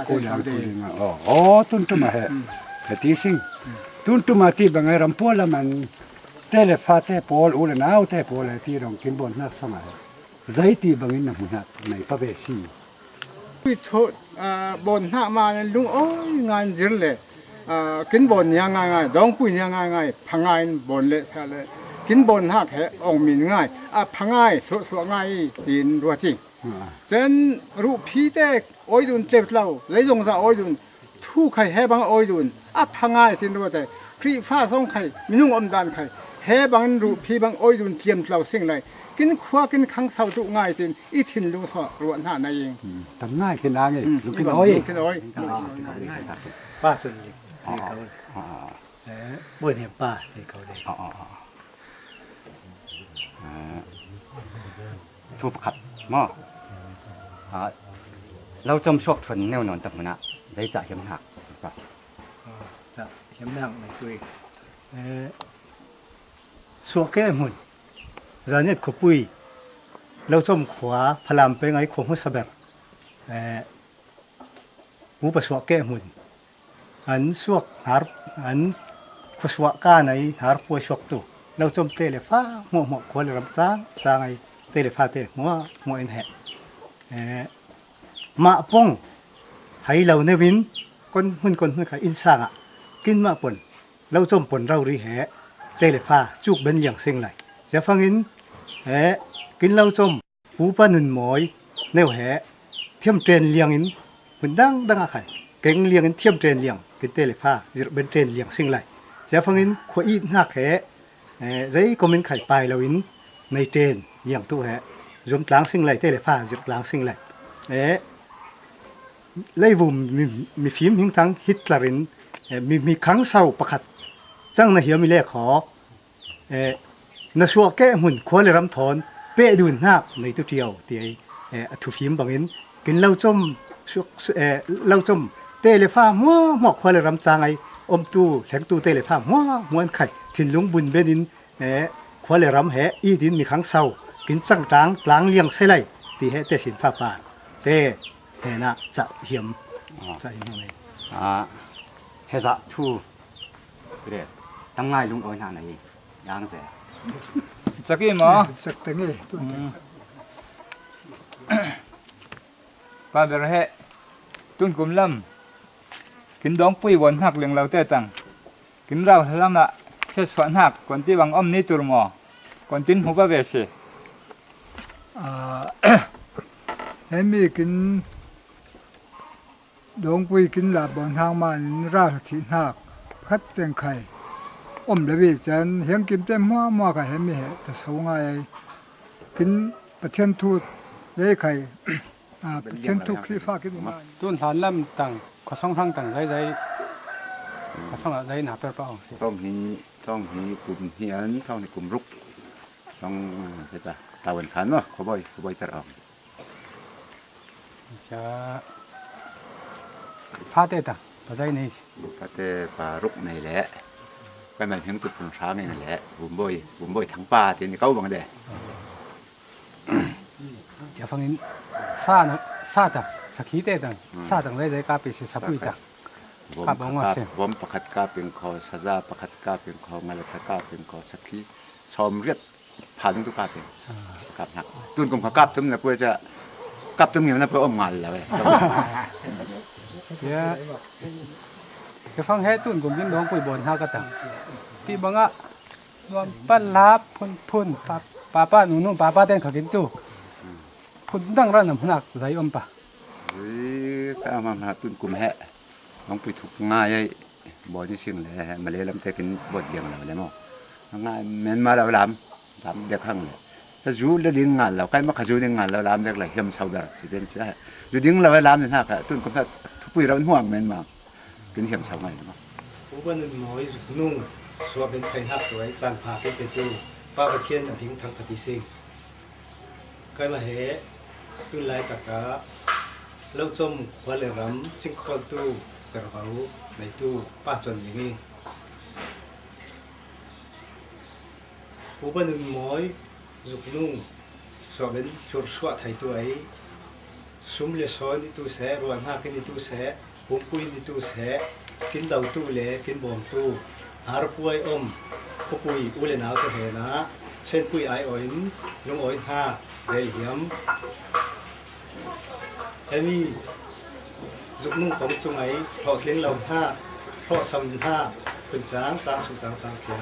过年过年哦，哦，ตุนตุมาเฮแต่ที่สิ่งตุนตุมาที่บางไงรำพัวละมันเตเลฟาเตปอลอุลนาวเตปอลที่รองกินบนนักสมัยใจที่บางอินนะมุนักในพระเบสี ทุบนหน้ามาลุงโอ้ยงานเยอะเลยกินบนยังง่ายง่ายดองปุยยังง่ายง่ายพังง่ายบนเละซะเลยกินบนหักแหองมินง่ายอ่ะพังง่ายสวง่ายตีนรัวจริงเจนรูพีเตโอ้ยดุนเจ็บเล่าเลยจงจะโอ้ยดุนทุกใครแหบังโอ้ยดุนอ่ะพังง่ายตีนรัวใจครีฟ้าส่งใครมินุ่งอมดานใครแหบังรูพีบังโอ้ยดุนเตรียมเล่าสิ่งไรกินขวากินขังเสาตุง่ายจริงอีทินลุงสรวนหน้าในเอง ทำง่ายขึ้นนะไงลุกขึ้นอ้อย ขึ้นอ้อย ป้าส่วนใหญ่ที่เขาเออบ่เนี่ยป้าที่เขาเลย ทูบขัดหม้อเราจมชวกทนแนวนอนตับมันอะใจจะเห็นหักป้า จะเห็นหักในตัวเออสัวแก้มุนจานเนี่ยขปุยเราจมขวาพลามไปไงขวหัวสะแบบเออหูปะสัวแก้มุนอันสวกหาอันขสวก้าในหาป่วยสวกตัวเราจมเตเลฟ้าหัวหัวขวลำจ้างจ้างไอเตเลฟ้าเตหัวหัวเอ็นแหเออมาป้องให้เราเนวินคนหุ่นคนหุ่นขายอินสางอ่ะกินมาปนเราจมปนเรารีแหเตเลฟ้าจุกเป็นอย่างเซ็งไหลจะฟังอินเอกินเราจมหูปานุนหมอยเนวแหเทียมเทรนเลียงอินหุ่นดังดังอะไข่เก่งเลียงอินเทียมเทรนเลียงกินเตเลฟ้าเป็นเทรนเลียงเซ็งไหลจะฟังอินขวอีหนักแหใจก็มินไข่ไปเราอินในเทรนเลียงตัวแหรวมกลางสิ่งไหลเตเลฟ้าจุดกลางสิ่งไหลเอเลยวุมมีฟิล์มหิงทั้งฮิตลารินมีมีครั้งเศร้าประคัด Chang na hiam i le kho na suah ke hmun khua le ram thawn pe dun hnak nei tu ṭiao ti ei a thu fim bangin kin lo chom lo chom te le fa mua mua khua le ram changai omtu thlengtu te le fa mua muan khai thinlung bun ben in khua le ram he i din mi khang sau kin chang tang tlang liang selai ti he te sin fa pa te he na cha hiam cha hiam nei a he za thu re tam ngai lung oi na nei yang ze Saki mo sak te nge tu pa ber he tun kum lam kin dong pui won hak leng lo te tang kin rau lam a se swa hak kon ti bang om ni tur mo kon tin hu ba ve si he mi kin dong pui kin la bon hang ma in ra thi hnak khat teng khai om le bi chan hiang kim te mua mua ka he mi he ta so ngai kin pathian thu le khai a pathian thu khri fa kin ma tun hlan lam tang khosong thang tang zai zai khosong a zai na per pa ong si ท่องฮีท่องฮีกลุ่มเฮียนท่องฮีกลุ่มรุกท่องใช่ปะตาวันขันเนาะขบอยขบอยตะออก cha fa te ta pa zai nei ปะเตปารุกในแหละก็มันเห็นกุดสงสารนี่แหละบุมบอยบุมบอยทั้งป่าที่นี่เขาบังเด้ cha fang in sa na sa ta sakhi te ta sa tang zai zai ka pe se sapui ta วมวมประคัดกาเป็นคอซาซาประคัดกาเป็นคองาลคากาเป็นคอสักขีชอมเรียดผ่านทุกกาเป็นกับหักตุนกลมขกับตุ้มนะเพื่อจะกับตุ้มเนี่ยนะเพื่ออมงานแล้วเว้ย ya cái phong hết tuần cũng kiến đón quỳ bồn ha cái tầng thì bằng ạ đoàn bắt láp phun phun pa pa pa nụ nụ pa pa tên khởi kiến chủ phun đăng ra nằm nạc giấy ôm pa เฮ้ยก็เอามาหาตุนกลุ่มแฮะน้องไปถูกง่ายบ่ที่สิ่งเลยฮะมาเลยลำเทกินบทเดียงเราเลยมั้งง่ายแม่นมาเราลำลำเด็กข้างเลยถ้าจูแล้วดิ้งงานเราใกล้มาขจูดิ้งงานเราลำเด็กเลยเฮียมเสาเดอสิเด่นใช่จูดิ้งเราลำเนี่ยนะตุนกลุ่มทุกปีเราห่วงแม่นมากินเฮียมเสาไงมั้ง ผู้บรรลุน้อยนุ่งสวเป็นไทยฮักตัวจานผาเป็นเปตูป้าประเทียนพิงทางปฏิสิงใกล้มาเหตุนลายตะกะเล่าจมควันเลยรำซึ่งคนตู้กระเป๋าในตู้ป้าจนอย่างนี้ผู้บรรลุน้อยจุกนุ่งสวเป็นชุดสวไทยตัวไอ้ซุ่มเลซอนนี่ตู้เสรวนหักนี่ตู้เสปุ่มปุยนี่ตู้เสกินดาวตู้เล่กินบอมตู้หาร์ป่วยอมขปุยอุเลนาวตัวเฮนะเส้นปุยไอออยน์ลงออยห้าเดียมเฮมีจุกนุ่งของจุงไอเพราะเลี้ยงเราห้าเพราะสำห้าเป็นจางจางสุจางจางเขีย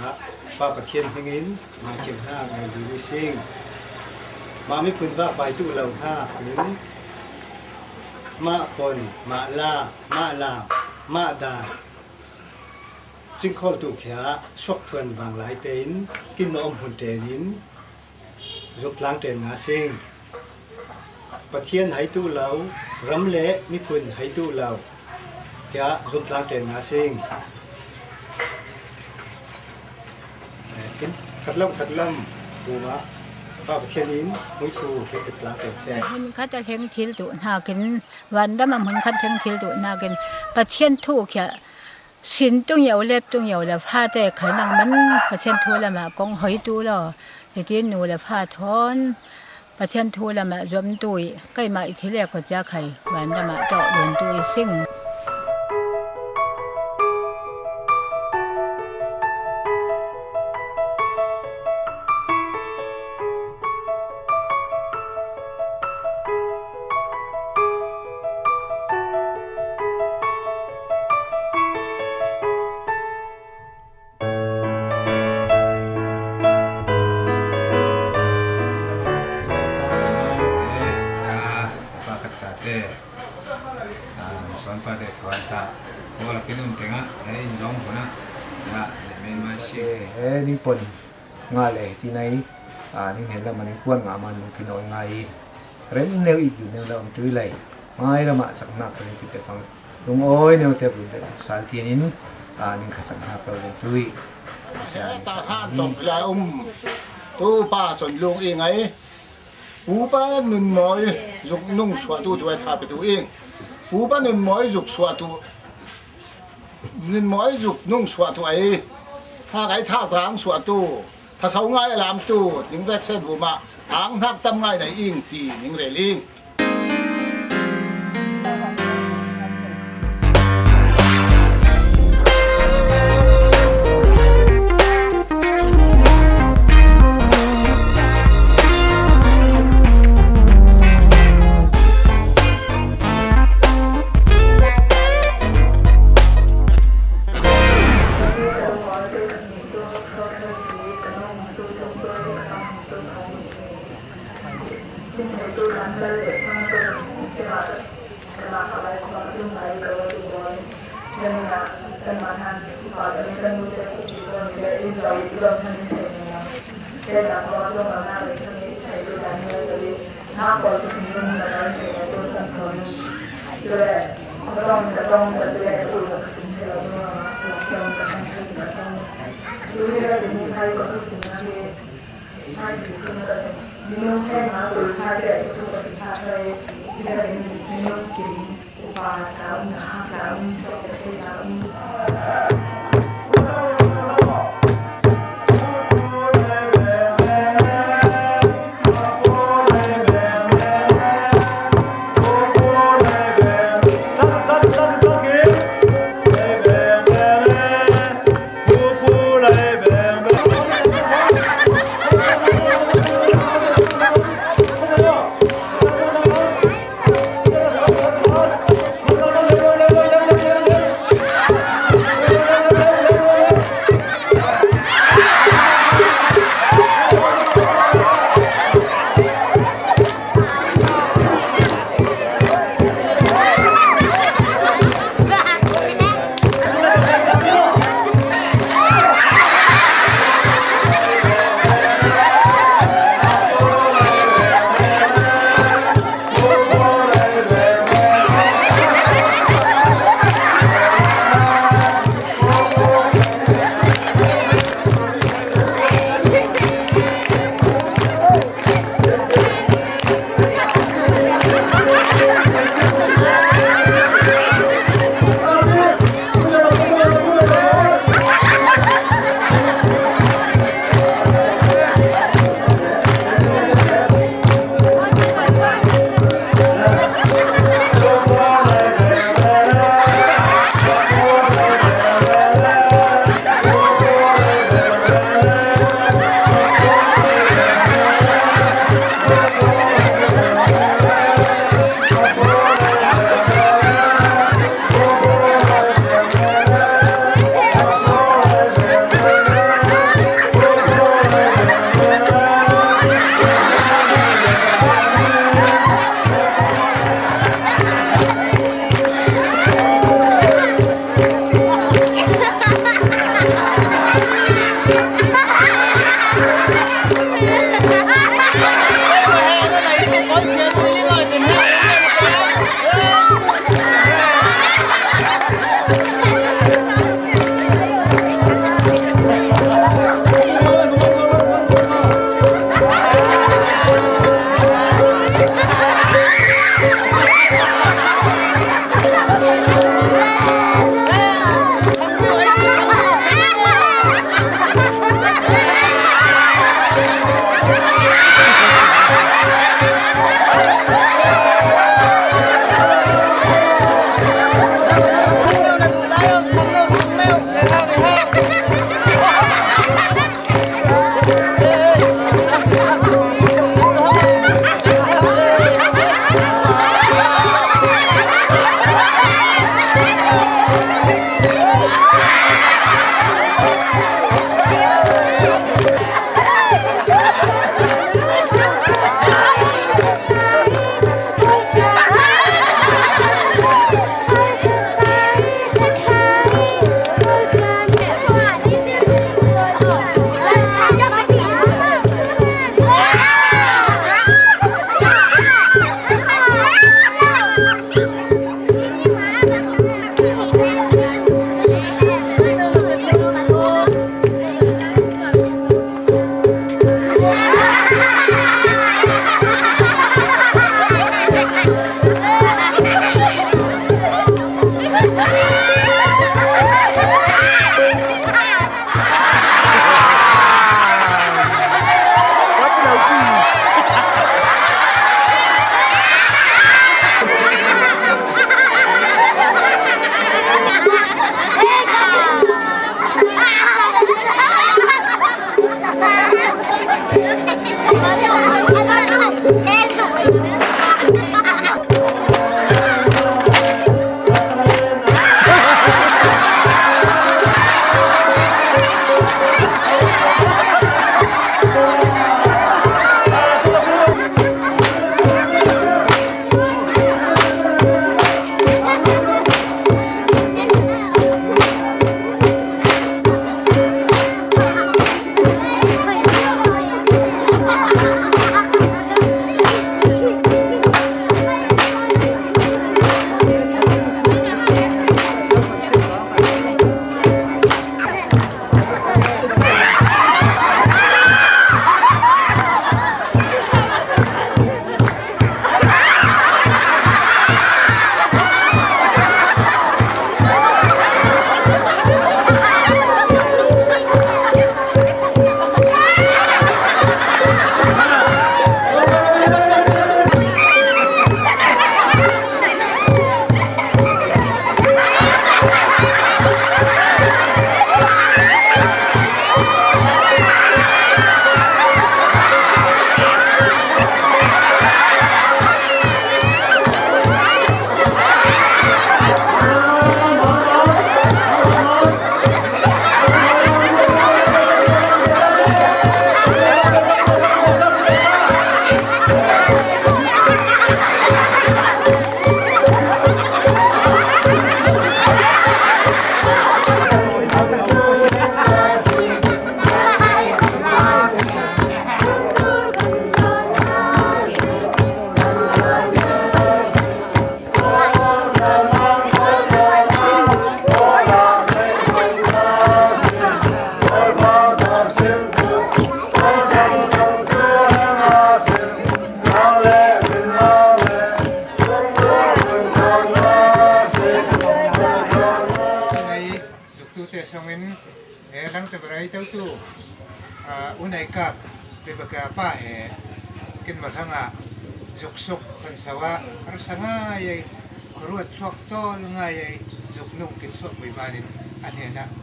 ป้าประเทียนเฮงินมาเขียนห้าไงดูวิซิงมาไม่พื้นว่าไปตู้เราห้าถึงมาคนมาลามาลามาดาจึงข้อตุกยาชกทวนบางหลายเต็นกินนมหุ่นเตนินยกล้างเตนงาซิงประเทียนไหตู้เหลารำเละมิพุนไหตู้เหลายะยกล้างเตนงาซิงกินขัดล่ำขัดล่ำบัวป้าประเทียนินมุยฟูเป็นกลางเตนแซ่ หุ่นขัดจะเฮงทิลตุนากินวันดำหุ่นขัดเฮงทิลตุนากินประเทียนถูกยาสินตุงเยาเล็บตุงเยาแล้วผ้าแต่ขนังมันประเทียนทูละมากองหอยตูแล้วทีนี้หนูแล้วผ้าทอนประเทียนทูละมารวมตุยใกล้มาอีกทีแรกก็จะไข่วันดำมาเจาะโดนตุยซิ่ง นิ่งปนงาเลยที่ไหนนิ่งเห็นแล้วมันกวนงามันกินเอาไงเริ่มเนวอีกอยู่เนวเราตื้อเลยไม่ละมาสักนักเป็นกิจฟังลุงโอ้ยเนวเทบุญสารทีนินนิ่งขัดสักนักเราตื้อ Ta han tong la tu pa chon lung i ngai pu pa nun moi zuk nung sua tu tu tha pe tu ing pu pa nun moi zuk sua tu nun moi zuk nung sua tu ai tha kai tha sang sua tu tha sau ngai lam tu ding vek set bu ma ang hnak tam ngai nei ing ti ning re ling.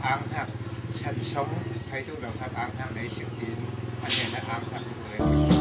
Ang hnak san song thai tu bang hak ang hnak nei sik tin an he na ang hnak tu.